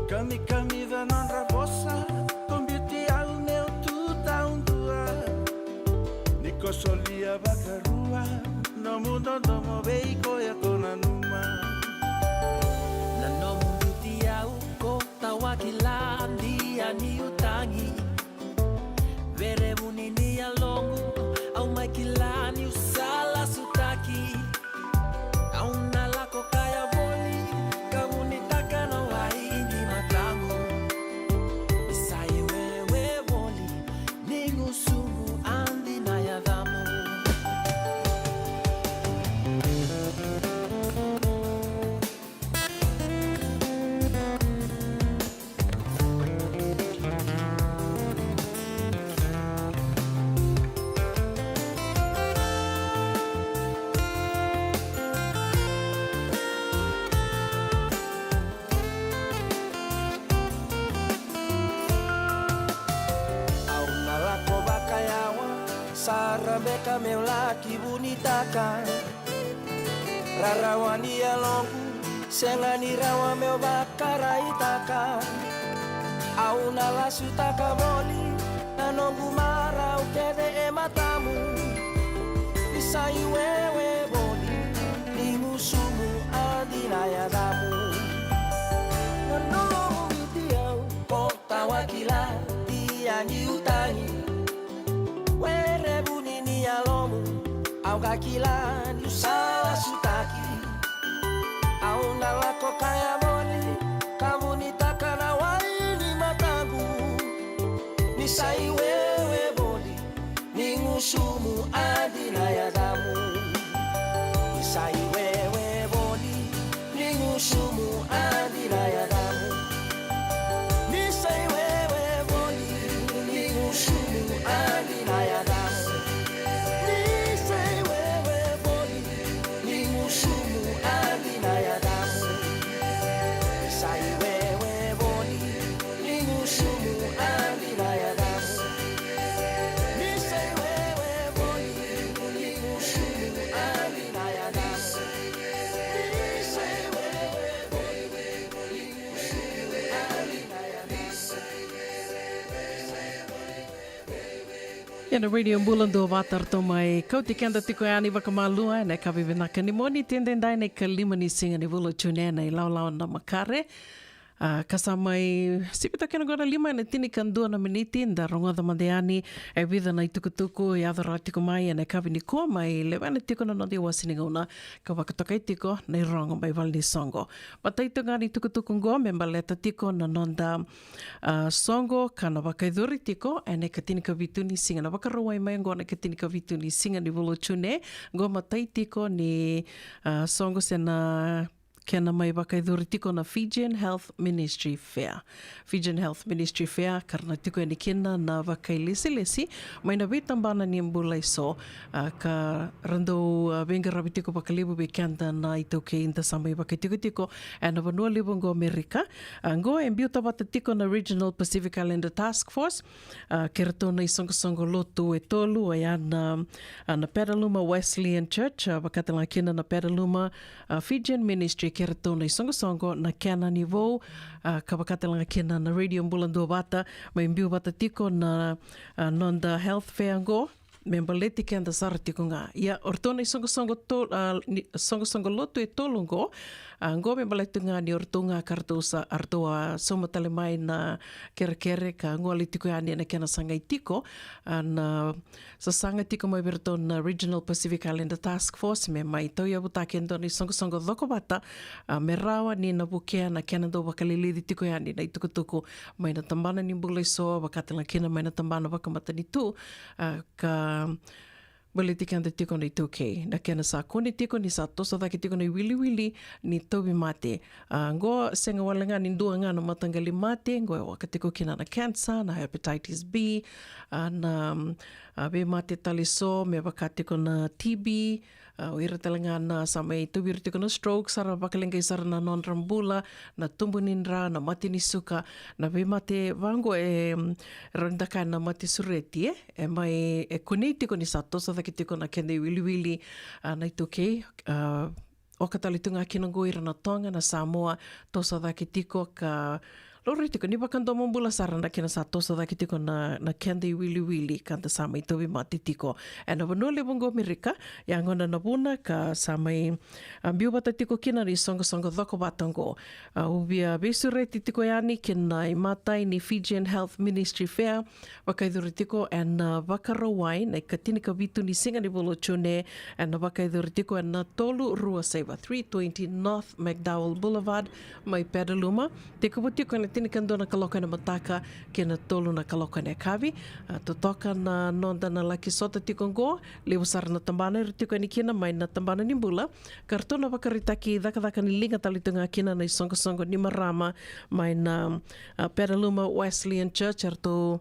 Kamikamica nodra vosa, ko biuti au meu tu taudua. Ni ko solia vakarua nomu dodomo vei koya ko nanuma. Na nomu biuti au ko tawakila, dia niu tagi. Verevu ni ni yaloqu, au mai kila niu sa lasutaki. Au na lako kaya voli, ka vunitaka na wai ni matamu. Isa i wewe voli, ni gusumu adi na yacamu. Au na lako vakayawa, sa rabeka meu laki vunitaka. Rarawa ni yaloqu, sega ni rawa meu vakaraitaka. Au na lasutaka voli na noqu marau kece e matamu. Isa i wewe voli, ni gusumu adi na yacamu. Na nomu biuti au ko tawakila, dia niu tagi. Werevu ni ni yalomu, au ka kila niu sa lasutaki. Au na lako kaya voli, ka vunitaka na wai ni matamu. Ni sa iwewe voli ni gusumu adi na yacamu. Ni sa iwewe voli ni gusumu adi na yacamu. Ni sa iwewe voli ni gusumu adi na yacamu. Ni sa iwewe voli ni gusumu adi na yacamu. Ni sa iwewe voli ni gusumu adi na yacamu. Ni sa iwewe voli ni gusumu adi na yacamu. Ni sa iwewe voli ni gusumu adi na yacamu. Ia na Radio Bula Duavata ratou mai kauti keda tiko yani vakamalua ena yakavi vinaka ni Moniti edaidai, na ikalima ni siga ni vula o June, na ilawalawa na makare. A, ka sa mai sivita kena qo na lima ena tinikadua na miniti, da rogoca mada yani e vica na itukutuku e yaco rawa tiko mai ena yakavi nikua, mai lewena tiko na noda iwase ni gauna ka vakatokai tiko na irogo mai valenisoqo. Matai tu ga ni tukutuku qo me baleta tiko na noda, a, soqo ka na vakayacori tiko ena ikatinikavitu ni siga, na Vakarauwai mai qo na ikatinikavitu ni siga ni vula o June. Qo matai tiko ni, a, soqo se na kena mai vakayacori tiko na Fijian Health Ministry Fair. Fijian Health Ministry Fair ka ra na tiko yani kina na vakailesilesi mai na veitabana ni bula eso, a, ka ra dau, a, veiqaravi tiko vakalevu vei keda na iTaukei da sa mai vakaitikotiko ena vanua levu qo Amerika. A, qo e biuta vata tiko na Regional Pacific Islander Task Force, a, kei ratou na isoqosoqo lotu e tolu, oya na, a, na Petaluma Wesleyan Church, a, vakatalega kina na Petaluma, a, Fijian Ministry, kei ratou na isoqosoqo na kena ni vou, a, ka vakatalega kina na Radio Bula Duavata, mai biu vata tiko na, a, noda health fair qo me baleti keda sara tiko ga. Ia, o ratou na isoqosoqo to-, a, ni, soqosoqo lotu e tolu qo, a, qo me baleti ga ni o ratou ga ka ratou sa, a ratou a sauma tale mai na kerekere ka gole tiko yani ena kena sagai tiko, a, na sasaga tiko mai vei ratou na Regional Pacific Islander Task Force me mai tauyavutaki e dua na isoqosoqo cokovata, a, me rawa ni na vukea na kena dau vakalilici tiko yani na itukutuku mai na tabana ni bula eso, vakatalega kina mai na tabana vakamatanitu, a, ka baleti keda tiko na iTaukei, na kena sa kune tiko ni sa toso cake tiko na iwiliwili ni tauvimate. A, qo sega wale ga ni dua ga na mataqali mate, qo e vaka tiko kina na cancer, na hepatitis B, a, na, a, veimate tale eso me vaka tiko na T B, a, o ira tale ga na sa mai tauvi ira tiko na stroke, sa ra vakaleqai sara na nodra bula, na tubu ni dra, na mate ni suka, na veimate vaqo e, mm, rawa ni da kaya na mate sureti, e, e mai, e kunei tiko ni sa toso cake tiko na keda iwiliwili, a, na iTaukei, a, oka tale tu ga kina qo ira na Toga, na Samoa, toso cake tiko ka laurai tiko ni vakadomobula sara na kena sa toso cake tiko na, na keda iwiliwili ka da sa mai tauvimate tiko ena vanua levu qo Amerika. Ia gona na vuna ka sa mai, a, biu vata tiko kina na isoqosoqo cokovata qo. A, au via veisureti tiko yani kina imatai ni Fijian Health Ministry Fair, vakayacori tiko ena Vakarauwai na ikatinikavitu ni siga ni vula o June, ena vakayacori tiko ena tolu rua saiva, three twenty North McDowell Boulevard, mai Petaluma. Tekivu tiko ena tinikadua na kaloko ena mataka kei na tolu na kaloko ena yakavi. A, totoka na noda na laki sota tiko qo, levu sara na tabana era tiko yani kina mai na tabana ni bula, ka ratou na vakaraitaki cakacaka ni liga tale tu ga kina na isoqosoqo ni marama mai na, a, Petaluma Wesleyan Church, eratou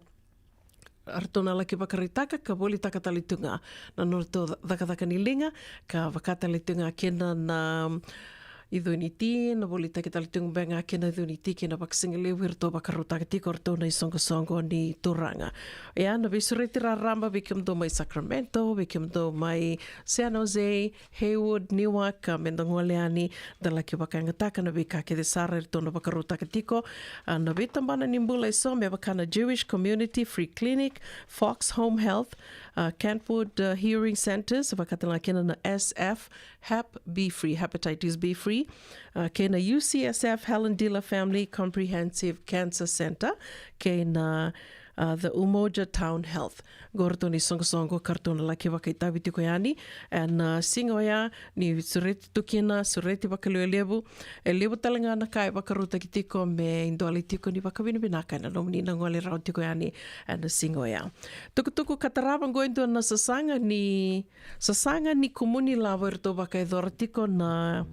ratou na laki vakaraitaka ka volitaka tale tu ga na nodratou ca-, cakacaka ni liga, ka vaka tale tu ga kina na icuniti, na volitaki tale tu ga beka ga kina icuniti kei na vakasigalevu eratou vakarautaka tiko ratou na isoqosoqo ni turaga. Ia na veisureti raraba vei kemudou mai Sacramento, vei kemudou mai San Jose, Hayward, Newark, a, me da gole yani, da laki vakayagataka na veika kece sara eratou na vakarautaka tiko, a, na veitabana ni bula eso me vaka na Jewish Community Free Clinic, Fox Home Health, a, Kentwood, a, Hearing Centers, vaka tale ga kina na S F Hep B Free, Hepatitis B Free, a, kei na U C S F Helen Diller Family Comprehensive Cancer Center, kei na, a, the Umoja Town Health. Qo ratou na isoqosoqo ka ratou na laki vakaitavi tiko yani ena, a, siga oya, ni sureti tu kina, sureti vakalevulevu. E levu tale ga na ka e vakarautaki tiko me idolei tiko ni vakavinavinaka ena nomuni na gole rawa tiko yani ena siga oya. Tukutuku ka tarava qo e dua na sasaga ni, sasaga ni kumuni lavo eratou vakayacora tiko na,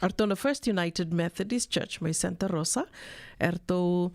eratou na First United Methodist Church mai Santa Rosa. Eratou,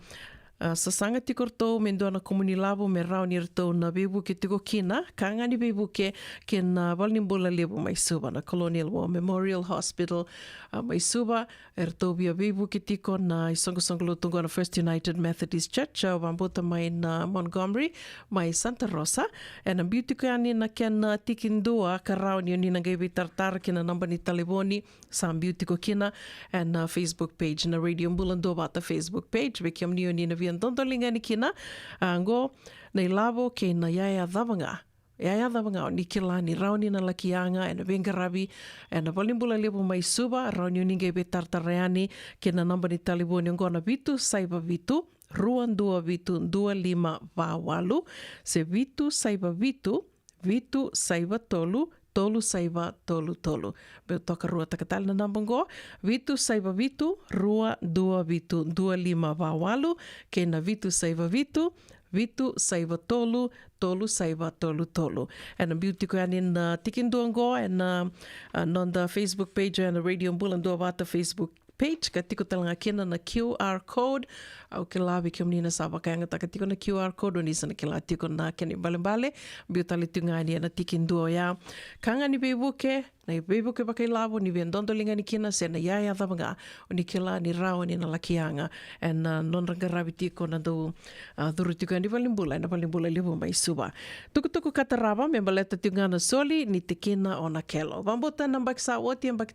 a, sasaga tiko ratou me dua na kumuni lavo me rawa ni ratou na veivuke tiko kina, ka ga ni veivuke kei na valenibula levu mai Suva, na Colonial War Memorial Hospital, a, mai Suva. Eratou via veivuke tiko na isoqosoqo lotu qo na First United Methodist Church, a, vakabauta mai na Montgomery, mai Santa Rosa. Ena biu tiko yani na kena tikidua ka rawa ni oni na qai veitaratara kina naba ni talevoni, sa biu tiko kina ena, a, Facebook page, na Radio Bula Duavata Facebook page. Vei kemuni oni na via dodoliga yani kina, a, qo na ilavo kei na yaya cava ga. Yaya cava ga oni kila ni rawa ni na laki yaga ena veiqaravi ena valenibula levu mai Suva, rawa ni oni qai veitaratara yani kina naba ni talevoni qo na vitu saiva vitu, rua dua vitu, dua lima va walu, se vitu saiva vitu, vitu saiva tolu, tolu saiva tolu tolu. Meu tokaruataka tale na naba qo, vitu saiva vitu, rua dua vitu, dua lima va walu, kei na vitu saiva vitu, vitu saiva tolu, tolu saiva tolu tolu. Ena biu tiko yani na tikidua qo ena, a, noda Facebook page, ena Radio Bula Duavata Facebook page, ka tiko tale ga kina na Q R code. Au kila vei kemuni na sa vakayagataka tiko na Q R code, oni sa na kila tiko na kena ibalebale. Biu tale tiko ga yani ena tikidua oya. Ka ga ni veivuke, na veivuke vakailavo oni via dodoliga yani kina, se na yaya cava ga oni kila ni rawa ni na laki yaga ena, a, nodra qaravi tiko na dau, a, curu tiko yani valenibula ena valenibula levu mai Suva. Tukutuku ka tarava me baleta tiko ga na soli ni tikina o Nakelo. Vakabauta na yabaki sa oti, yabaki,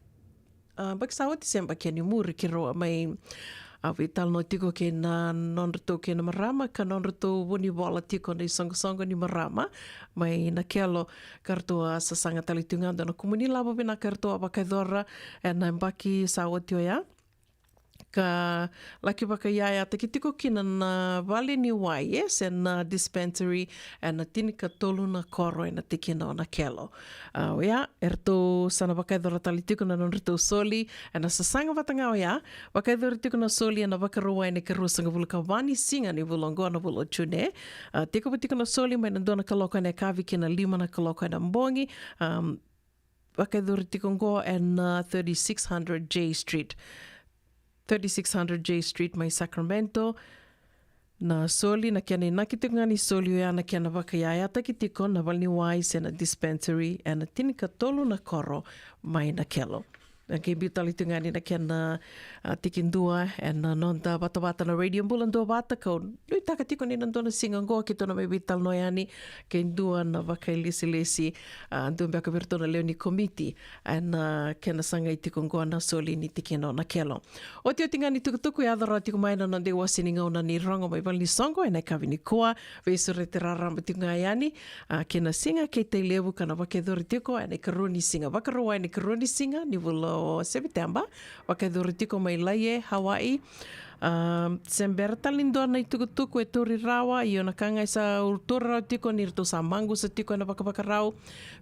a, yabaki sa oti se yabaki yani muri keirau a mai, a, veitalanoa tiko kei na nodratou kei na marama ka nodratou vunivola tiko na isoqosoqo ni marama mai Nakelo, ka ratou a sasaga tale tiko ga dua na kumuni lavo vinaka eratou a vakayacora ena yabaki sa oti oya, ka laki vakayayataki tiko kina na vale ni wai, e, se na dispensary ena tinikatolu na koro ena tikina o Nakelo. A, oya, eratou sa na vakayacora tale tiko na nodratou soli ena sasaga vata ga oya. Vakayacori tiko na soli ena Vakarauwai ena ikaruasagavulu ka va ni siga ni vula oqo, na vula o June. A, tekivu tiko na soli mai na dua na kaloko ena yakavi ki na lima na kaloko ena bogi. Am, vakayacori tiko oqo ena, a, thirty-six hundred J Street. Thirty-six hundred J Street mai Sacramento. Na soli, na kena inaki tiko ga ni soli oya na kena vakayayataki tiko na vale ni wai se na dispensary ena tinikatolu na koro mai Nakelo. Na qai biu tale tiko ga yani na kena, a, tikidua ena noda vatavata na Radio Bula Duavata, kau nuitaka tiko ni na dua na siga oqo keitou na mai veitalanoa yani kei dua na vakailesilesi, a, dua beka vei iratou na lewe ni komiti ena, a, kena sagai tiko oqo na soli ni tikina o Nakelo. Otioti ga ni tukutuku, yaco rawa tiko mai na noda iwase ni gauna ni rogo mai valenisoqo ena yakavi nikua. Veisureti raraba tiko ga yani, a, kei na Siga kei Tailevu ka na vakayacori tiko ena ikarua ni siga, Vakarauwai ena ikarua ni siga ni vula o Seviteba. Vakayacori tiko mai Laie, Hawaii. A, se bera tale ni dua na itukutuku e tauri rawa, io na ka ga e sa tauri rawa tiko ni ratou sa maqusa tiko ena vakavakarau.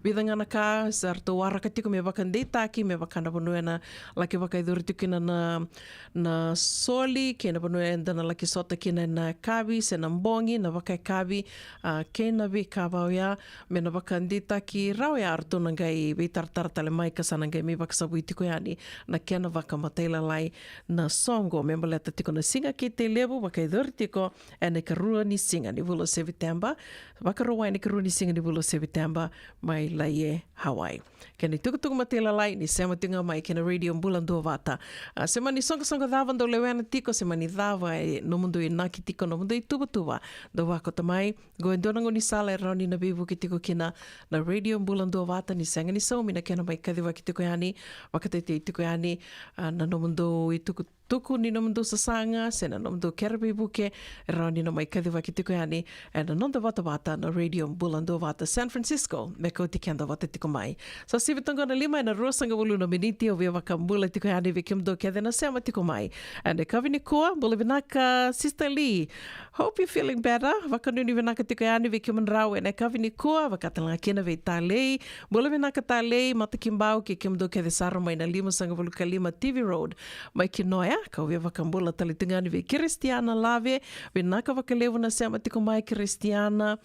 Vica ga na ka sa ratou waraka tiko me vakadeitaki, me vaka na vanua ena laki vakayacori tiko kina na, na soli, kei na vanua eda na laki sota kina ena yakavi se na bogi, na vakayakavi, a, kei na veika vaka oya, me na vakadeitaki rawa ya, ratou na qai veitaratara tale mai ka sa na qai mai vakasavui tiko yani na kena vakamatailalai na soqo me baleta tiko na Siga kei Tailevu, vakayacori tiko ena ikarua ni siga ni vula o Seviteba, Vakarauwai ena ikarua ni siga ni vula o Seviteba, mai Laie, Hawaii. Kena itukutuku matailalai ni sema tiko ga mai kei na Radio Bula Duavata. A, se mani soqosoqo cava dou lewena tiko, se mani cava e nomudou inaki tiko, nomudou ituvatuva, dou vakauta mai. Qo e dua na gaunisala e rawa ni na veivuke tiko kina na Radio Bula Duavata ni sega ni saumi na kena mai kacivaki tiko yani, vakatetei tiko yani, a, na nomudou itukutuku ni nomudou sasaga se na nomudou kere veivuke, e rawa ni na mai kacivaki tiko yani ena noda vatavata na Radio Bula Duavata San Francisco, me kauti keda vata tiko mai. Sa sivi toka na lima ena ruasagavulu na miniti, au via vakabula tiko yani vei kemudou kece na sema tiko mai ena yakavi nikua. Bula vinaka Sister Lee. Hope you're feeling better. Vakanuinui vinaka tiko yani vei kemudrau ena yakavi nikua, vaka tale ga kina vei Talei. Bula vinaka Talei, Matakibau, kei kemudou kece sara mai na lima sagavulu ka lima T V Road mai Kinoya. Kau via vakabula tale tu ga yani vei Kristiana Lave, vinaka vakalevu na sema tiko mai Kristiana.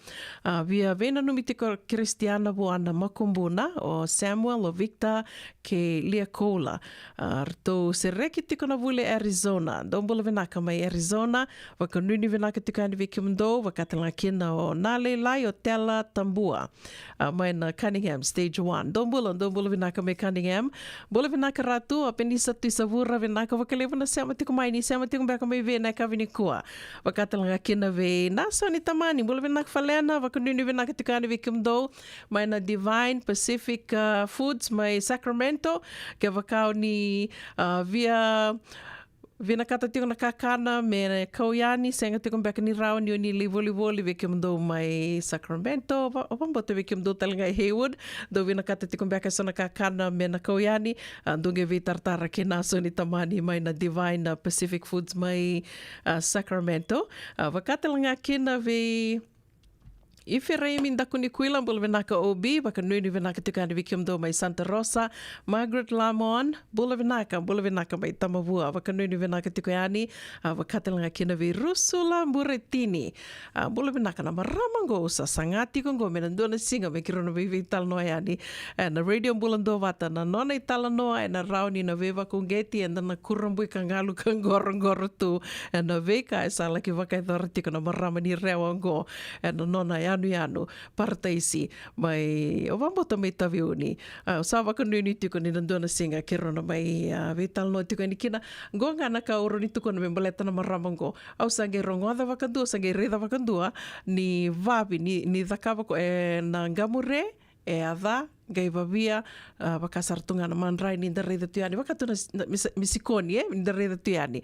A, via veinanumi tiko Kristiana vua na makubuna, o Samuel, o Victor, kei Lia Koula. A, ratou sereki tiko na vuli Arizona. Dou bula vinaka mai Arizona. Vakanuinui vinaka tiko yani vei kemudou, vaka tale ga kina o Nalailai, o Tela Tabua. A, mai na Cunningham, Stage One. Dou bula, dou bula vinaka mai Cunningham. Bula vinaka Ratu, a Penisa Tuisavura, vinaka vakalevu na sema tiko mai, ni sema tiko beka mai vei na yakavi nikua. Vaka tale ga kina vei Nasoni Tamani, bula vinaka Falena, vakanuinui vinaka tiko yani vei kemudou. Mai na Divine Pacific, a, Foods mai Sacramento, kevaka o ni, a, via vinakata tiko na kakana me kau yani, sega tiko beka ni rawa ni o ni lai volivoli vei kemudou mai Sacramento, va-, vakabauta vei kemudou tale ga i Hayward, dou vinakata tiko beka eso na kakana me na kau yani, a, dou qai veitaratara kei Nasoni Tamani mai na Divine, a, Pacific Foods mai, a, Sacramento. A, vaka tale ga kina vei Ifiraimi Dakunikuila, bula vinaka O B, vakanuinui vinaka tiko yani vei kemudou mai Santa Rosa. Margaret Lamon, bula vinaka, bula vinaka mai Tamavua, vakanuinui vinaka tiko yani, a, vaka tale ga kina vei Rusula Buretini. A, bula vinaka na marama qo, au sa saga tiko qo me na dua na siga me keirau na veiveitalanoa yani ena Radio Bula Duavata, na nona italanoa ena rawa ni na veivakauqeti, eda na kurabui ka galu ka qoroqoro tu ena veika e sa laki vakayacora tiko na marama ni Rewa qo ena nona yanuyanu Parataisi mai, au vakabauta mai Taveuni. A, au sa vakanuinui tiko ni na dua na siga keirau na mai, a, veitalanoa tiko yani kina. Qo ga na ka au rawa ni tukuna me baleta na marama qo. Au sa qai rogoca vakadua, au sa qai raica vakadua ni vavi ni, ni cakava ko, e, na qamure, e a ca, qai vavia, a, vaka sara tu ga na madrai ni da raica tu yani, vaka tu na, na, me sa-, me sikoni, e, ni da raica tu yani.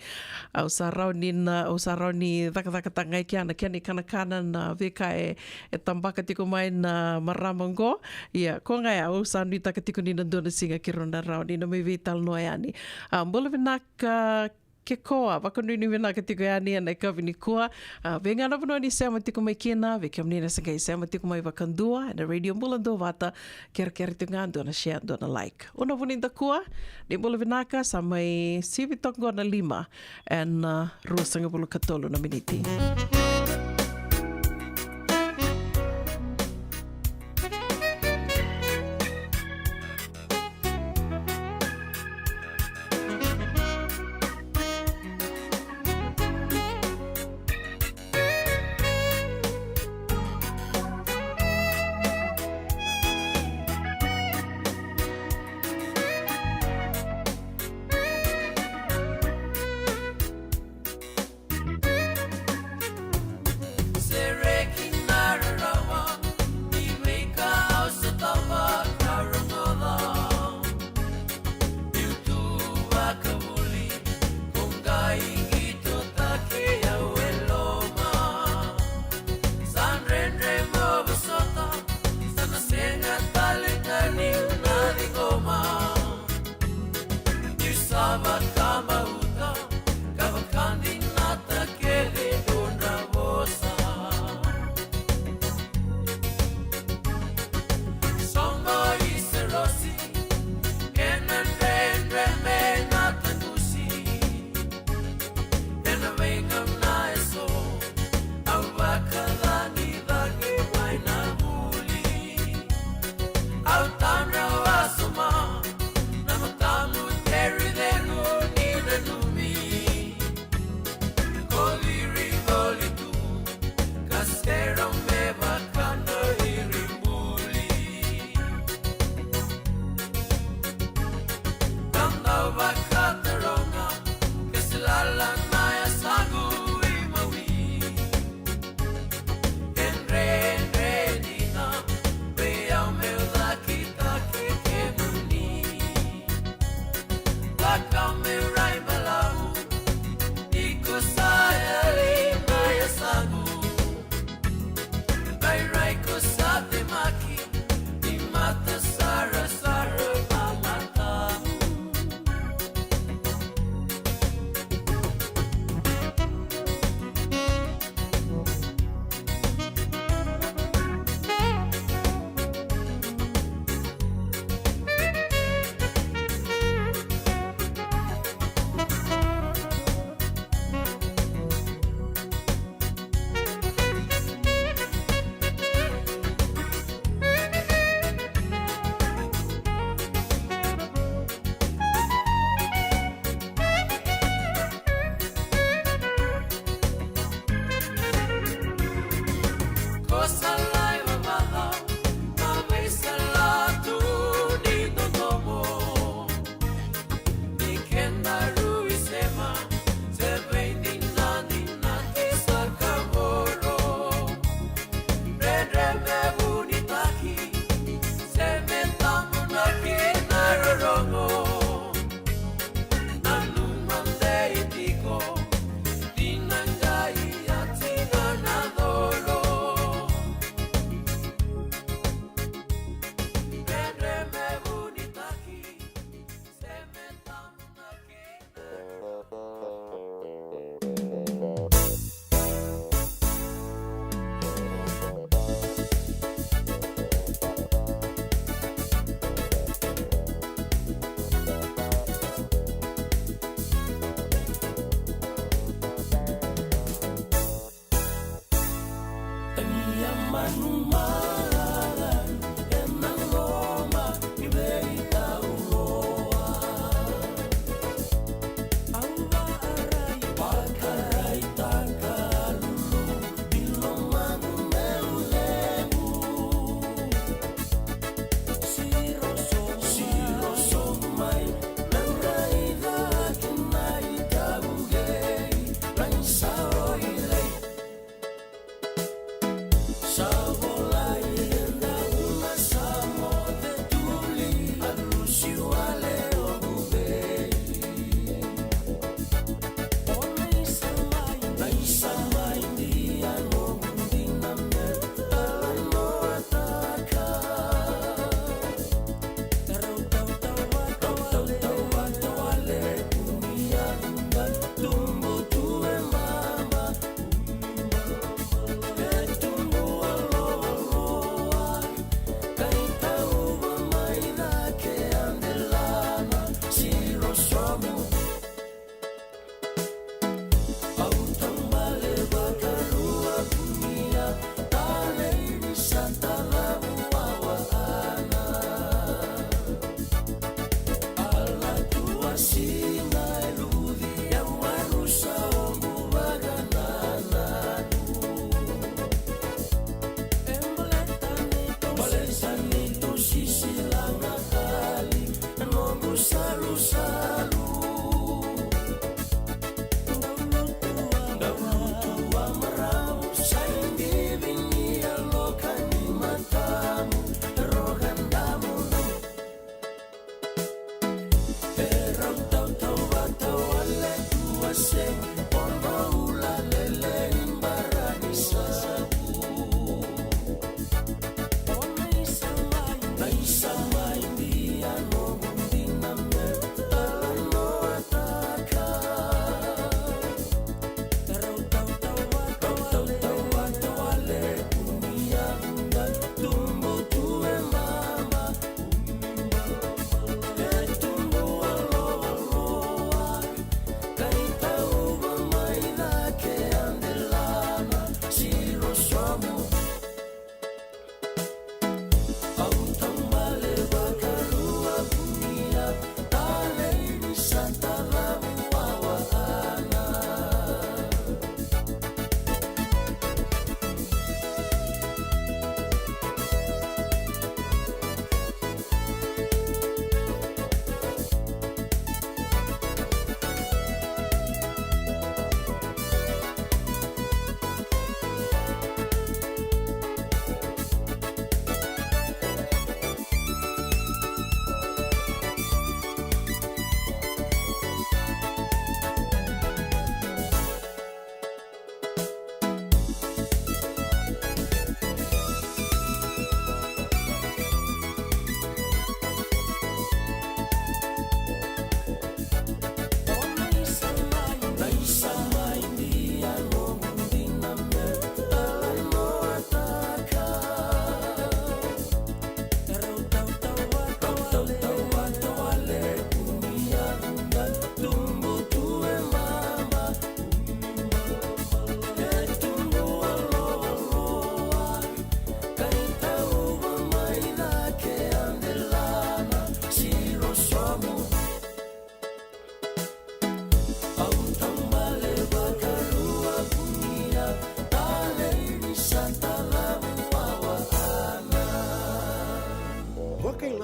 Au sa rawa ni na, au sa rawa ni cakacakataka ga i kea na kena ikanakana na veika e, e tabaka tiko mai na marama qo. Ia, ko ga ya, au sa nuitaka tiko ni na dua na siga keirau na rawa ni na mai veitalanoa yani. A, bula vinaka, Kekoa, vakanuinui vinaka tiko yani ena yakavi nikua. A, vei ga na vanua ni sema tiko mai kina, vei kemuni na se qai sema tiko mai vakadua ena Radio Bula Duavata, kerekere tiko ga dua na share, dua na like. Au na Vunidakua, ni bula vinaka, sa mai sivi toka qo na lima ena, a, ruasagavulu ka tolu na miniti. Sa lai vavaca na veisalatu ni dodomo. Ni kena rui sema se veidinadinati sa kavoro. Dredre me vunitaki se me tamunaki na rorogo. Nanuma dei tiko ni na qai yaci ga na coro. Dredre me vunitaki se me tamunaki na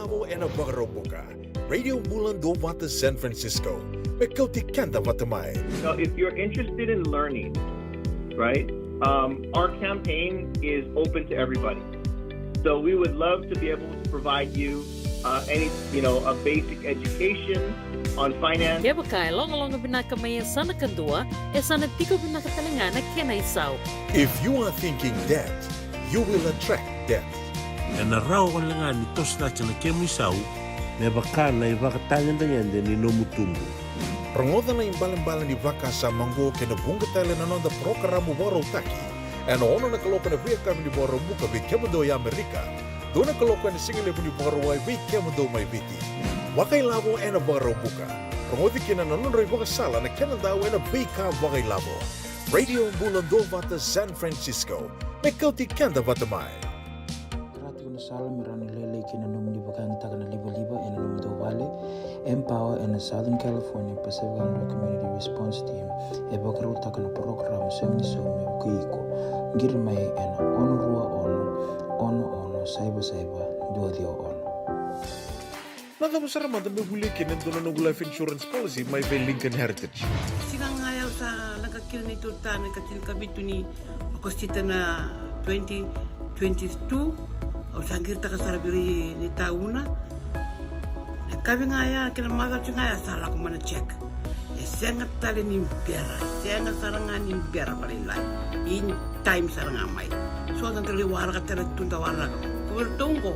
Ena Vakaraubuka. Radio Bula Duavata San Francisco. Me kauti keda vata mai. So if you're interested in learning, right, um, our campaign is open to everybody. So we would love to be able to provide you uh, any, you know, a basic education on finance. Kevaka e logaloga vinaka mai e sa na kadua, e sa na tiko vinaka tale ga na kena isau. If you are thinking debt, you will attract debt. Ena rawa wale ga ni toso cake na kemu isau me vaka na ivakatagedegede ni nomu tubu. Rogoca na ibalebale ni vakasama oqo kei na vuqa tale na noda parokaramu vakarautaki ena ono na kaloko ena veiyakavi ni Vakaraubuka vei kemudou e Amerika, dua na kaloko ena sigalevu ni Vakarauwai vei kemudou mai Viti. Vakailavo ena Vakaraubuka. Rogoci kina na nodra ivakasala na kena dau ena veika vakailavo. Radio Bula Duavata San Francisco. Me kauti keda vata mai. Tiko na sala me rawa ni lailai kina na nomuni vakayagataka na livaliva ena nomudou vale. Empower ena Southern California Pacific Islander Community Response Team e vakarautaka na parokaramu Sega ni Saumi me vukei iko. Qiri mai ena ono rua ono, ono ono, saiva saiva, dua ciwa ono. Na cava sara mada meu volia kina e dua na noqu life insurance policy mai vei Lincoln Heritage? Siga ga ya au sa leqa kina neitou ta na ikatinikavitu ni Okosita na twenty twenty-two, au sa qiritaka sara vei ira ni tauna. Na kavi ga ya kei na macawa ga ya sa lako mai na check. E sega tale ni bera, e sega sara ga ni bera vakalailai. In time sara ga mai. So da qai waraka tale tu da waraka. Ko vei ratou oqo.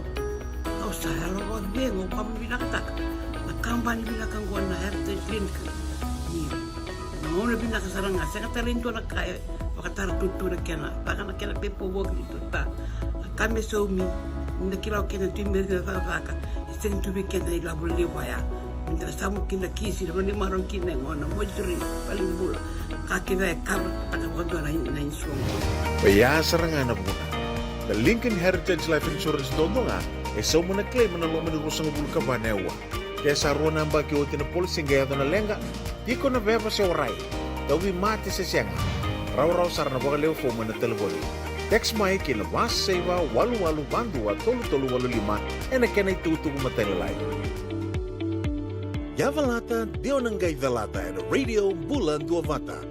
Au sa yalo vakacegu, au vakavinavinakataka na kabani vinaka oqo na Heritage Link. Ni na gauna vinaka sara ga, sega tale e dua na ka e vakatara tutu na kena, caka na kena pepa voki ni tuta. Na ka me saumi, ni da kila o kena tu i meri na cakacaka, e sega tu vei keda na ilavo levu ya. Ni da na samu kina kisi, na vanua ni marau kina e gona, moituri, valenibula. Ka kece e kava taka vakadua na insurance. Oya sara ga na vuna. Na Lincoln Heritage Life Insurance duadua ga e sauma na claim ena loma ni ruasagavulu ka va na aua. Ke sa rua na yabaki oti na policy qai yaco na leqa, tiko na veva se warai, tauvimate se sega, rawarawa sara na vakalewe fomu ena talevoni. Text mai ki na va saiva walu walu va dua tolu tolu walu lima ena kena itukutuku matailalai. Yacalata, dewa na qai calata ena Radio Bula Duavata.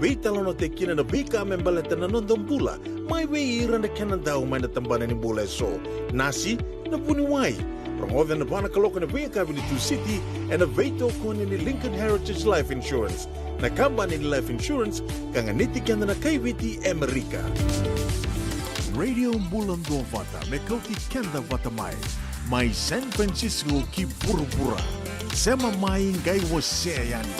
Veitalanoataki kina na veika me baleta na noda bula mai vei ira na kena dau mai na tabana ni bula eso, nasi, na vuniwai. Rogoca ena va na kaloko ena veiyakavi ni Tusiti ena veitokoni ni Lincoln Heritage Life Insurance, na kabani ni life insurance ka ganiti keda na kai Viti e Amerika. Radio Bula Duavata me kauti keda vata mai, mai San Francisco ki vuravura. Sema mai qai wasea yani.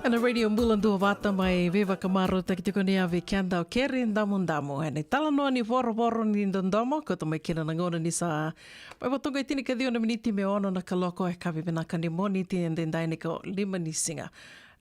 Ena Radio Bula Duavata mai veivakamarautaki tiko ni a vei keda o Keri Damudamu. Ena italanoa ni vorovoro ni dodomo, koto mai kina na gauna ni sa mai vatuga e tini ka ciwa na miniti me ono na kaloko e kavi vinaka ni Moniti e daidai ni ka lima ni siga.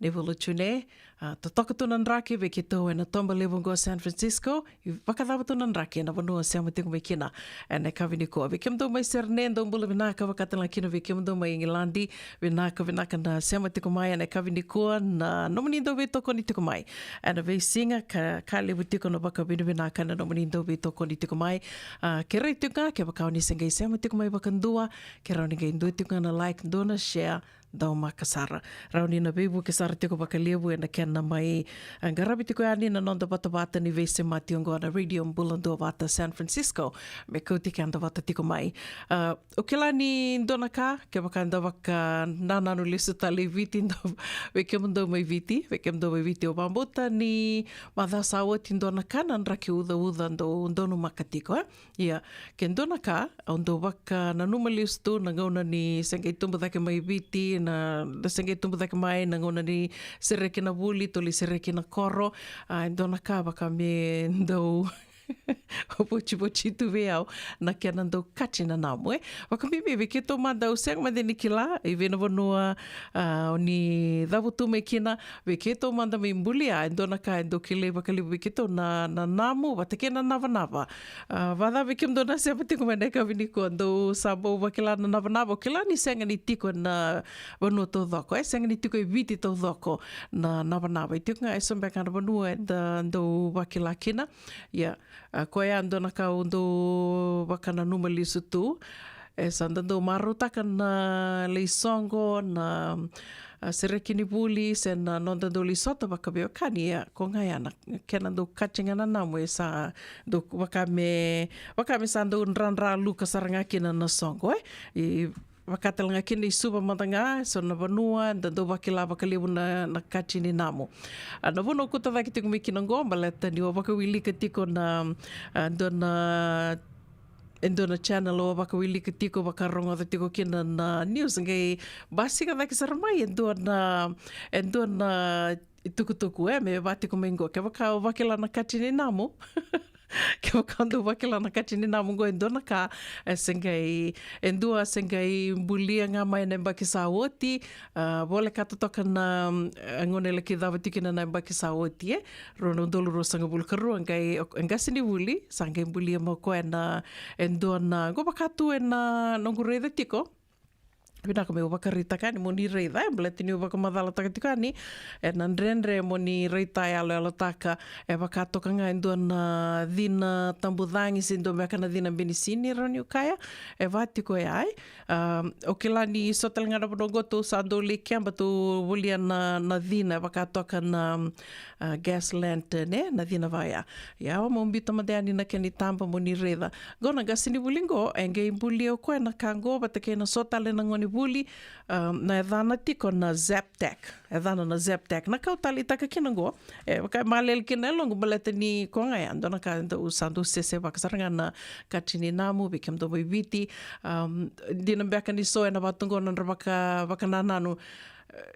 Ni vula June, a, totoka tu na draki vei keitou ena toba levu oqo San Francisco, i vakacava tu na draki ena vanua sema tiko mai kina. Ena kavi ni kua vei kemudou mai Serene, dou bula vinaka, vakatala kina vei kemudou mai Igiladi, vinaka, vinaka na sema tiko mai ena kavi ni kua, na nomuni dau veitokoni tiko mai. Ena veisiga ka, ka levu tiko na vakavinavinaka na nomuni dau veitokoni tiko mai. A, kerei tiko ga, kevaka o ni se qai sema tiko mai vakadua, ke rawa ni qai dua tiko ga na like, dua na share, dau maka sara. Rawa ni na veivuke sara tiko vakalevu ena kena mai, a, qaravi tiko yani na noda vatavata ni veisemati oqo na Radio Bula Duavata San Francisco. Me kauti keda vata tiko mai. A, o kila ni dua na ka, kevaka da vakanananu lesu tale i Viti, da, vei kemudou mai Viti, vei kemudou mai Viti, au vakabauta ni macawa sa oti dua na ka na draki ucauca dau donumaka tiko, e? Ia, ke dua na ka au dau vakananuma lesu tu na gauna ni se qai tubu cake mai Viti, na, na se qai tubu cake mai na gauna ni sereki na vuli, toli sereki na koro, a, e dua na ka vaka me dau votivoti tu vei au na kena dau kati na namu, e. Vakabibi vei keitou mada, au sega mada ni kila i vei na vanua, a, o ni cavutu mai kina, vei keitou mada mai bulia, e dua na ka e dau kilai vakalevu vei keitou na, na namu vata kei na navanava. A, vacava vei kemudou na sema tiko mai na yakavi nikua, dou sa bau vakila na navanava? Au kila ni sega ni tiko na vanua taucoko, e, sega ni tiko e Viti taucoko na navanava. E tiko ga e so beka na vanua eda dau vakila kina. Ia, a, koya dua na ka au dau vakananuma lesu tu. E sa da dau marautaka na lai soqo, na, a, sereki ni vuli, se na noda dau lai sota vakaveiwekani, ia, ko ga ya na kena dau kati ga na namu, e sa dau vaka me, vaka me sa dau dradra luka sara ga kina na soqo, e. I vaka tale ga kina i Suva mada ga, so na vanua da dau vakila vakalevu na, na kati ni namu. A, na vanua au kauta cake tiko mai kina oqo, baleta niu a vakawilika tiko na, a, dua na, e dua na channel au a vakawilika tiko, vakarogoca tiko kina na news, qai basika cake sara mai e dua na, e dua na itukutuku, e, me va tiko mai qo. Kevaka o vakila na kati ni namu, kevaka o dau vakila na kati ni namu qo, e dua na ka e se qai, e dua se qai bulia ga mai na yabaki sa oti, a, voleka totoka na, mm, e, gauna e laki cava tiko kina na yabaki sa oti, e, rua na udolu ruasagavulu ka rua, qai, e, qasenivuli sa qai bulia mai o koya na, e dua na, qo vaka tu ena noqu raica tiko. Vinaka meu vakaraitaka yani mo ni raica, e, baleta niu vakamacalataka tiko yani, e, na dredre mo ni raita yaloyalotaka, e, vaka toka ga e dua na cina tabucagi se dua beka na cina benisini, rawa niu kaya, e, va tiko ya, e. A, au kila ni so tale ga na vanua qo tou sa dau lai keba, tou volia na, na cina, e, vaka toka na, a, gas lantern, e, na cina vaya. Ia, au mo biuta mada yani na kena itaba mo ni raica. Qo na qasenivuli qo, e qai bulia o koya na ka qo vata kei na so tale na gonevuli, a, na yacana tiko na Zaptac. Yacana na Zaptac. Na ka au taleitaka kina qo, e vaka e malele kina e loqu baleta ni ko ga ya, dua na ka dau sa dau sesevaka sara ga na kati ni namu vei kemudou mai Viti. A, dina beka ni so ena vatu qo nodra vaka, vakanananu.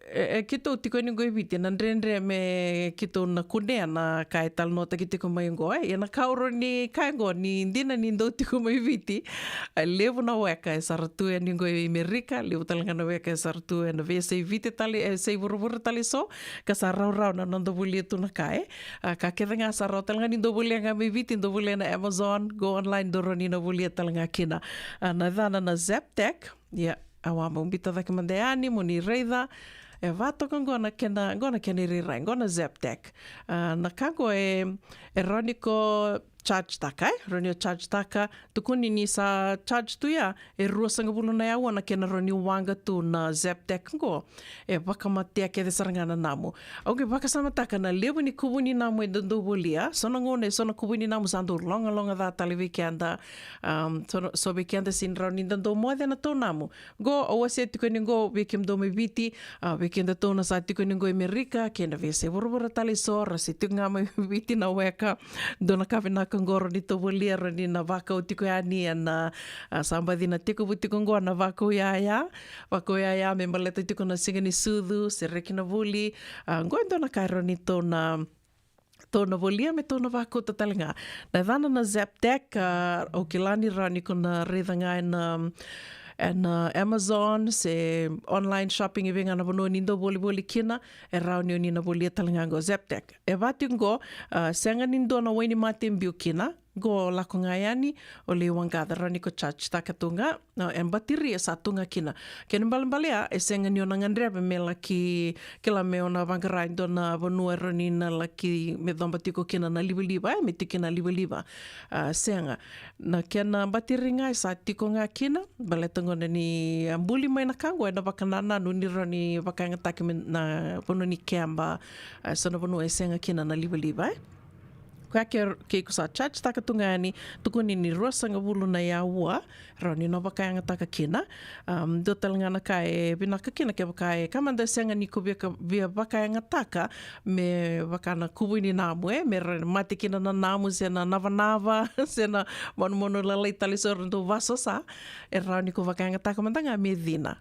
E, e keitou tiko yani qo i Viti, na dredre me keitou na kunea na ka e talanoataki tiko mai qo, e. Ia na ka au rawa ni kaya qo, ni dina ni dou tiko mai Viti, e levu na weka e sara tu yani qo i Merika, levu tale ga na weka e sara tu ena veiyasai Viti tale, e, yasai vuravura tale so, ka sa rawarawa na noda volia tu na ka, e. A, ka kece ga sa rawa tale ga ni dou volia ga mai Viti, dou volia na Amazon, go online, dou rawa ni na volia tale ga kina. A, na yacana na Zaptac, ia, au a bau biuta cake mada yani mo ni raica. E va toka qo na kena, qo na kena irairai, qo na Zaptac. A, na ka qo e, e rawa ni ko charge taka, e? Rawa ni o charge taka, tukuni ni sa charge tu ya, e ruasagavulu na aua na kena rawa ni waqa tu na Zaptac qo. E vakamatea kece sara ga na namu. Au qai vakasamataka na levu ni kuvu ni namu eda dau volia, so na gauna, e so na kuvu ni namu sa dau logaloga ca tale vei keda. Am, so, so vei keda sega ni rawa ni da dau moce na tou namu. Qo, au wasea tiko yani qo vei kemudou mai Viti, a, vei kedatou na sa tiko yani qo i Merika, kei na veiyasai vuravura tale so, ra se tiko ga mai Viti na weka, dua na ka vinaka Qo rawa ni tou volia, rawa ni na vakau tiko yani ena, a, sa baci na tekivu tiko qo na vakau yaya. Vakau yaya me baleta tiko na siga ni sucu, sereki na vuli. A, qo e dua na ka e rawa ni tou na, tou na volia me tou na vakauta tale ga. Na yacana na Zaptec, a, au kila ni rawa ni ko na raica ga ena, ena Amazon, se online shopping, e vei ga na vanua ni dau volivoli kina, e rawa ni o ni na volia tale ga qo Zaptec. E vaka tiko qo, a, sega ni dua na wainimate biu kina, qo lako ga yani, o lai waqaca, rawa ni ko charge taka tu ga, na, e batiri e sa tu ga kina. Kena ibalebale ya, e sega ni o na gadreva me laki, kila me o na vaqara e dua na vanua e rawa ni na laki me coba tiko kina na livaliva, e, me tiko kina na livaliva. A, sega. Na kena batiri ga e sa tiko ga kina, baleta qo na ni a buli mai na ka qo, e na vakanananu ni rawa ni vakayagataki me na vanua ni keba, a, so na vanua e sega kina na livaliva, e. Koya ke, ke ko sa charge taka tu ga yani, tukuni ni ruasagavulu na aua, rawa ni na vakayagataka kina. Am, dua tale ga na ka e vinaka kina kevaka e ka mada e sega ni ko via ka, via vakayagataka, me vaka na kuvu ni namu, e, me ra, mate kina na namu, se na navanava, se na manumanu lalai tale so ra dau vasosa, e rawa ni ko vakayagataka mada ga me cina.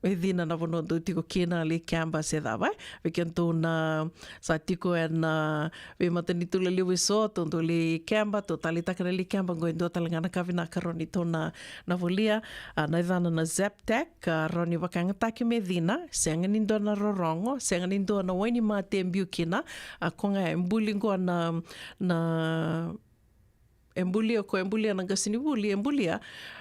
Me cina na vanua dou tiko kina, lai keba se cava, e. Vei kedatou na sa tiko ena veimatanitu lelevu e so, tou dau lai keba, tou taleitaka na lai keba, qo e dua tale ga na ka vinaka rawa ni tou na, na volia, a, na yacana na Zaptec, ka rawa ni vakayagataki me cina, sega ni dua na rorogo, sega ni dua na wainimate e biu kina, a, ko ga e buli qo na, na, e bulia ko, e bulia na qasenivuli, e bulia,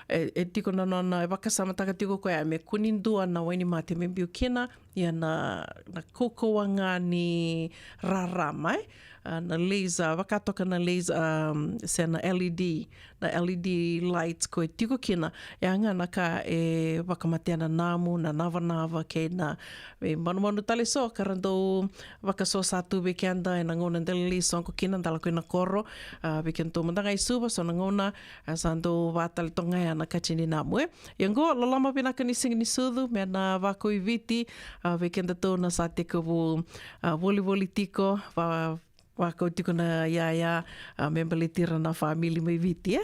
e, e tiko na nona, e vakasamataka tiko koya me kua ni dua na wainimate me biu kina, ia na, na kaukauwa ga ni rarama, e, a, na laser, vaka toka na laser, um, se na L E D, na L E D lights ko e tiko kina, ya ga na ka e vakamatea na namu, na navanava kei na veimanumanu tale so ka ra dau vakasosa tu vei keda ena gauna da lai soqo kina, da lako ina koro, a, vei kedatou mada ga i Suva, so na gauna, a, sa dau vakatale toka ga ya na kati ni namu, e. Ia qo, loloma vinaka ni siga ni sucu, me na vakau i Viti, a, vei kedatou na sa tekivu, a, volivoli tiko, va, vakau tiko na yaya, a, me baleti ira na famili mai Viti, e.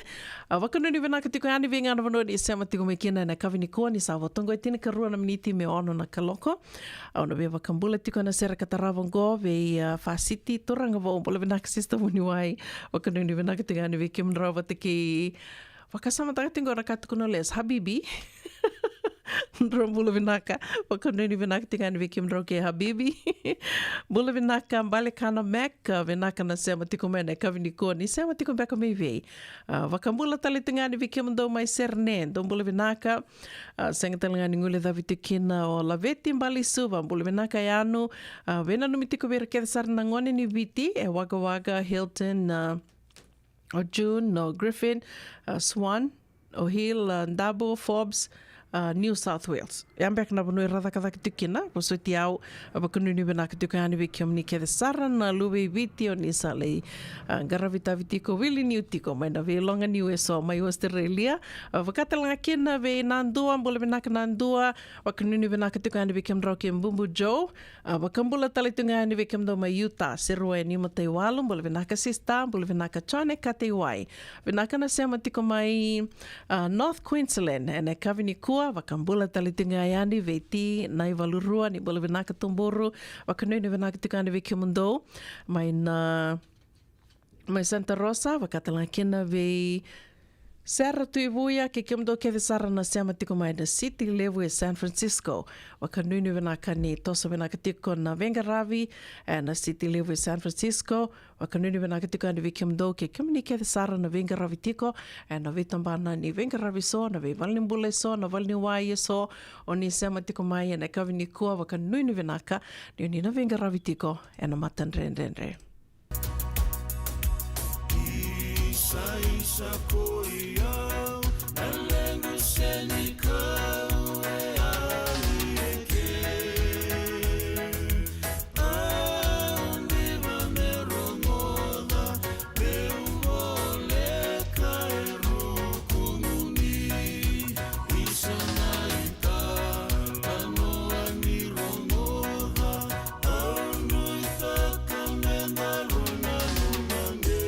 A, vakanuinui vinaka tiko yani vei ga na vanua ni sema tiko mai kina ena yakavi nikua, ni sa vo toka e tinikarua na miniti me ono na kaloko. Au na via vakabula tiko ena sere ka tarava qo vei, a, Fasiti Turaga Vou, bula vinaka Sister Vuniwai. Vakanuinui vinaka tiko yani vei kemudrau vata kei, vakasamataka tiko qo na ka tukuna o Les, Habibi. Drau bula vinaka. Vakanuinui vinaka tiko yani vei kemudrau kei Habibi. Bula vinaka Balekana Mac, vinaka na sema tiko mai ena yakavi nikua, ni sema tiko beka mai vei. A, vakabula tale tiko yani vei kemudou mai Serne, dou bula vinaka. A, sega tale ga ni guilecavi tiko kina o Laveti Balesuva, bula vinaka Yanu. A, veinanumi tiko vei ira kece sara na gone ni Viti e Wagga Wagga, Hilton, a, o June, o Griffin, a, Swan, o Hill, a, Dabo, Forbes, a, New South Wales. Ya beka na vanua era cakacaka tiko kina, vosoti au, a, vakanuinui vinaka tiko yani vei kemuni kece sara na luve i Viti o ni sa lai, a, qaravi tavi tiko, wili niu tiko mai na veiloga niu e so mai Australia. A, vaka tale ga kina vei Nadua, bula vinaka Nadua, vakanuinui vinaka tiko yani vei kemudrau kei Bubu Joe. A, vakabula tale tu ga yani vei kemudou mai Utah, Serua e Nimataiwalu, bula vinaka Sister, bula vinaka Jone Kateiwai. Vinaka na sema tiko mai, a, North Queensland ena yakavi nikua, vakabula tale tu ga yani vei Ti Naivalurua, ni bula vinaka Tuburu, vakanuinui vinaka tiko yani vei kemudou mai na, mai Santa Rosa, vaka tale ga kina vei Sera Tuivuya, kei kemudou kece sara na sema tiko mai na siti levu e San Francisco. Vakanuinui vinaka ni toso vinaka tiko na veiqaravi ena siti levu e San Francisco. Vakanuinui vinaka tiko yani vei kemudou kei kemuni kece sara na veiqaravi tiko ena veitabana ni veiqaravi so, na veivalenibula e so, na valeniwai e so. O ni sema tiko mai ena yakavi nikua, vakanuinui vinaka ni o ni na veiqaravi tiko ena matadredredre. Isa, isa, ko i au, na levu se ni kau e au i ke. Au diva me rogoca, meu voleka e ruku muni. Isa na italanoa ni rogoca, au nuitaka me da rua nanuma de.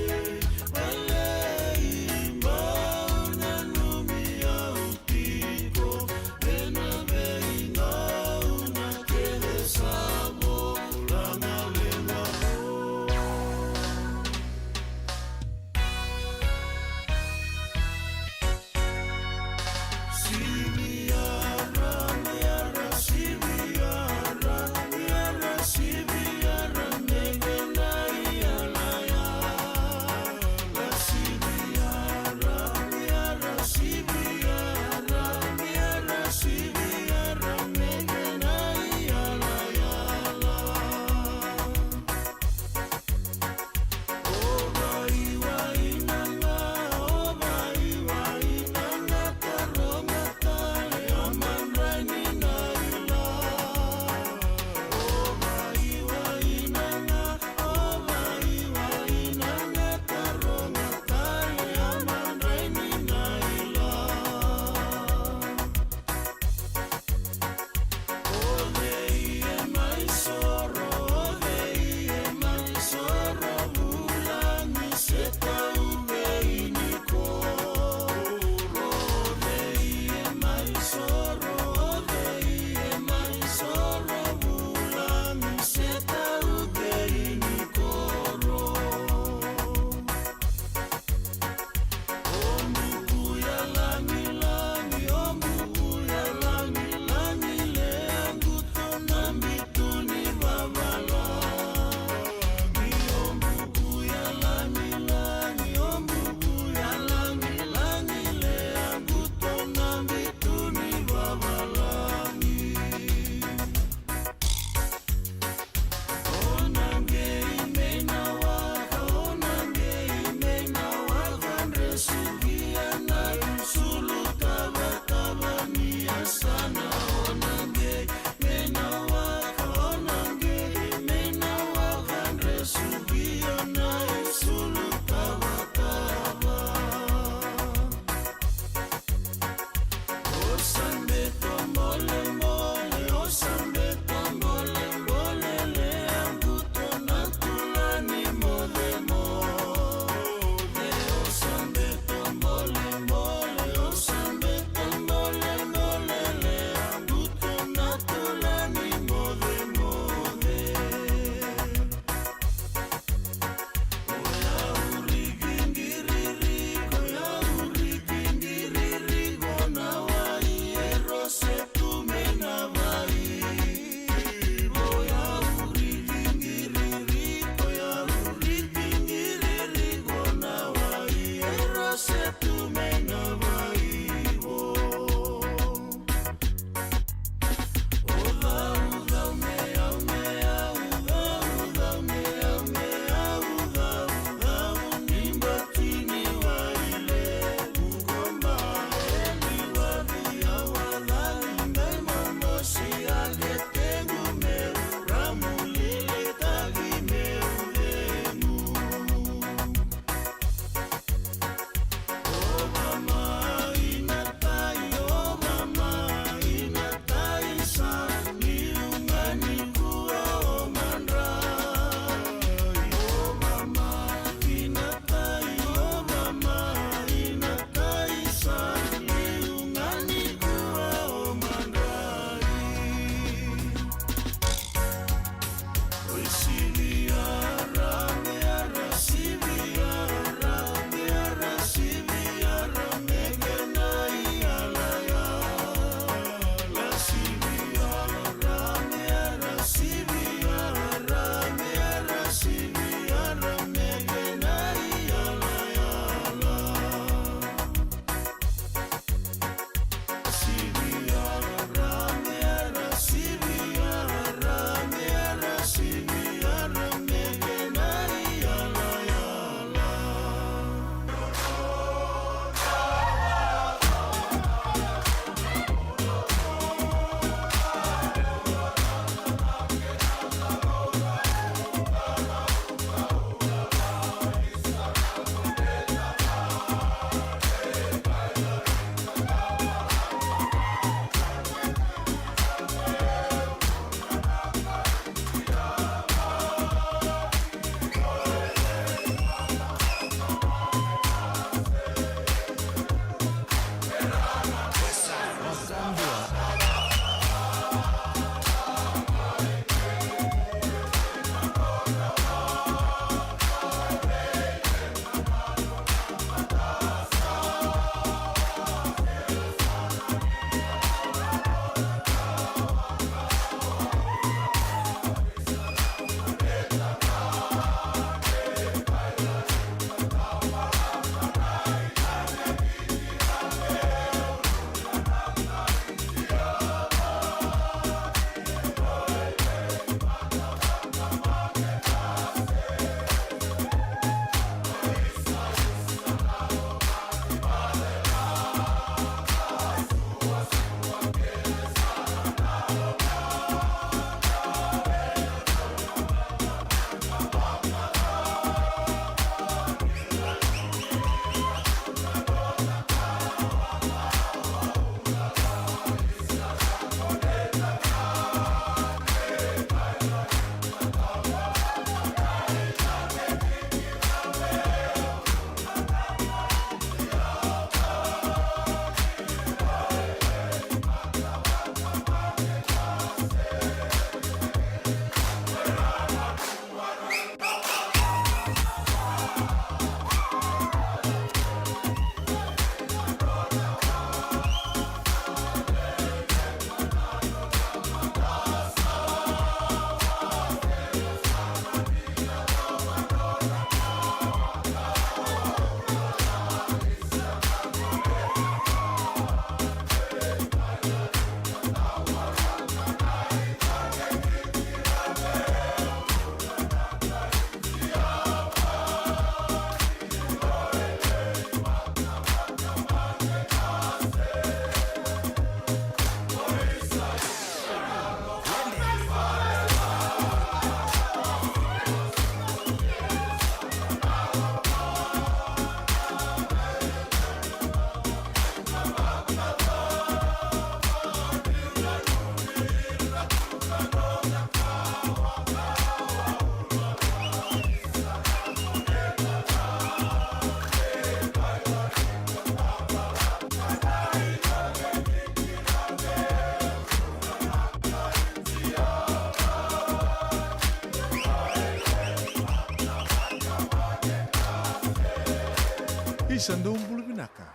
Sa dou bula vinaka.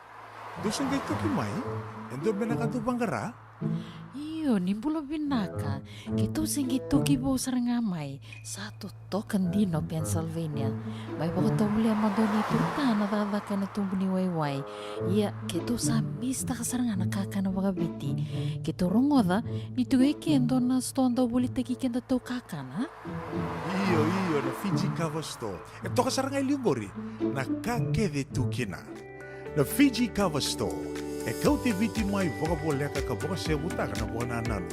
Dou sa qai toki mai? E dua beka na ka dou vaqara? Io, ni bula vinaka. Keitou sa qai toki vou sara ga mai. Sa totoka dina o Pennsylvania. Mai vakatovolea mada o Nei Turutana cakacaka ena tubu ni waiwai. Ia, keitou sa misitaka sara ga na kakana vakaviti. Keitou rogoca ni tiko e ke e dua na sitoa dau volitaki kedatou kakana. Io, io, na Fiji Cover Store. E toka sara ga e liu qori na ka kece e tu kina. Na Fiji Cover Store e kauti Viti mai vakavoleka ka vakasevutaka na vakanananu.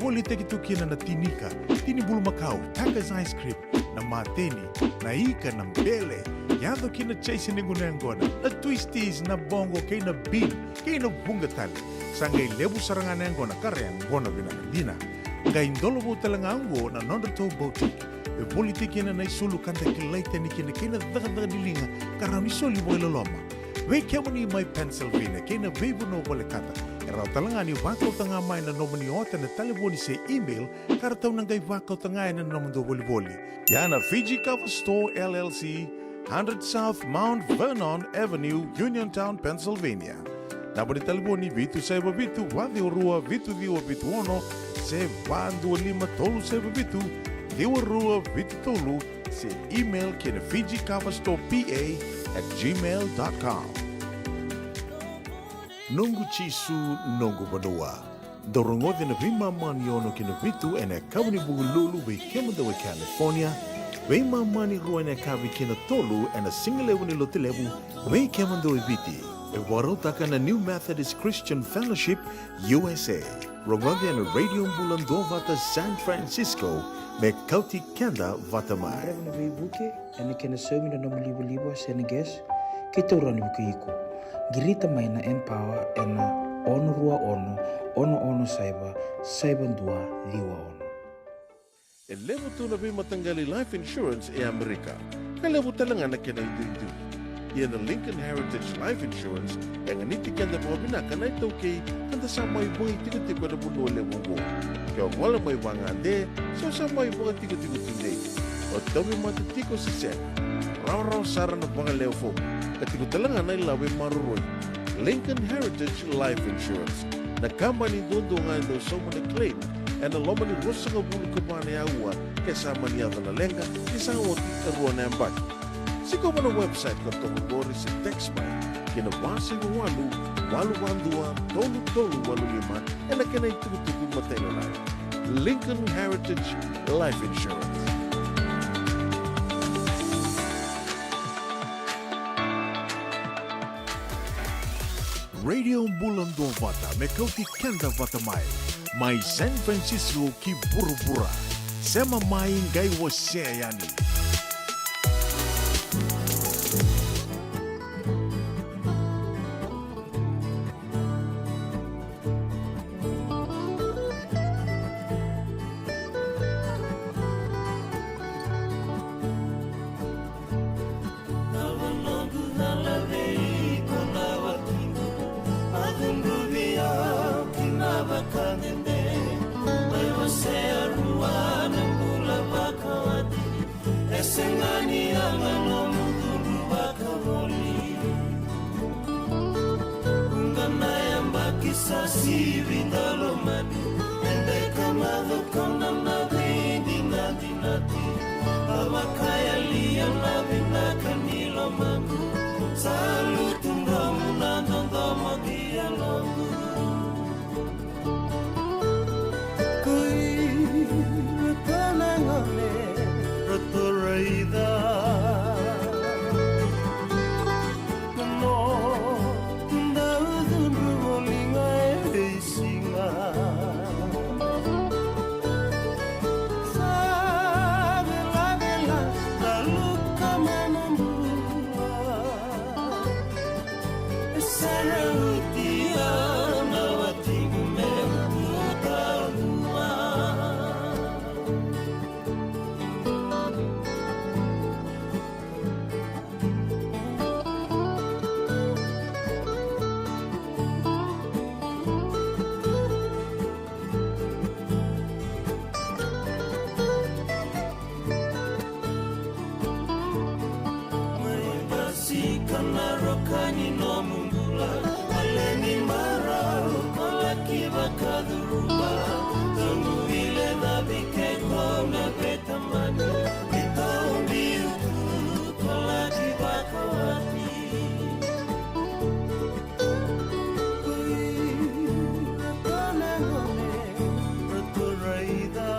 Volitaki tu kina na tini ika, tini bulumakau, Tucker's ice cream, na mateni, na ika, na bele, yaco ki na chaise ni gunu yaqona, na twisties, na boqo kei na bean, kei na vuqa tale. Sa qai levu sara ga na yaqona ka ra yaqona vinaka dina. Qai dola vou tale ga oqo na nodratou boutique. E volitaki kina na isulu ka da kilai tani kina kei na cakacaka ni liga ka rawa ni soli vakailoloma. Vei kemuni mai Pennsylvania kei na veivanua volekata, e rawa tale ga ni vakauta ga mai na nomuni ota ena talevoni se email ka ratou na qai vakauta ga ena nomudou volivoli. Ia na Fiji Cover Store L L C, hundred South Mount Vernon Avenue, Uniontown, Pennsylvania. Naba ni talevoni vitu saiva vitu, va ciwa rua, vitu ciwa vitu ono, se va dua lima tolu saiva vitu, ciwa rua vitu tolu, se email ki na Fiji Cover Store P A at gmail dot com. Noqu Jisu, noqu vanua. Dou rogoci na veimama ni ono ki na vitu ena yakavi ni Vukelulu vei kemudou e California, veimama ni rua ena yakavi ki na tolu ena sigalevu ni Lotulevu vei kemudou e Viti. E vakarautaka na New Methodist Christian Fellowship U S A. Rogoci ena Radio Bula Duavata San Francisco me kauti keda vata mai. Levu na veivuke ena kena saumi na nomu livaliva se na gas, keitou rawa ni vukei iko. Qirita mai na Empower ena ono rua ono, ono ono saiva, saiva dua ciwa ono. E levu tu na veimataqali life insurance e Amerika, ka levu tale ga na kena iduidui. Ia na Lincoln Heritage Life Insurance e ganiti keda vakavinaka na iTaukei ka da sa mai vakaitikotiko ena vanua levu oqo. Ke o gole mai vagade se o sa mai vakatikotiko tudei, o tauvimate tiko se sega, rawarawa sara na vakalewe fomu, ka tiko tale ga na ilavo e maroroi. Lincoln Heritage Life Insurance, na kabani duadua ga e dau sauma na claim ena loma ni ruasagavulu ka va na aua ke sa mani yaco na leqa ni sa oti e rua na yabaki. Sikova na website ka toka qori se text mai ki na va saiva walu, walu va dua, tolu tolu walu lima ena kena itukutuku matailalai. Lincoln Heritage Life Insurance. Radio Bula Duavata me kauti keda vata mai, mai San Francisco ki vuravura. Sema mai, qai wasea yani. Na vanua qo na lavei iko na vakidu, a cudruvi au ki na vakadede. Mai wasea rua na bula vakawati, e sega ni yaga nomu cudru vakavoli. Vuqa na yabaki sa sivi dalomani, e deka na cokona na veidinadinati. A vakayalia na vinaka ni lomaqu, sa lutu dromu na dodomo ki yaloqu. Koi ratou na gone ratou raica, na noda cudru voli ga e veisiga. Ka na roka ni nomu bula, wale ni marau, ko laki vakacuruma. Nomu vile na vike ko na veta mani, ni tau biu tu, ko laki vakawati. Ui, na tone gone, na turaida.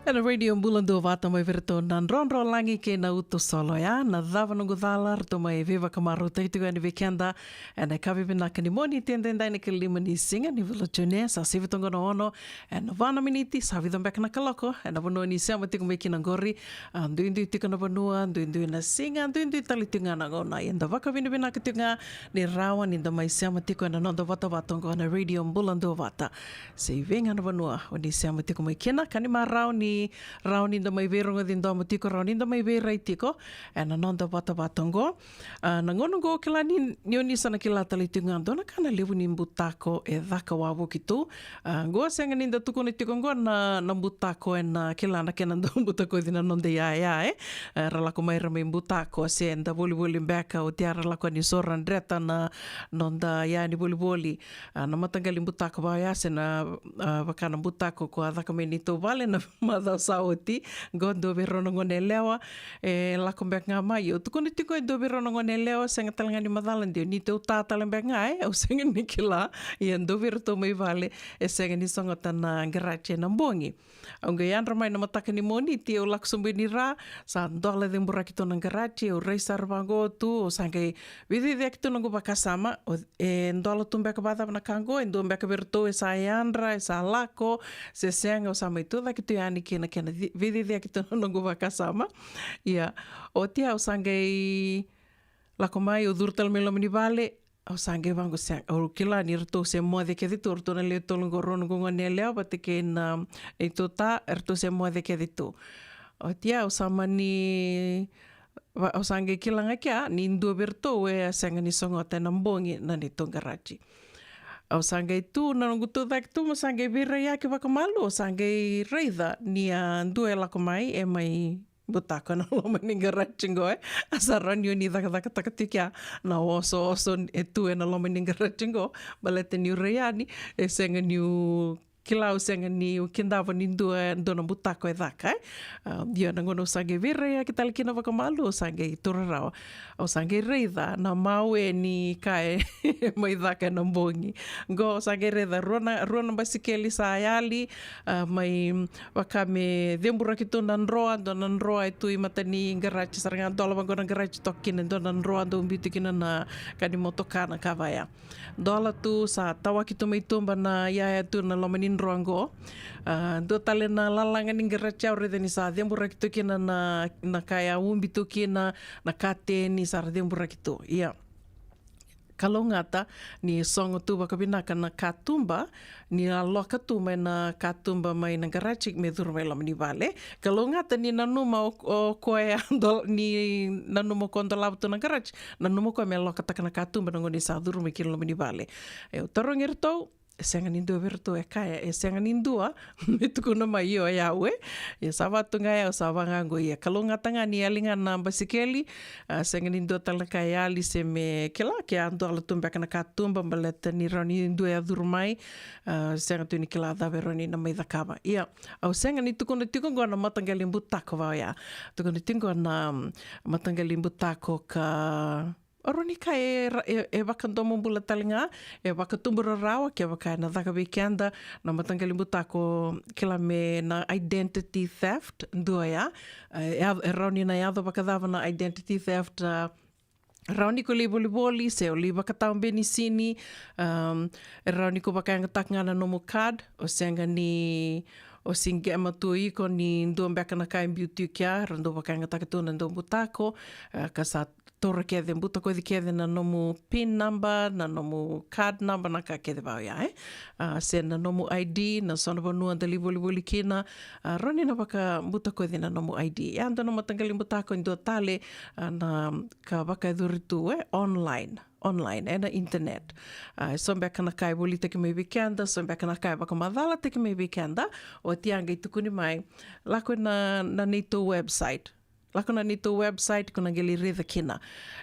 Ena Radio Bula Duavata mai vei ratou na Drodro Lagi kei na Uto Solo ya. Na Cava Noqu Cala, ratou mai veivakamarautaki tiko yani vei keda ena yakavi vinaka ni Moniti edaidai, na kalima ni siga ni vula June. Sa sivi toka na ono ena va na miniti, sa vica beka na kaloko ena vanua ni sema tiko mai kina qori. A, duidui tiko na vanua, duidui na siga, duidui tale tiko ga na gauna. Ia da vakavinavinaka tiko ga ni rawa ni da mai sema tiko ena noda vatavata oqo na Radio Bula Duavata. Se i vei ga na vanua o ni sema tiko mai kina, ka ni marau ni rawa ni da mai veirogoci domo tiko, rawa ni da mai veirai tiko ena noda vatavata oqo. A, na gauna oqo kila ni, ni o ni sa na kila tale tiko ga dua na ka na levu ni butako e caka wavoki tu. A, oqo sega ni da tukuna tiko oqo na, na butako ena kila na kena dau butakoci na noda iyaya, e. A, ra lako mai ra mai butako se da volivoli beka, oti ya ra lako yani so ra dreta na noda iyaya ni volivoli. A, na mataqali butako vaya se na, a, vaka na butako ko a caka mai neitou vale na macawa sa oti. Qo dua vei rau na gone yalewa e lako beka ga mai. Au tukuna tiko e dua vei rau na gone yalewa, sega tale ga ni macala, dua neitou ta tale beka ga, e, au sega ni kila. Ia dua vei ratou mai vale e sega ni sogota na qaraji ena bogi. Au qai yadra mai na mataka ni Moniti, au lako sobu yani ra, sa dola ceburaki tu na qaraji, au rai sara vaqo tu, au sa qai veiciciyaki tu noqu vakasama, o, e dola tu beka vacava na ka qo, e dua beka vei ratou e sa yadra, e sa lako, se sega, au sa mai tucake tu yani kei na kena ci-, veiciciyaki tu na noqu vakasama. Ia, oti au sa qai lako mai, au curu tale mai loma ni vale, au sa qai vaqo, sega, au kila ni ratou se moce kece tu, ratou na lewe tolu qo, rau noqu gone yalewa vata kei na neitou ta, eratou se moce kece tu. Oti au sa mani va-, au sa qai kila ga kea ni dua vei ratou e sega ni sogota ena bogi na neitou qaraji. Au sa qai tu na noqu tucake tu, au sa qai veiraiyaki vakamalua, au sa qai raica ni a dua e lako mai e mai butako ena loma ni qaraji qo, e. A sa rawa ni o ni cakacakataka tiko kea na osooso e tu ena loma ni qaraji qo, baleta niu rai yani e sega niu kila, au sega niu kidava ni dua, dua na butako e caka, e. A, ia na gauna au sa qai veiraiyaki tale kina vakamalua, au sa qai taura rawa. Au sa qai raica na mawe ni ka e mai caka ena bogi. Qo au sa qai raica rua na, rua na basikeli sa yali, a, mai vaka me ceburaki tu na droa, dua na droa e tu i mata ni qaraji sara ga, dola vaqo na qaraji, toka kina e dua na droa dau biu tu kina na ka ni motoka, na ka vaya. Dola tu, sa tawaki tu mai tuba na iyaya tu na loma ni droa qo. A, dua tale na lalaga ni qaraji au raica ni sa ceburaki tu kina na, na ka e a ubi tu kina, na kateni sa ra ceburaki tu. Ia. Kalougata ni sogo tu vakavinaka na katuba, ni a loka tu mai na katuba mai na qaraji me curu mai loma ni vale. Kalougata ni nanuma o, o koya dol-, ni nanuma o koya dolava tu na qaraji, nanuma o koya me lokataka na katuba na gauna ni sa curu mai kina loma ni vale. E, au tarogi iratou, e sega ni dua vei iratou e kaya, e sega ni dua me tukuna mai, io, o yau, e. Ia sa vaka tu ga ya, au sa vaqo, ia kalougata ga ni yali ga na basikeli, a, sega ni dua tale na ka e yali se me kila ke a dola tu beka na katuba, baleta ni rawa ni dua e a curu mai, a, sega tu ni kila cava e rawa ni na mai cakava. Ia, au sega ni tukuna tiko qo na mataqali butako va oya. Tukuna tiko qo na, mm, mataqali butako ka, o rawa ni kaya e ra-, e, e vakadomobula tale ga, e vakatubu rarawa, kevaka ena caka vei keda na mataqali butako, kila me na identity theft, dua ya. E, e, e rawa ni na yaco vakacava na identity theft, a, rawa ni ko lai volivoli se o lai vakatawa benisini, um, e rawa ni ko vakayagataka ga na nomu card, o sega ni, o siqema tu iko ni dua beka na ka e biu tu kea, ra dau vakayagataka tu na dau butako, e, ka sa taura kece, butakoci kece na nomu pin number, na nomu card number, na ka kece vau ya, e? A, se na nomu I D, na so na vanua da lai volivoli kina, a, rawa ni na vakabutakoci na nomu I D. Ya dua na mataqali butako e dua tale, a, na ka vakayacori tu, e, online. Online, e na internet. A, so beka na ka e volitaki mai vei keda, so beka na ka e vakamacalataki mai vei keda, o tia qai tukuni mai, lako na, na neitou website. Lako na neitou website, ko na qai lai raica kina.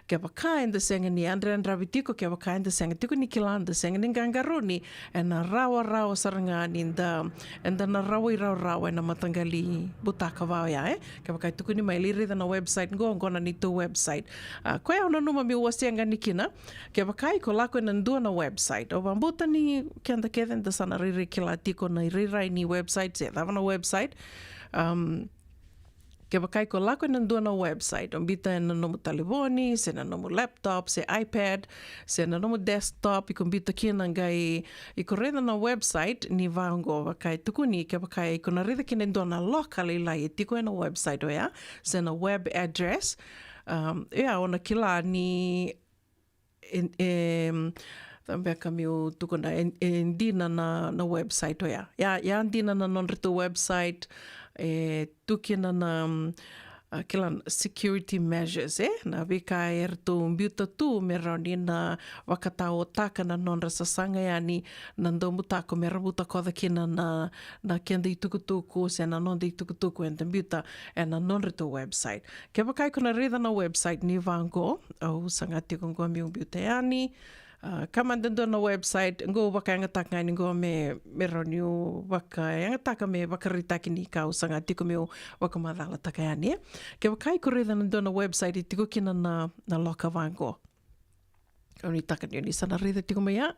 Kevaka eda sega ni yadrayadravi tiko, kevaka eda sega tiko ni kila, eda sega ni qaqarauni, e na rawarawa sara ga ni da, eda na rawai rawarawa e na mataqali butaka vau ya, e? Kevaka e tukuni mai, lai raica na website qo, qo na neitou website. A, koya au nanuma meu wasea ga ni kina, kevaka iko lako e na dua na website. Au vakabauta ni keda kece eda sa na rairai kila tiko na irairai ni website, se cava na website. Um, kevaka iko lako e na dua na website, o biuta e na nomu talevoni, se na nomu laptop, se iPad, se na nomu desktop, iko biuta kina qai, iko raica na website ni vaqo, vaka e tukuni, kevaka iko na raica kina e dua na loka lailai e tiko e na website oya, se na web address. Um, ia, o na kila ni e, e, cava beka meu tukuna, e, e dina na, na website oya. Ia, ia dina na nodratou website, e tu kina na, um, a, kila na security measures, e? Na veika eratou biuta tu me rawa ni na vakataotaka na nodra sasaga yani na dau butako me ra butakoca kina na, na keda itukutuku, se na noda itukutuku eda biuta e na nodratou website. Kevaka iko na raica na website ni vaqo, au saga tiko qo meu biuta yani. A, ka mada dua na website, qo au vakayagataka ga ni qo me, me rawa niu vakayagataka me vakaraitaki ni ka au saga tiko meu vakamacalataka yani, e. Kevaka iko raica na dua na website e tiko kina na, na loka vaqo. Au nuitaka ni o ni sa na raica tiko mai ya.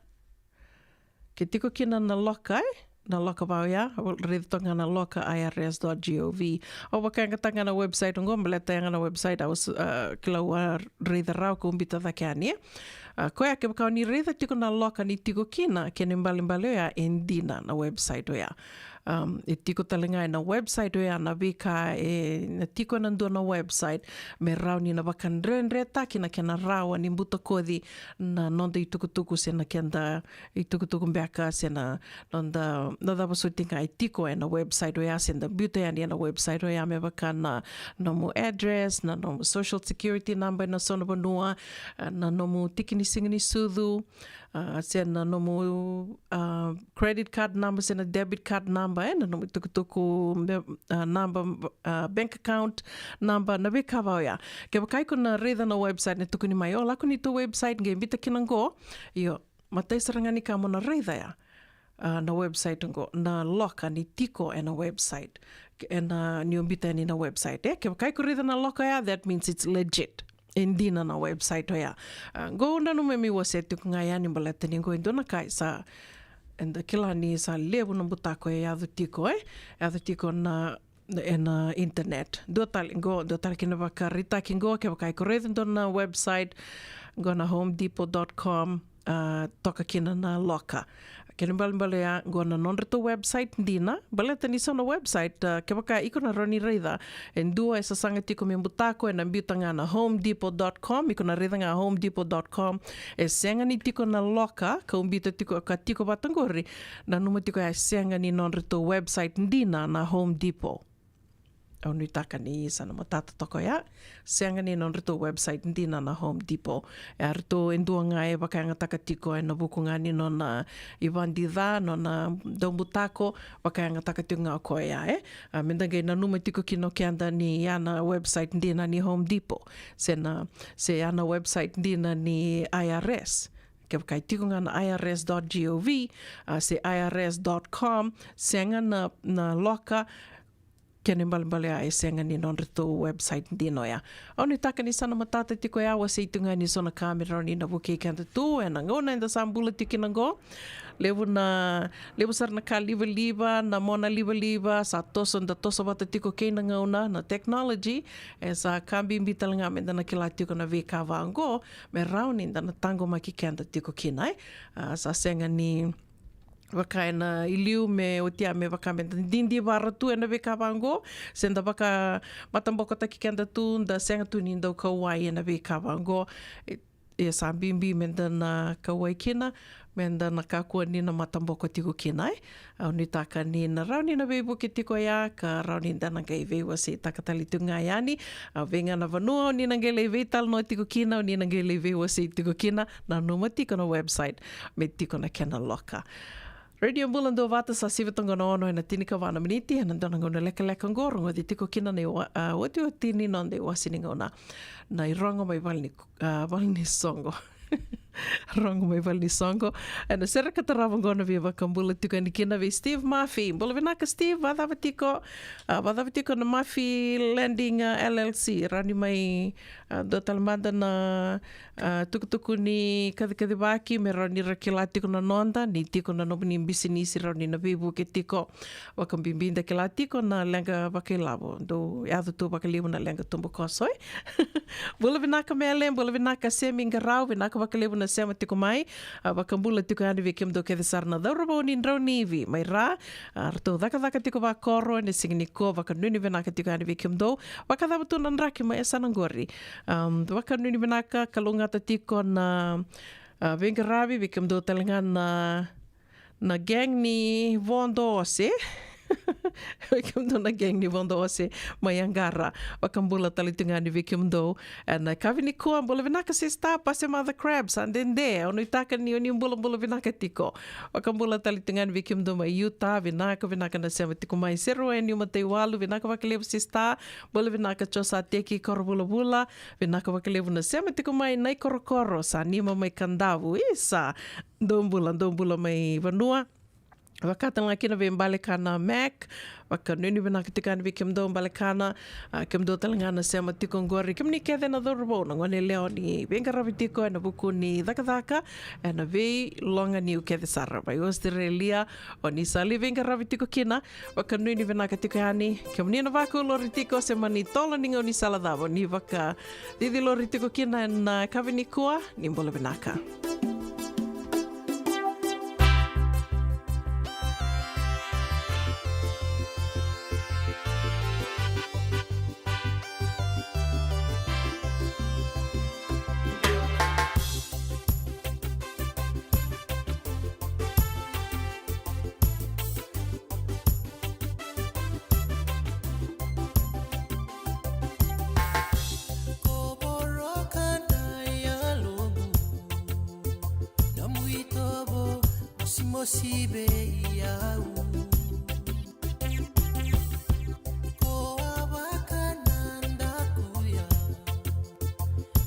Ke tiko kina na loka, e? Na loka vau ya, au raica toka ga na loka I R S dot gov. Au vakayagataka ga na website qo, baleta ya ga na website, au s-, a, kila au a raica rawa kau biuta cake yani, e. A, koya kevaka o ni raica tiko na loka ni tiko kina, kena ibalebale oya, e dina na website oya. Um, e tiko tale ga e na website oya na veika e na tiko e na dua na website, me rawa ni na vakadredretaki na kena rawa ni butakoci na noda itukutuku se na keda itukutuku beka se na noda, na cava soti ga e tiko e na website oya, se da biuta yani e na website oya, me vaka na nomu address, na nomu social security number e na so na vanua, a, na nomu tiki ni siga ni sucu, a, se na nomu, a, credit card number, se na debit card number, e, na nomu itukutuku, me, a, number, a, bank account number, na veika vau ya. Kevaka iko na raica na website na tukuni mai, o lako ni tou website qai biuta kina qo, io, matai sara ga ni ka mo na raica ya, a, na website qo, na loka ni tiko e na website. E na, ni o biuta yani na website, e? Kevaka iko raica na loka ya, that means it's legit. E dina na website oya. A, qo au nanuma meu wasea tiko ga yani baleta ni qo e dua na ka e sa, eda kila ni sa levu na butako e yaco tiko, e? Yaco tiko na, e na internet. Dua tale qo, dua tale kina vakaraitaki qo, kevaka iko raica dua na website, qo na home depot dot com, a, toka kina na loka. Kena ibalebale ya, qo na nodratou website dina, baleta ni so na website, a, kevaka iko na rawa ni raica e dua e sasaga tiko me butako, e na biuta ga na home depot dot com, iko na raica ga home depot dot com, e sega ni tiko na loka kau biuta tiko, ka tiko vata qori, nanuma tiko ya e sega ni nodratou website dina na Home Depot. Au nuitaka ni sa na matata toka ya. Sega ni nodratou website dina na Home Depot. E ratou e dua ga e vakayagataka tiko e na vuku ga ni nona ivadi ca, nona daubutako, vakayagataka tiko ga o koya, e. A, me da qai nanuma tiko kina o keda ni ya na website dina ni Home Depot. Se na, se ya na website dina ni I R S. Kevaka e tiko ga na I R S dot gov, a, se I R S dot com, sega na, na loka, kena ibalebale ya e sega ni nodratou website dina oya. Au nuitaka ni sa na matata tiko ya, wasei tu ga ni so na ka me rawa ni na vukei keda tu ena gauna eda sa bula tiko kina oqo. Levu na, levu sara na ka livaliva, na mona livaliva sa toso, da toso vata tiko kei na gauna, na technology. E sa ka bibi tale ga meda na kila tiko na veika vaqo me rawa ni da na taqomaki keda tiko kina, e. A, sa sega ni vaka ena iliu me oti ya me vaka meda didivara tu ena veika vaqo, se da vakamatabokotaki keda tu, da sega tu ni dau kauwai ena veika vaqo. E, e sa bibi meda na kauwai kina, meda na kakua ni na mataboko tiko kina, e. Au nuitaka ni na rawa ni na veivuke tiko ya, ka rawa ni da na qai veiwaseitaka tale tu ga yani. A, vei ga na vanua o ni na qai lai veitalanoa tiko kina, o ni na qai lai veiwasei tiko kina, nanuma tiko na website me tiko na kena loka. Radio Bula Duavata, sa sivi toka na ono ena tinikava na miniti ena dua na gauna lekaleka oqo, rogoci tiko kina na iwa-, a, otioti ni noda iwase ni gauna, na irogo mai vale ni, a, vale ni soqo. Rogo mai vale ni soqo. Ena sere ka tarava oqo na veivakabula tiko yani kina vei Steve Murphy. Bula vinaka Steve, vacava tiko? A, vacava tiko na Murphy Landing, a, L L C? Rawa ni mai, a, dua tale mada na, a, tukutuku ni kacikacivaki me rawa ni ra kila tiko na noda, ni tiko na nomuni bisinisi rawa ni na veivuke tiko. Vakabibi da kila tiko na leqa vakailavo, dau yaco tu vakalevu na leqa tubukoso, e. Bula vinaka Mele, bula vinaka Semi Qarau, vinaka vakalevu na sema tiko mai. A, vakabula tiko yani vei kemudou kece sara na cauravou ni Draunivi mai Ra. A, ratou cakacaka tiko vakoro ena siga nikua, vakanuinui vinaka tiko yani vei kemudou. Vakacava tu na draki mai yasana qori? Am, vakanuinui vinaka, kalougata tiko na, a, veiqaravi, vei kemudou tale ga na na gang ni vodo ose. Vei kemudou na gang ni vodo ose mai Aqara. Vakabula tale tu ga yani vei kemudou ena yakavi nikua. Bula vinaka sista, Pase Mother Crab, sa dede. Au nuitaka ni o ni bulabula vinaka tiko. Vakabula tale tu ga yani vei kemudou mai Utah, vinaka, vinaka na sema tiko mai. Serueni Mataiwalu, vinaka vakalevu sista. Bula vinaka Josateki Korovulavula, vinaka vakalevu na sema tiko mai. Naikorokoro, sa nima mai Kadavu. Isa, dou bula, dou bula mai vanua. Vaka tale ga kina vei Balekana Mac, vakanuinui vinaka tiko yani vei kemudou Balekana, a, kemudou tale ga na sema tiko oqori, kemuni kece na cauravou, na gone yalewa ni veiqaravi tiko ena vuku ni cakacaka ena veiloga niu kece sara mai Australia, o ni sa lai veiqaravi tiko kina, vakanuinui vinaka tiko yani. Kemuni na vakaulori tiko se mani tolo ni gaunisala cava o ni vakacici lori tiko kina ena yakavi nikua, ni bula vinaka. Ko voroka na yaloqu, nomu itovo mosimosi vei au. Ko a vaka na dakuya,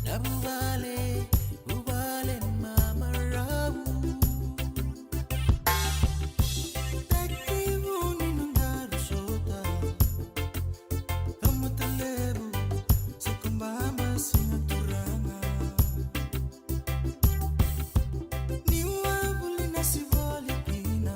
na vuvale, vuvale mamarau. Tekivu ni nodaru sota, Kamatalevu, Sokobaba, Siga Turaga. Niu a vuli na sivoli kina,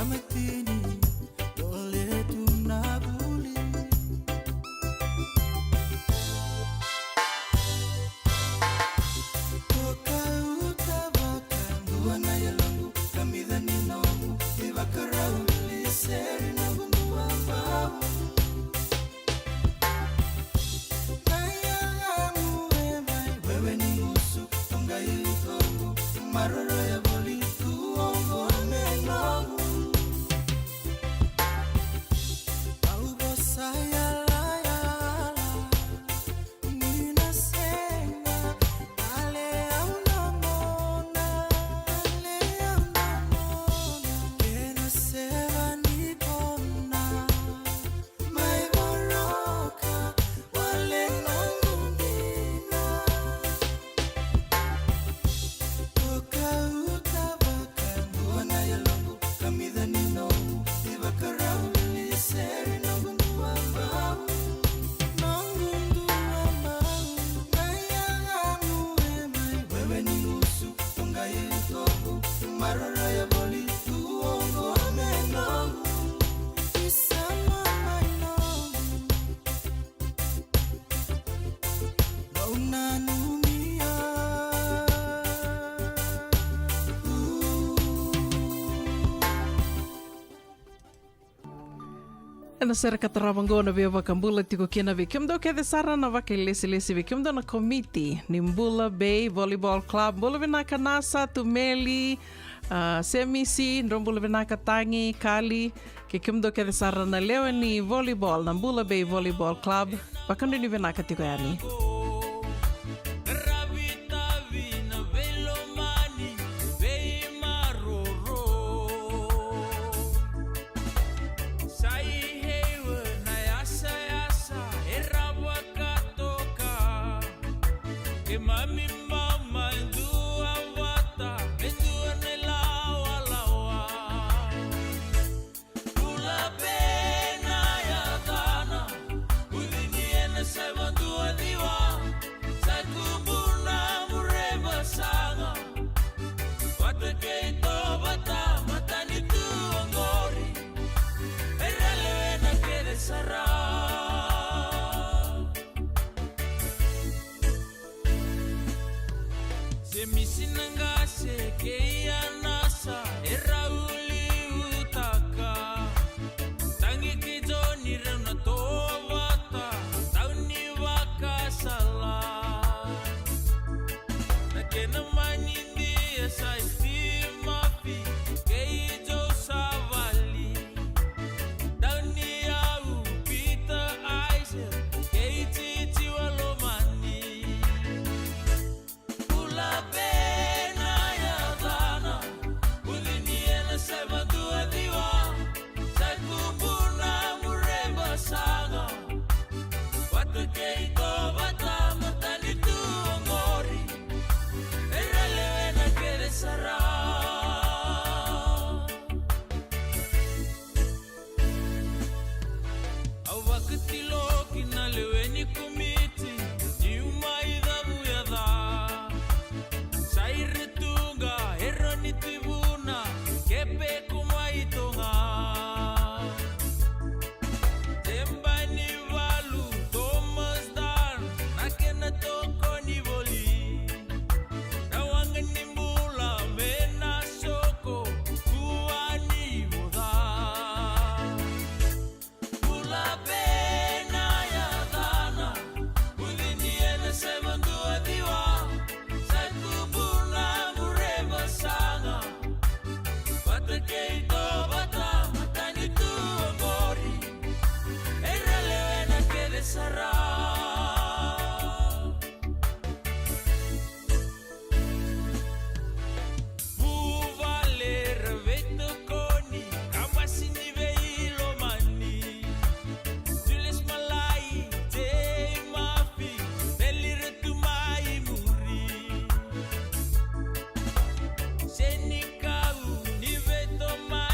Kamatini, dole tu na vuli. Toka uta vakadua na yaloqu, kamica ni noqu, ivakarau ni seri na gudua bau. Na yagamu e mai, wewe ni gusu, toqai utoqu, maroroya voli tu oqo me noqu. Au vosa yalayala, ni na sega, ale au na mona, ale au na mona, kena seva ni kona. Mai voroka wale noqu dina. Toka uta vakadua na yaloqu, kamica ni noqu, ivakarau ni seri noqu dua bau. Noqu dua bau, na yagamu e mai, wewe ni gusu, toqai utoqu, maroroya voli tu oqo me noqu. Isa mama i noqu. Vau nanumi au. Ena sere ka tarava oqo na veivakabula tiko kina vei kemudou kece sara na vakailesilesi vei kemudou na komiti ni Bula Bay Volleyball Club. Bula vinaka Nasa, Tumeli, a, Semisi, drau bula vinaka Tagi, Kali, kei kemudou kece sara na lewe ni volleyball na Bula Bay Volleyball Club. Vakanuinui vinaka tiko yani. Ravitavi na veilomani, veimaroro. Sai heiwa na yasayasa, e rawa ka toka. E mami mama e dua vata, e dua na ilawalawa. Bula Bay na yacana, ucini ena saiva dua ciwa, sa kubu na mureba saga. Vata kei tovata, matanitu oqori, era lewena kece sara. Semisi na qase kei a Nasa e rau liutaka. Tagi kei Joni rau na tovata, tau ni vakasala. Na kena manidia sa Steve Mafi kei Joe Savali. Tau ni au Peter Isaac kei Titi Walomani. Bula Bay na yacana, ucini ena saiva dua ciwa, sa kubu na mureba saga. Vata kei tovata, matanitu oqori, era lewena kece sara. Au vakatilo ki na lewe ni komiti, niu mai cavuyaca. Saire Tuqa, Eroni Tivuna, Kepe ko mai Toga. Teba ni Valu, Thomas Dan, na kena tokoni voli. Na waqa ni bula me na soko, kua ni voca. Bula Bay na yacana, ucini ena saiva dua ciwa, sa kubu na mureba saga. Vata kei tovata, matanitu oqori, era lewena kece sara. Vuvale ra veitokoni, kabasi ni veilomani. Julius Malai, Jay Mafi, Beli ra tu mai muri. Senikau ni veitomani.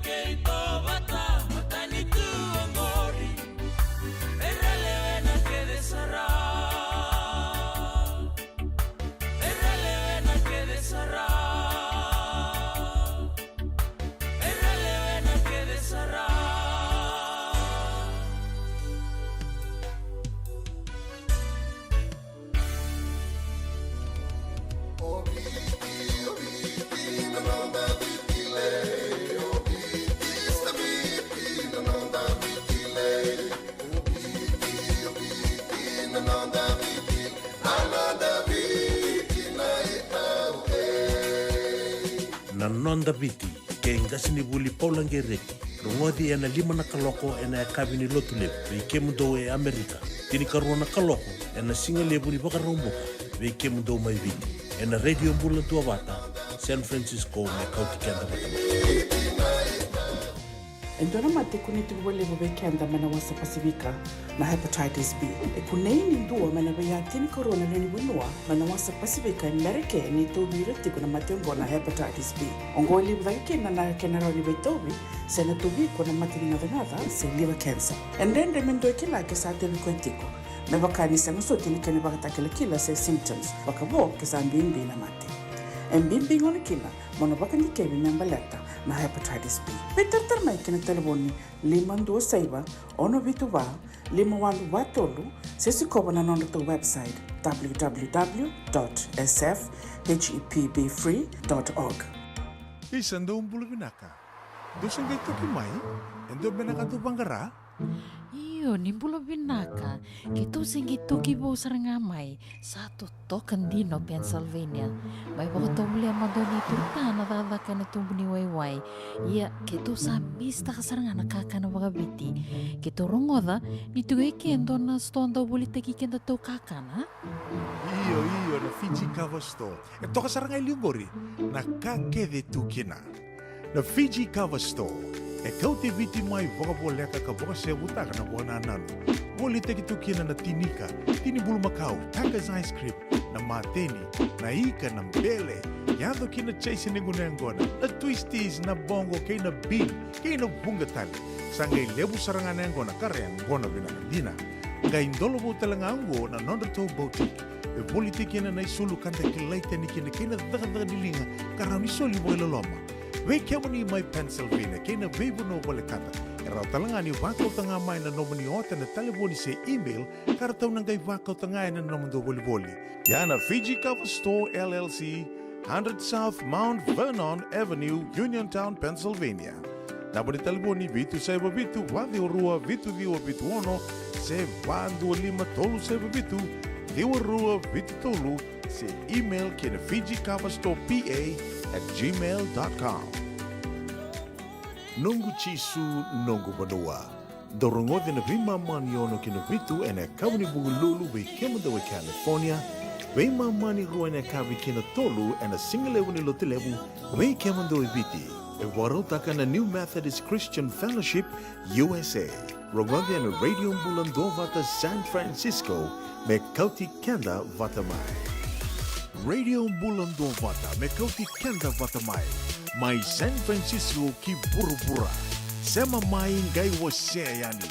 Keitou vata matanitu oqori. Era lewena kece sara. Era lewena kece sara. Era lewena kece sara. Na Noda Viti, kei qasenivuli Paula Gereti. Rogoci ena lima na kaloko ena yakavi ni Lotulevu vei kemudou e Amerika, tinikarua na kaloko ena sigalevu ni Vakaraubuka vei kemudou mai Viti, ena Radio Bula Duavata, San Francisco, me kauti keda vata mai. E dua na mate e kunei tiko vakalevu vei keda mai na wasa Pasifika, na hepatitis B. E kunei ni dua mai na veiya tinikarua na lewe ni vanua mai na wasa Pasifika e Merika ni tauvi ira tiko na mate oqo na hepatitis B. Oqo e levu cake kina na kena rawa ni veitauvi se na tauvi iko na mate ni gacagaca se liver cancer. E dredre me dua e kila ke sa tauvi koya tiko, me vaka ni sega soti na kena ivakatakilakila se symptoms, vakavo ke sa bibi na mate. E bibi gona kina mo na vakadikevi me baleta na hepatitis B. Veitaratara mai ki na talevoni lima dua saiva, ono vitu va, lima walu va tolu, se sikova na nodratou website, w w w dot s f h e p b free dot org. Isa, dou bula vinaka. Dou se qai toki mai? E dua beka na ka dou vaqara? Io, ni bula vinaka. Keitou se qai toki vou sara ga mai. Sa totoka dina o Pennsylvania. Mai vakatovolea mada o Nei Turutana cakacaka ena tubu ni waiwai. Ia, keitou sa misitaka sara ga na kakana vakaviti. Keitou rogoca ni tiko e ke e dua na sitoa dau volitaki kedatou kakana. Io, io, na Fiji Kava Store. E toka sara ga e liu qori na ka kece e tu kina. Na Fiji Kava Store e kauti Viti mai vakavoleka ka vakasevutaka na vakanananu. Volitaki tu kina na tinika, tini bulumakau, Tucker's ice cream, na mateni, na ika, na bele, yaco ki na chase ni gunu yaqona, na twisties, na bongo kei na bean, kei na vuqa tale. Sa qai levu sara ga na yaqona ka ra yaqona vinaka dina. Qai dolovou tale ga oqo na nodratou boutique. E volitaki kina na isulu ka da kilai tani kina kei na cakacaka ni liga ka rawa ni soli vakailoloma. Vei kemuni mai Pennsylvania kei na veivanua volekata, e rawa tale ga ni vakauta ga mai na nomuni ota ena talevoni se email ka ratou na qai vakauta ga ena nomudou volivoli. Ia na Fiji Kava Store L L C, hundred South Mount Vernon Avenue, Uniontown, Pennsylvania. Naba ni talevoni vitu saiva vitu, va ciwa rua, vitu ciwa vitu ono, se va dua lima tolu saiva vitu, ciwa rua vitu tolu, se email ki na Fiji Kava Store P A at gmail dot com. Noqu Jisu, noqu vanua. Dou rogoci na veimama ni ono ki na vitu ena yakavi ni Vukelulu vei kemudou e California, veimama ni rua ena yakavi ki na tolu ena sigalevu ni Lotulevu vei kemudou e Viti. E vakarautaka na New Methodist Christian Fellowship U S A. Rogoci ena Radio Bula Duavata San Francisco me kauti keda vata mai. Radio Bula Duavata me kauti keda vata mai. Mai San Francisco ki vuravura. Sema mai qai wasea yani.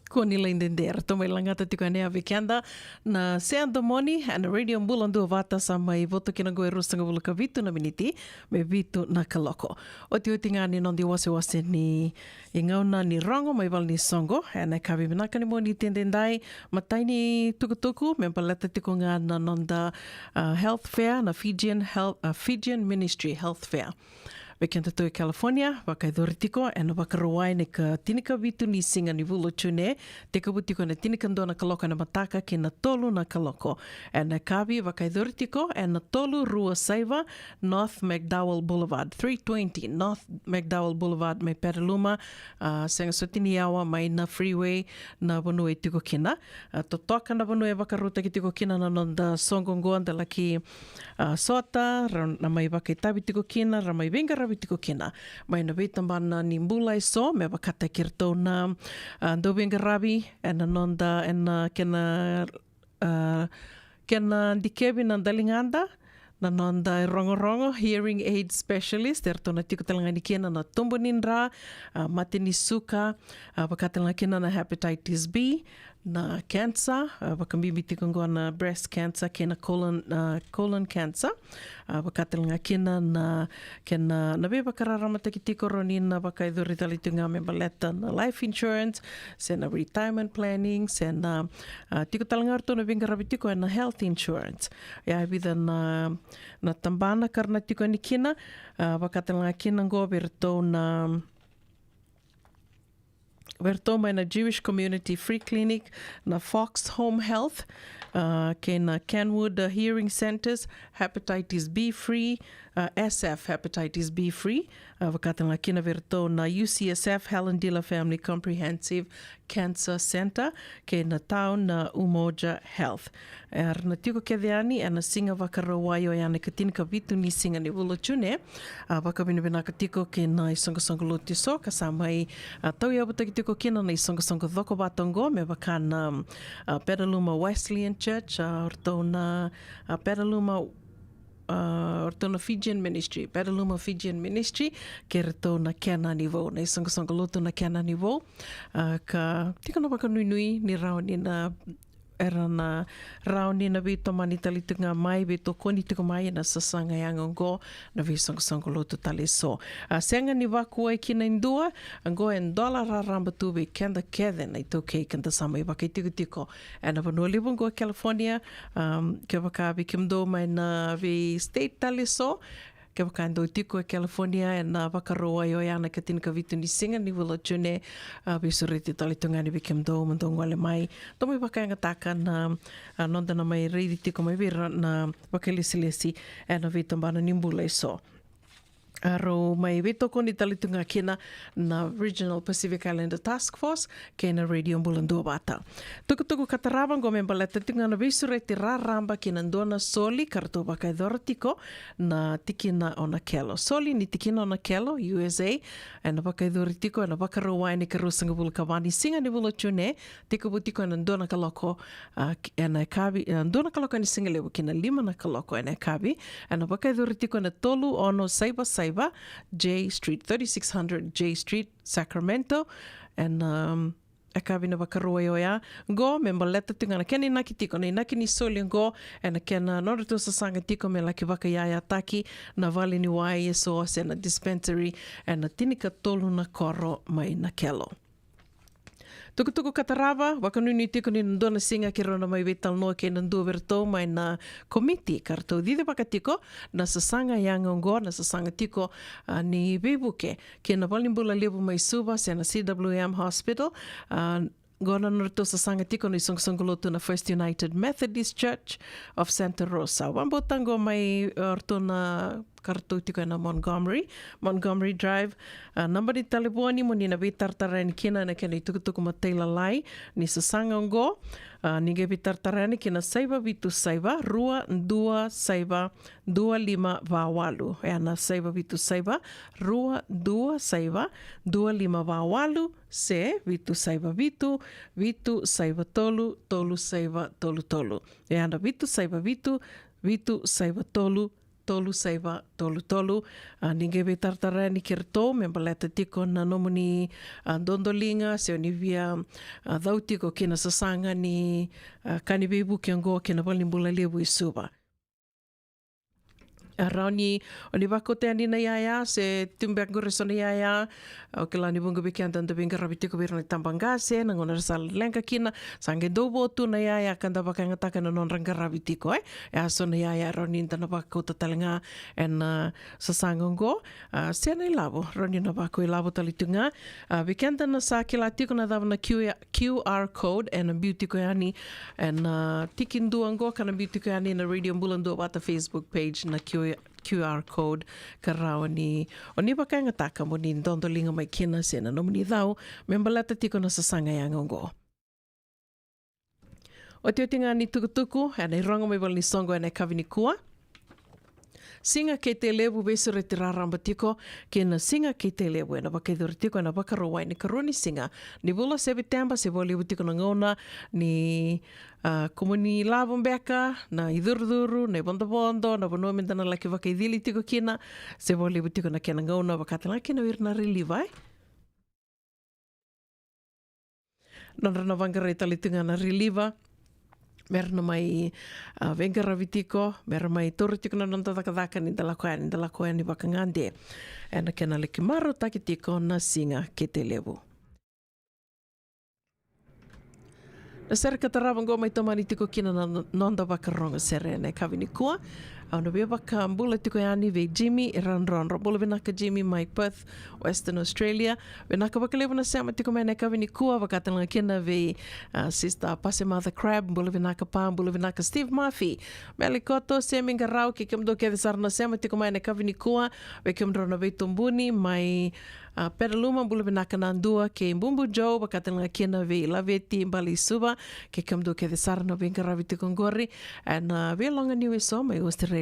Ko ni lai dede, ratou mai lagata tiko ena vei keda na Sea Domoni ena Radio Bula Duavata, sa mai voto kina qo e ruasagavulu ka vitu na miniti me vitu na kaloko. Otioti ga ni noda iwasewase ni gauna ni rogo mai vale ni soqo ena yakavi vinaka ni Moniti edaidai, matai ni tukutuku me baleta tiko ga na noda, ah, health fair, na Fijian Health, ah, Fijian Ministry Health Fair. Vei kedatou e California, vakayacori tiko ena Vakarauwai na ika tinikavitu ni siga ni vula o June, tekivu tiko ena tinikadua na kaloko ena mataka ki na tolu na kaloko ena yakavi. Vakayacori tiko ena tolu rua saiva North McDowell Boulevard, three twenty North McDowell Boulevard mai Petaluma. Ah, sega soti ni yawa mai na freeway na vanua e tiko kina. Ah, totoka na vanua e vakarautaki tiko kina na noda soqo qo, da laki, ah, sota, ra na mai vakaitavi tiko kina, ra mai veiqaravi tiko kina mai na veitabana ni bula eso, me vakataki iratou na, ah, dauveiqaravi ena noda, ena kena, ah, kena dikevi na daligada, na noda rogorogo, hearing aid specialist, eratou na tiko tale ga ni kina na tubu ni dra, ah, mate ni suka, ah, vaka tale ga kina na hepatitis B, na cancer, ah, vakabibi tiko qo na breast cancer kei na colon, ah, colon cancer. Ah, vaka tale ga kina na kena, na veivakararamataki tiko, rawa ni na vakayacori tale tu ga me baleta na life insurance se na retirement planning se na, ah, tiko tale ga ratou na veiqaravi tiko ena health insurance. Ia e vica na, na tabana ka ra na tiko yani kina, ah, vaka tale ga kina qo vei iratou na vei iratou mai na Jewish Community Free Clinic, na Fox Home Health, ah, kei na Kenwood, ah, Hearing Centers, Hepatitis B Free, ah, S F Hepatitis B Free, ah, vaka tale ga kina vei iratou na U C S F Helen Diller Family Comprehensive Cancer Center, kei na Town na Umoja Health. Era na tiko kece yani ena siga Vakarauwai oya na ika tinikavitu ni siga ni vula o June. Ah, vakavinavinaka tiko kei na isoqosoqo lotu eso ka sa mai, ah, tauyavutaki tiko kina na isoqosoqo cokovata oqo, me vaka na, ah, Petaluma Wesleyan Church, ah, o ratou na, ah, Petaluma, ah, o ratou na Fijian Ministry, Petaluma Fijian Ministry, kei ratou na Kenani Vou, na isoqosoqo lotu na Kenani Vou. Ah, ka tiko na vakanuinui ni rawa ni na era na rawa ni na veitomani tale tiko ga mai, veitokoni tiko mai ena sasaga yaga oqo na veisoqosoqo lotu tale eso. A sega ni vakuwai kina e dua, oqo e dola raraba tu vei keda kece na iTaukei keda sa mai vakaitikotiko ena vanua levu oqo e California. Um, kevaka vei kemudou mai na vei state tale eso, kevaka e dau tiko e California ena Vakarauwai oya na ika tinikavitu ni siga ni vula o June, a, veisureti tale tu ga yani vei kemudou mo dou gole mai, dou mai vakayagataka na, a, noda na mai raici tiko mai vei ira na vakailesilesi ena veitabana ni bula eso. A, rau mai veitokoni tale tu ga kina na Regional Pacific Islander Task Force kei na Radio Bula Duavata. Tukutuku ka tarava oqo me baleta tiko ga na veisureti raraba ki na dua na soli ka ratou vakayacora tiko na tikina o Nakelo. Soli ni tikina o Nakelo, U S A, ena vakayacori tiko ena Vakarauwai na ika ruasagavulu ka va ni siga ni vula o June, tekivu tiko ena dua na kaloko, a, ki-, ena yakavi, ena dua na kaloko ena sigalevu ki na lima na kaloko ena yakavi, ena vakayacori tiko ena tolu ono saiva saiva J Street, thirty-six hundred J Street, Sacramento, ena, um, yakavi na Vakarauwai oya. Oqo me baleta tiko ga na kena inaki tiko, na inaki ni soli oqo ena kena nodratou sasaga tiko me laki vakayayataki na vale ni wai eso se na dispensary ena tinikatolu na koro mai Nakelo. Tukutuku ka tarava, vakanuinui tiko ni na dua na siga keirau na mai veitalanoa kei na dua vei iratou mai na komiti ka ratou cicivaka tiko na sasaga yaga oqo, na sasaga tiko, a, ni veivuke ki na valenibula levu mai Suva se na C W M Hospital. A, oqo na nodratou sasaga tiko na isoqosoqo lotu na First United Methodist Church of Santa Rosa. Vakabauta oqo mai, e, ratou na ka ratou tiko ena Montgomery, Montgomery Drive. A, naba ni talevoni mo ni na veitaratara yani kina ena kena itukutuku matailalai ni sasaga oqo. A, ni qai veitaratara yani ki na saiva vitu saiva rua dua saiva dua lima va walu. E na saiva vitu saiva rua dua saiva dua lima va walu se vitu saiva vitu vitu saiva tolu tolu saiva tolu tolu. E na vitu saiva vitu vitu saiva tolu tolu saiva tolu tolu. A, ni qai veitaratara yani kei ratou me baleta tiko na nomuni, a, dodoliga se o ni via, a, cau tiko ki na sasaga ni, a, ka ni veivuke oqo ki na valenibula levu i Suva. A, rawa ni o ni vakauta yani na yaya, se tu beka qori eso na yaya. Au kila ni vuqa vei keda da veiqaravi tiko vei ira na tabaqase, na gauna era sa leqa kina, sa qai dau vo tu na yaya ka da vakayagataka na nodra qaravi tiko, e. E a so na yaya rawa ni da na vakauta tale ga ena, a, sasaga oqo. A, se na ilavo, rawa ni na vakau ilavo tale tu ga. A, vei keda na sa kila tiko na cava na Q, QR code, ena biu tiko yani ena, a, tiki dua oqo, ka na biu tiko yani na Radio Bula Duavata Facebook page na Q, QR code, ka rawa ni o ni vakayagataka mo ni dodoliga mai kina se na nomuni cau me baleta tiko na sasaga yaga oqo. Otioti ga ni tukutuku ena irogo mai valenisoqo ena yakavi nikua. Siga Kei Tailevu veisureti raraba tiko kei na Siga Kei Tailevu ena vakayacori tiko ena Vakarauwai ni karua ni siga ni vula o Seviteba, se vakalevu tiko na gauna ni, a, kumuni lavo beka, na icurucuru, na ivodovodo, na vanua meda na laki vakaicili tiko kina, se vakalevu tiko na kena gauna, vaka tale ga kina o ira na reliever, e. Nodra na vaqarai tale tu ga na reliever me ra na mai, a, veiqaravi tiko, me ra mai taura tiko na noda cakacaka ni da lako yani, da lako yani vakagade ena kena laki marautaki tiko na Siga Kei Tailevu. Na sere ka tarava oqo mai tomani tiko kina na noda vakarorogo sere ena yakavi nikua. Au na via vakabula tiko yani vei Jimmy Radrodro. Bula vinaka Jimmy mai Perth, Western Australia. Vinaka vakalevu na sema tiko mai ena yakavi nikua, vaka tale ga kina vei, a, Sister Pasematha Crab. Bula vinaka Pa, bula vinaka Steve Murphy, Meli Koto, Semi Qarau, kei kemudou kece sara na sema tiko mai ena yakavi nikua. Vei kemudrau na veitubuni mai, a, Petaluma, bula vinaka Nadua kei Bubu Joe, vaka tale ga kina vei Laveti Baleisuva, kei kemudou kece sara na veiqaravi tiko oqori ena, a, veiloga niu eso mai Australia.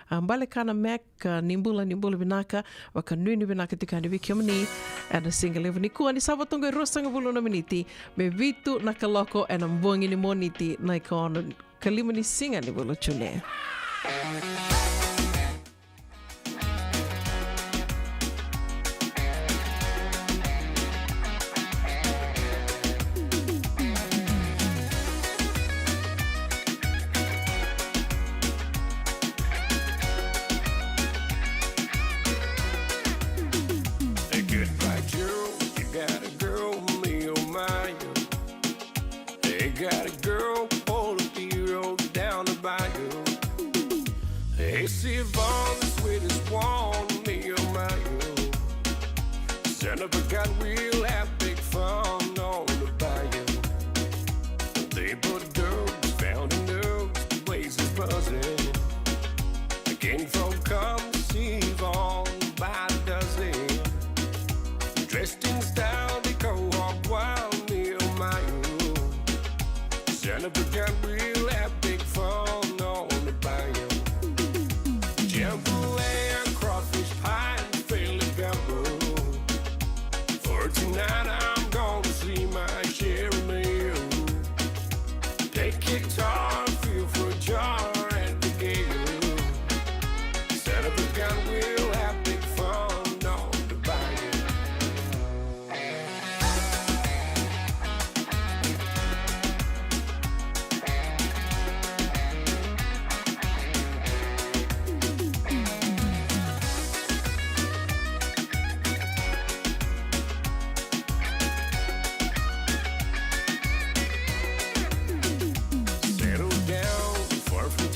A, Balekana Mac, a, ni bula, ni bula vinaka, vakanuinui vinaka tiko yani vei kemuni ena siga levu nikua. Ni sa vo toka e ruasagavulu na miniti me vitu na kaloko ena bogi ni Moniti, na ikaono ka lima ni siga ni vula o June. Hey, goodbye, Joe. You got a girl, me, oh my. They got a girl, all the hero down the bayou. Hey, Siobhan, the sweetest one, me, oh my, oh. Son of a gun, we'll have big fun on the bayou. They put dogs, found in dogs, the place is buzzing. Again, from come, Siobhan, by the dozen. Dressed in style, they go all wild, me, oh my, oh. Son of a gun, we'll have big fun on the bayou. Jambalaya, crawfish pie, and Philly gumbo. For tonight, I'm gonna see my share of meal. Take guitar, feel for a jar at the gate. Son of a gun, we'll have big fun on the bayou. Settle down, far from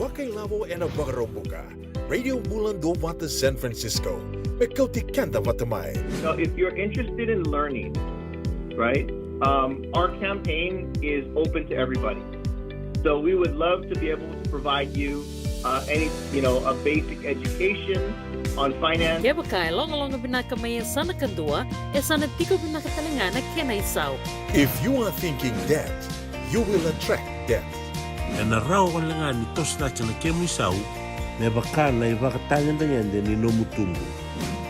Vakailavo ena Vakaraubuka. Radio Bula Duavata San Francisco. Me kauti keda vata mai. So if you're interested in learning, right, um, our campaign is open to everybody. So we would love to be able to provide you uh, any, you know, a basic education on finance. Kevaka e logaloga vinaka mai yasana kadua, e sa na tiko vinaka tale ga na kena isau. If you are thinking debt, you will attract debt. Ena rawa wale ga ni toso cake na kemu isau me vaka na ivakatagedegede ni nomu tubu.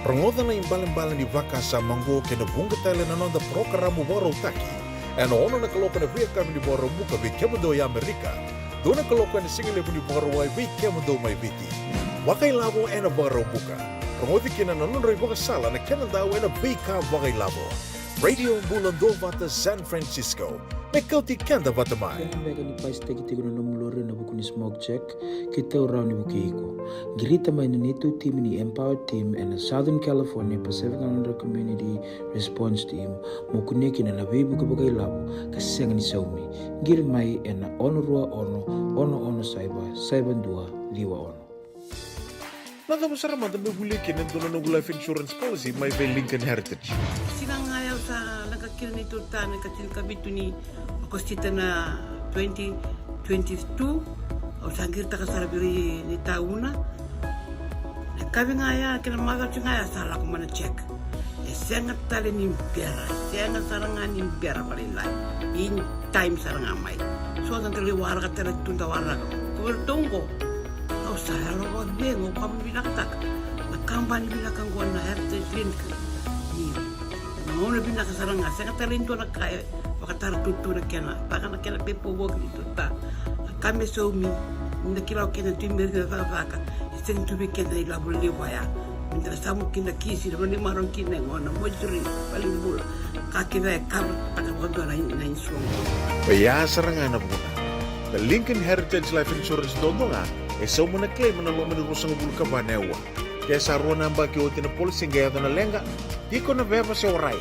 Rogoca na ibalebale ni vakasama oqo kei na vuqa tale na noda parokaramu vakarautaki ena ono na kaloko ena veiyakavi ni Vakaraubuka vei kemudou e Amerika, dua na kaloko ena sigalevu ni Vakarauwai vei kemudou mai Viti. Vakailavo ena Vakaraubuka. Rogoci kina na nodrau ivakasala na kena dau ena veika vakailavo. Radio Bula Duavata, San Francisco. Me kauti keda vata mai. Kena beka ni pasitaki tiko na nomu lori ena vuku ni smoke check, keitou rawa ni vukei iko. Qirita mai na neitou timi ni Empower Team ena Southern California Pacific Islander Community Response Team, mo kunea kina na veivuke vakailavo ka sega ni saumi. Qiri mai ena ono rua ono, ono ono saiva, saiva dua, ciwa ono. Na cava sara mada me volia kina e dua na noqu life insurance policy mai vei Lincoln Heritage? Siga ga ya au sa leqa kina neitou ta na ika tinikavitu ni Okosita na twenty twenty-two. Au sa qiritaka sara vei ira na itauna. Na ikavi ga ya kei na macawa ga ya sa lako mai na check. E sega tale ni bera, sega sara ga ni bera vakalailai. In time sara ga mai. So da lai waraka tale tu da waraka. Ko vei ratou oqo, au sa yalo vakacegu, au ka vinakataka na kabani vinaka oqo na Heritage Link. Ni na gauna vinaka sara ga, sega tale ni dua na ka e vakatara tutu na kena, vaka na kena paperwork ni tuta. Na ka me saumi, ni da kila o keda tu i Merika na cakacaka, e sega ni tu vei keda na ilavo levu vaya. Ni da na samu kina kisi, na vale ni marau kina e gona, mortuary, valenibula. Ka kece e cover taka vakadua na, na insurance. Oya sara ga na vuna. Na Lincoln Heritage Life Insurance duadua ga e sauma na claim ena loma ni ruasagavulu ka va na aua. Ke sa rua na yabaki oti na policy qai yaco na leqa, tiko na veva se warai,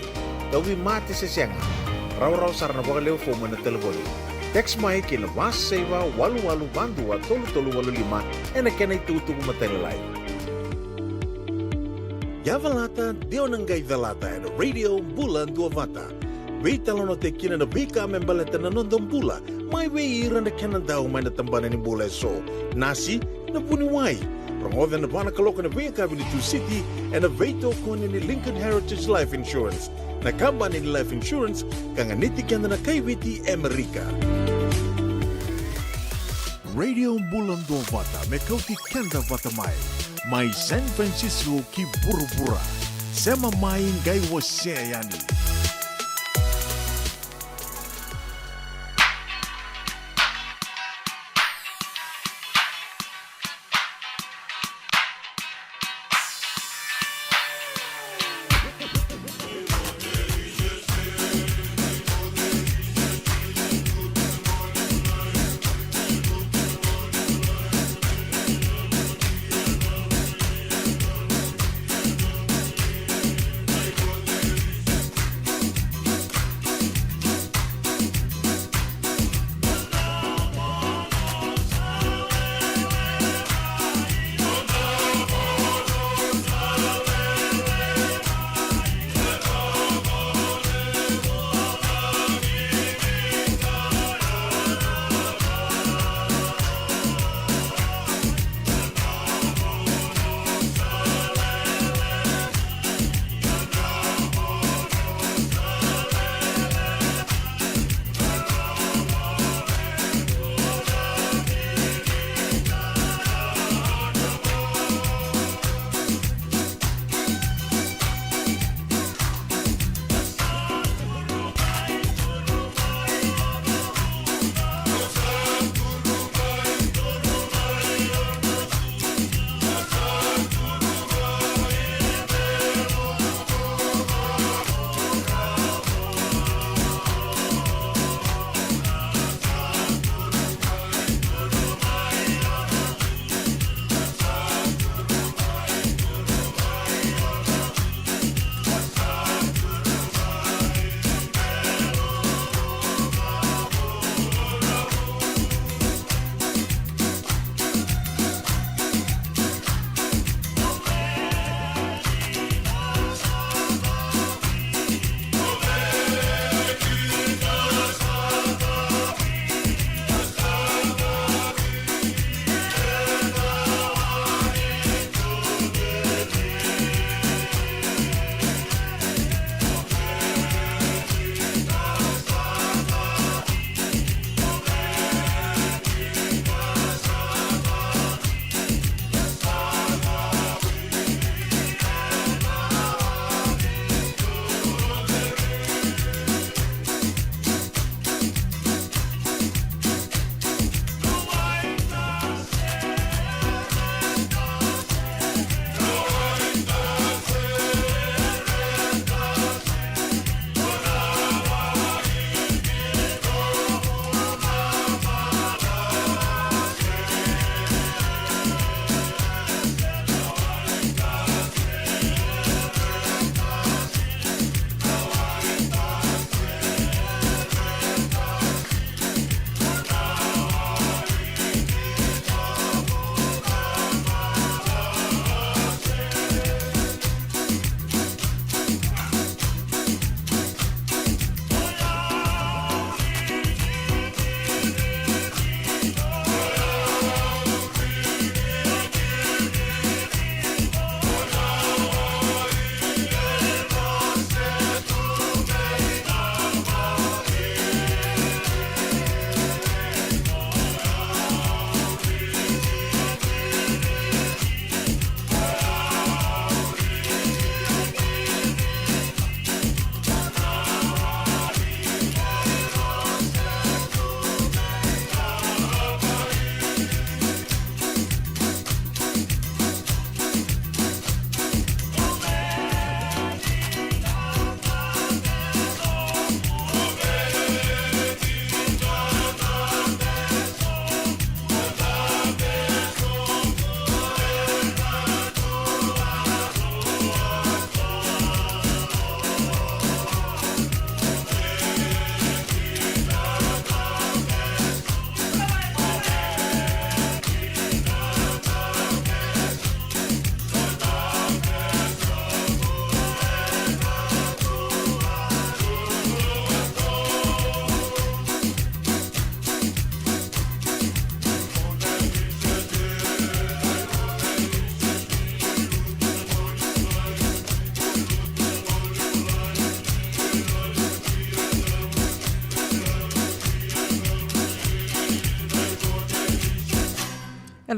tauvimate se sega, rawarawa sara na vakalewe fomu ena talevoni. Text mai ki na va saiva walu walu va dua tolu tolu walu lima ena kena itukutuku matailalai. Yavalata, de o na qai calata ena Radio Bula Duavata. Veitalanoataki kina na veika me baleta na noda bula mai vei ira na kena dau mai na tabana ni bula eso. Nasi, na vuniwai. Rogoca ena va na kaloko ena veiyakavi ni Tusiti ena veitokoni ni Lincoln Heritage Life Insurance, na kabani ni life insurance ka ganiti keda na kai Viti e Amerika. Radio Bula Duavata me kauti keda vata mai, mai San Francisco ki vuravura. Sema mai qai wasea yani.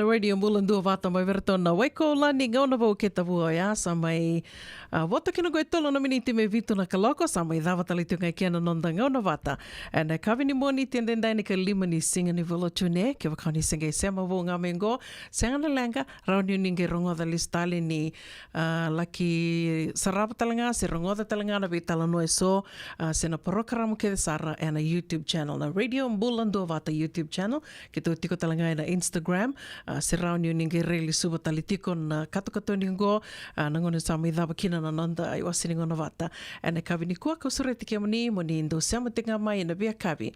Radio Bula Duavata mai vei iratou na Waikoulan ni gauna vou kei Tavua oya sa mai, a, voto kina qo e tolu na miniti me vitu na kaloko, sa mai cava tale tu ga kina na noda gauna vata. Ena yakavi ni Moniti edaidai, na ikalima ni siga ni vula o June, kevaka o ni se qai sema vou ga mai qo, sega na leqa, rawa ni o ni qai rogoca lesu tale ni, a, laki sarava tale ga se rogoca tale ga na veitalanoa eso, a, se na porokaramu kece sara ena YouTube channel, na Radio Bula Duavata YouTube channel. Keitou tiko tale ga ena Instagram, a, se rawa ni o ni qai rai lesuva tale tiko na katokatoni qo, a, na gauna sa mai cava kina na noda iwase ni gauna vata. Ena yakavi nikua kau sureti kemuni mo ni dou sema tiko ga mai ena veiyakavi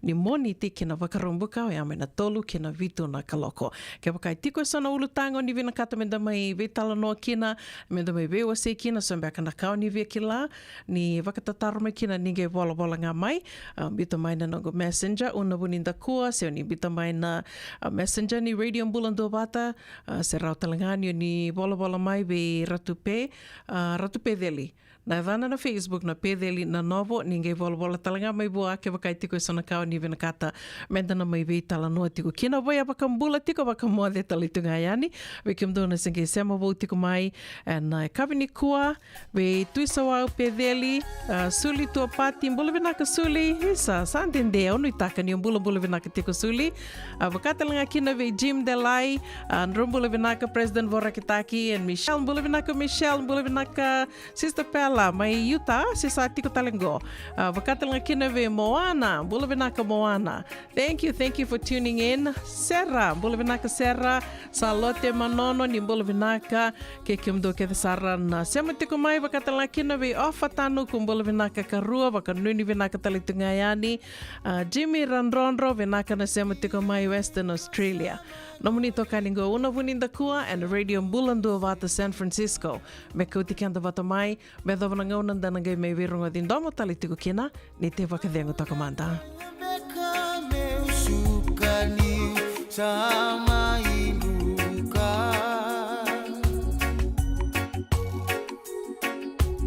ni Moniti ki na Vakaraubuka, oya mai na tolu ki na vitu na kaloko. Kevaka e tiko eso na ulutaga o ni vinakata meda mai veitalanoa kina, meda mai veiwasei kina, so beka na ka o ni via kila, ni vakatataro mai kina, ni qai volavola ga mai, a, biuta mai na noqu Messenger, Una Vunidakua, se o ni biuta mai na, a, Messenger ni Radio Bula Duavata, a, se rawa tale ga ni o ni volavola mai vei Ratu Pe, a, Ratu Peceli. Na yacana na Facebook na Peceli Nanovo, ni qai volavola tale ga mai vua kevaka e tiko eso na ka o ni vinakata meda na mai veitalanoa tiko kina. Vei a vakabula tiko, vakamoce tale tu ga yani vei kemudou na se qai sema vou tiko mai ena yakavi nikua, vei Tui Sawau Peceli, a, Suli Tuapati, bula vinaka Suli. Isa, sa dede, au nuitaka ni o bulabula vinaka tiko Suli. A, vaka tale ga kina vei Jim Delai, a, drau bula vinaka President Vorakitaki and Michelle, bula vinaka Michelle, bula vinaka Sister Pella mai Utah, se sa tiko tale qo. A, vaka tale ga kina vei Moana, bula vinaka Moana. Thank you, thank you for tuning in. Sera, bula vinaka Sera. Salote Manono, ni bula vinaka. Kei kemudou kece sara na sema tiko mai, vaka tale ga kina vei Ofa Tanuku, bula vinaka karua, vakanuinui vinaka tale tu ga yani. A, Jimmy Radrodro, vinaka na sema tiko mai Western Australia. Nomuni tokani qo Una Vunidakua ena Radio Bula Duavata San Francisco. Me kauti keda vata mai, me yacova na gauna da na qai mai veirogoci domo tale tiko kina, ni te vakacegu toka mada. Beka meu suka ni sa mai luka.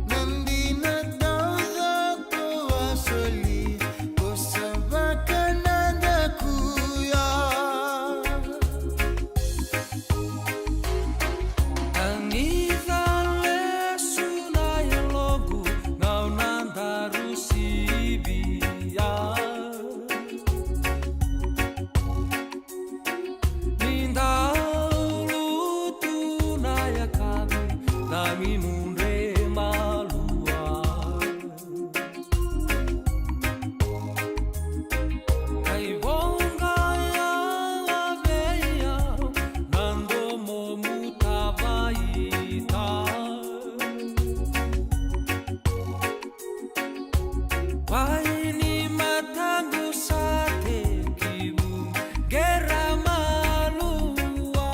Na dina taucoko a soli, ko sa vakanadakuya. Tanica lesu na yaloqu, gauna daru sivia. Ni dau lutu na yakavi, na mimudre malua. Kai voqa ya vei au na domomu tavaita. Wai ni mataqu sa tekivu qera malua.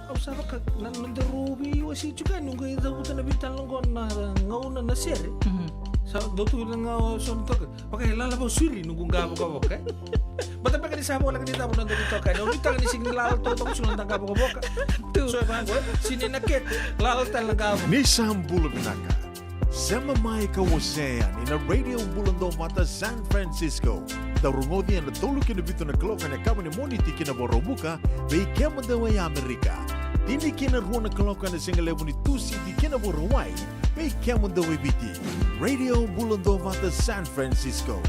Au sa vaka na noda rau veiwasei tiko yani, noqu i cavuta na veitalanoa qo na gauna na sere. Sa dau tu na gauna so na toka. Vaka e lala vau siri noqu qavokavoka. Bata beka ni sa voleka ni cava na noda veitoka yani. Au nuitaka ni sega ni lala totoka so na noda qavokavoka. So e vaqo, sini na kete, lala tale na qavo. Ni sa bula vinaka. Sema mai ka wasea yani na Radio Bula Dovata San Francisco. Dau rogoci ena tolu ki na vitu na kaloko ena yakavi ni Moniti ki na Vakaraubuka, vei kemudou e Amerika. Tini ki na rua na kaloko ena sigalevu ni Tusiti ki na Vakarauwai, vei kemudou e Viti. Radio Bula Dovata San Francisco.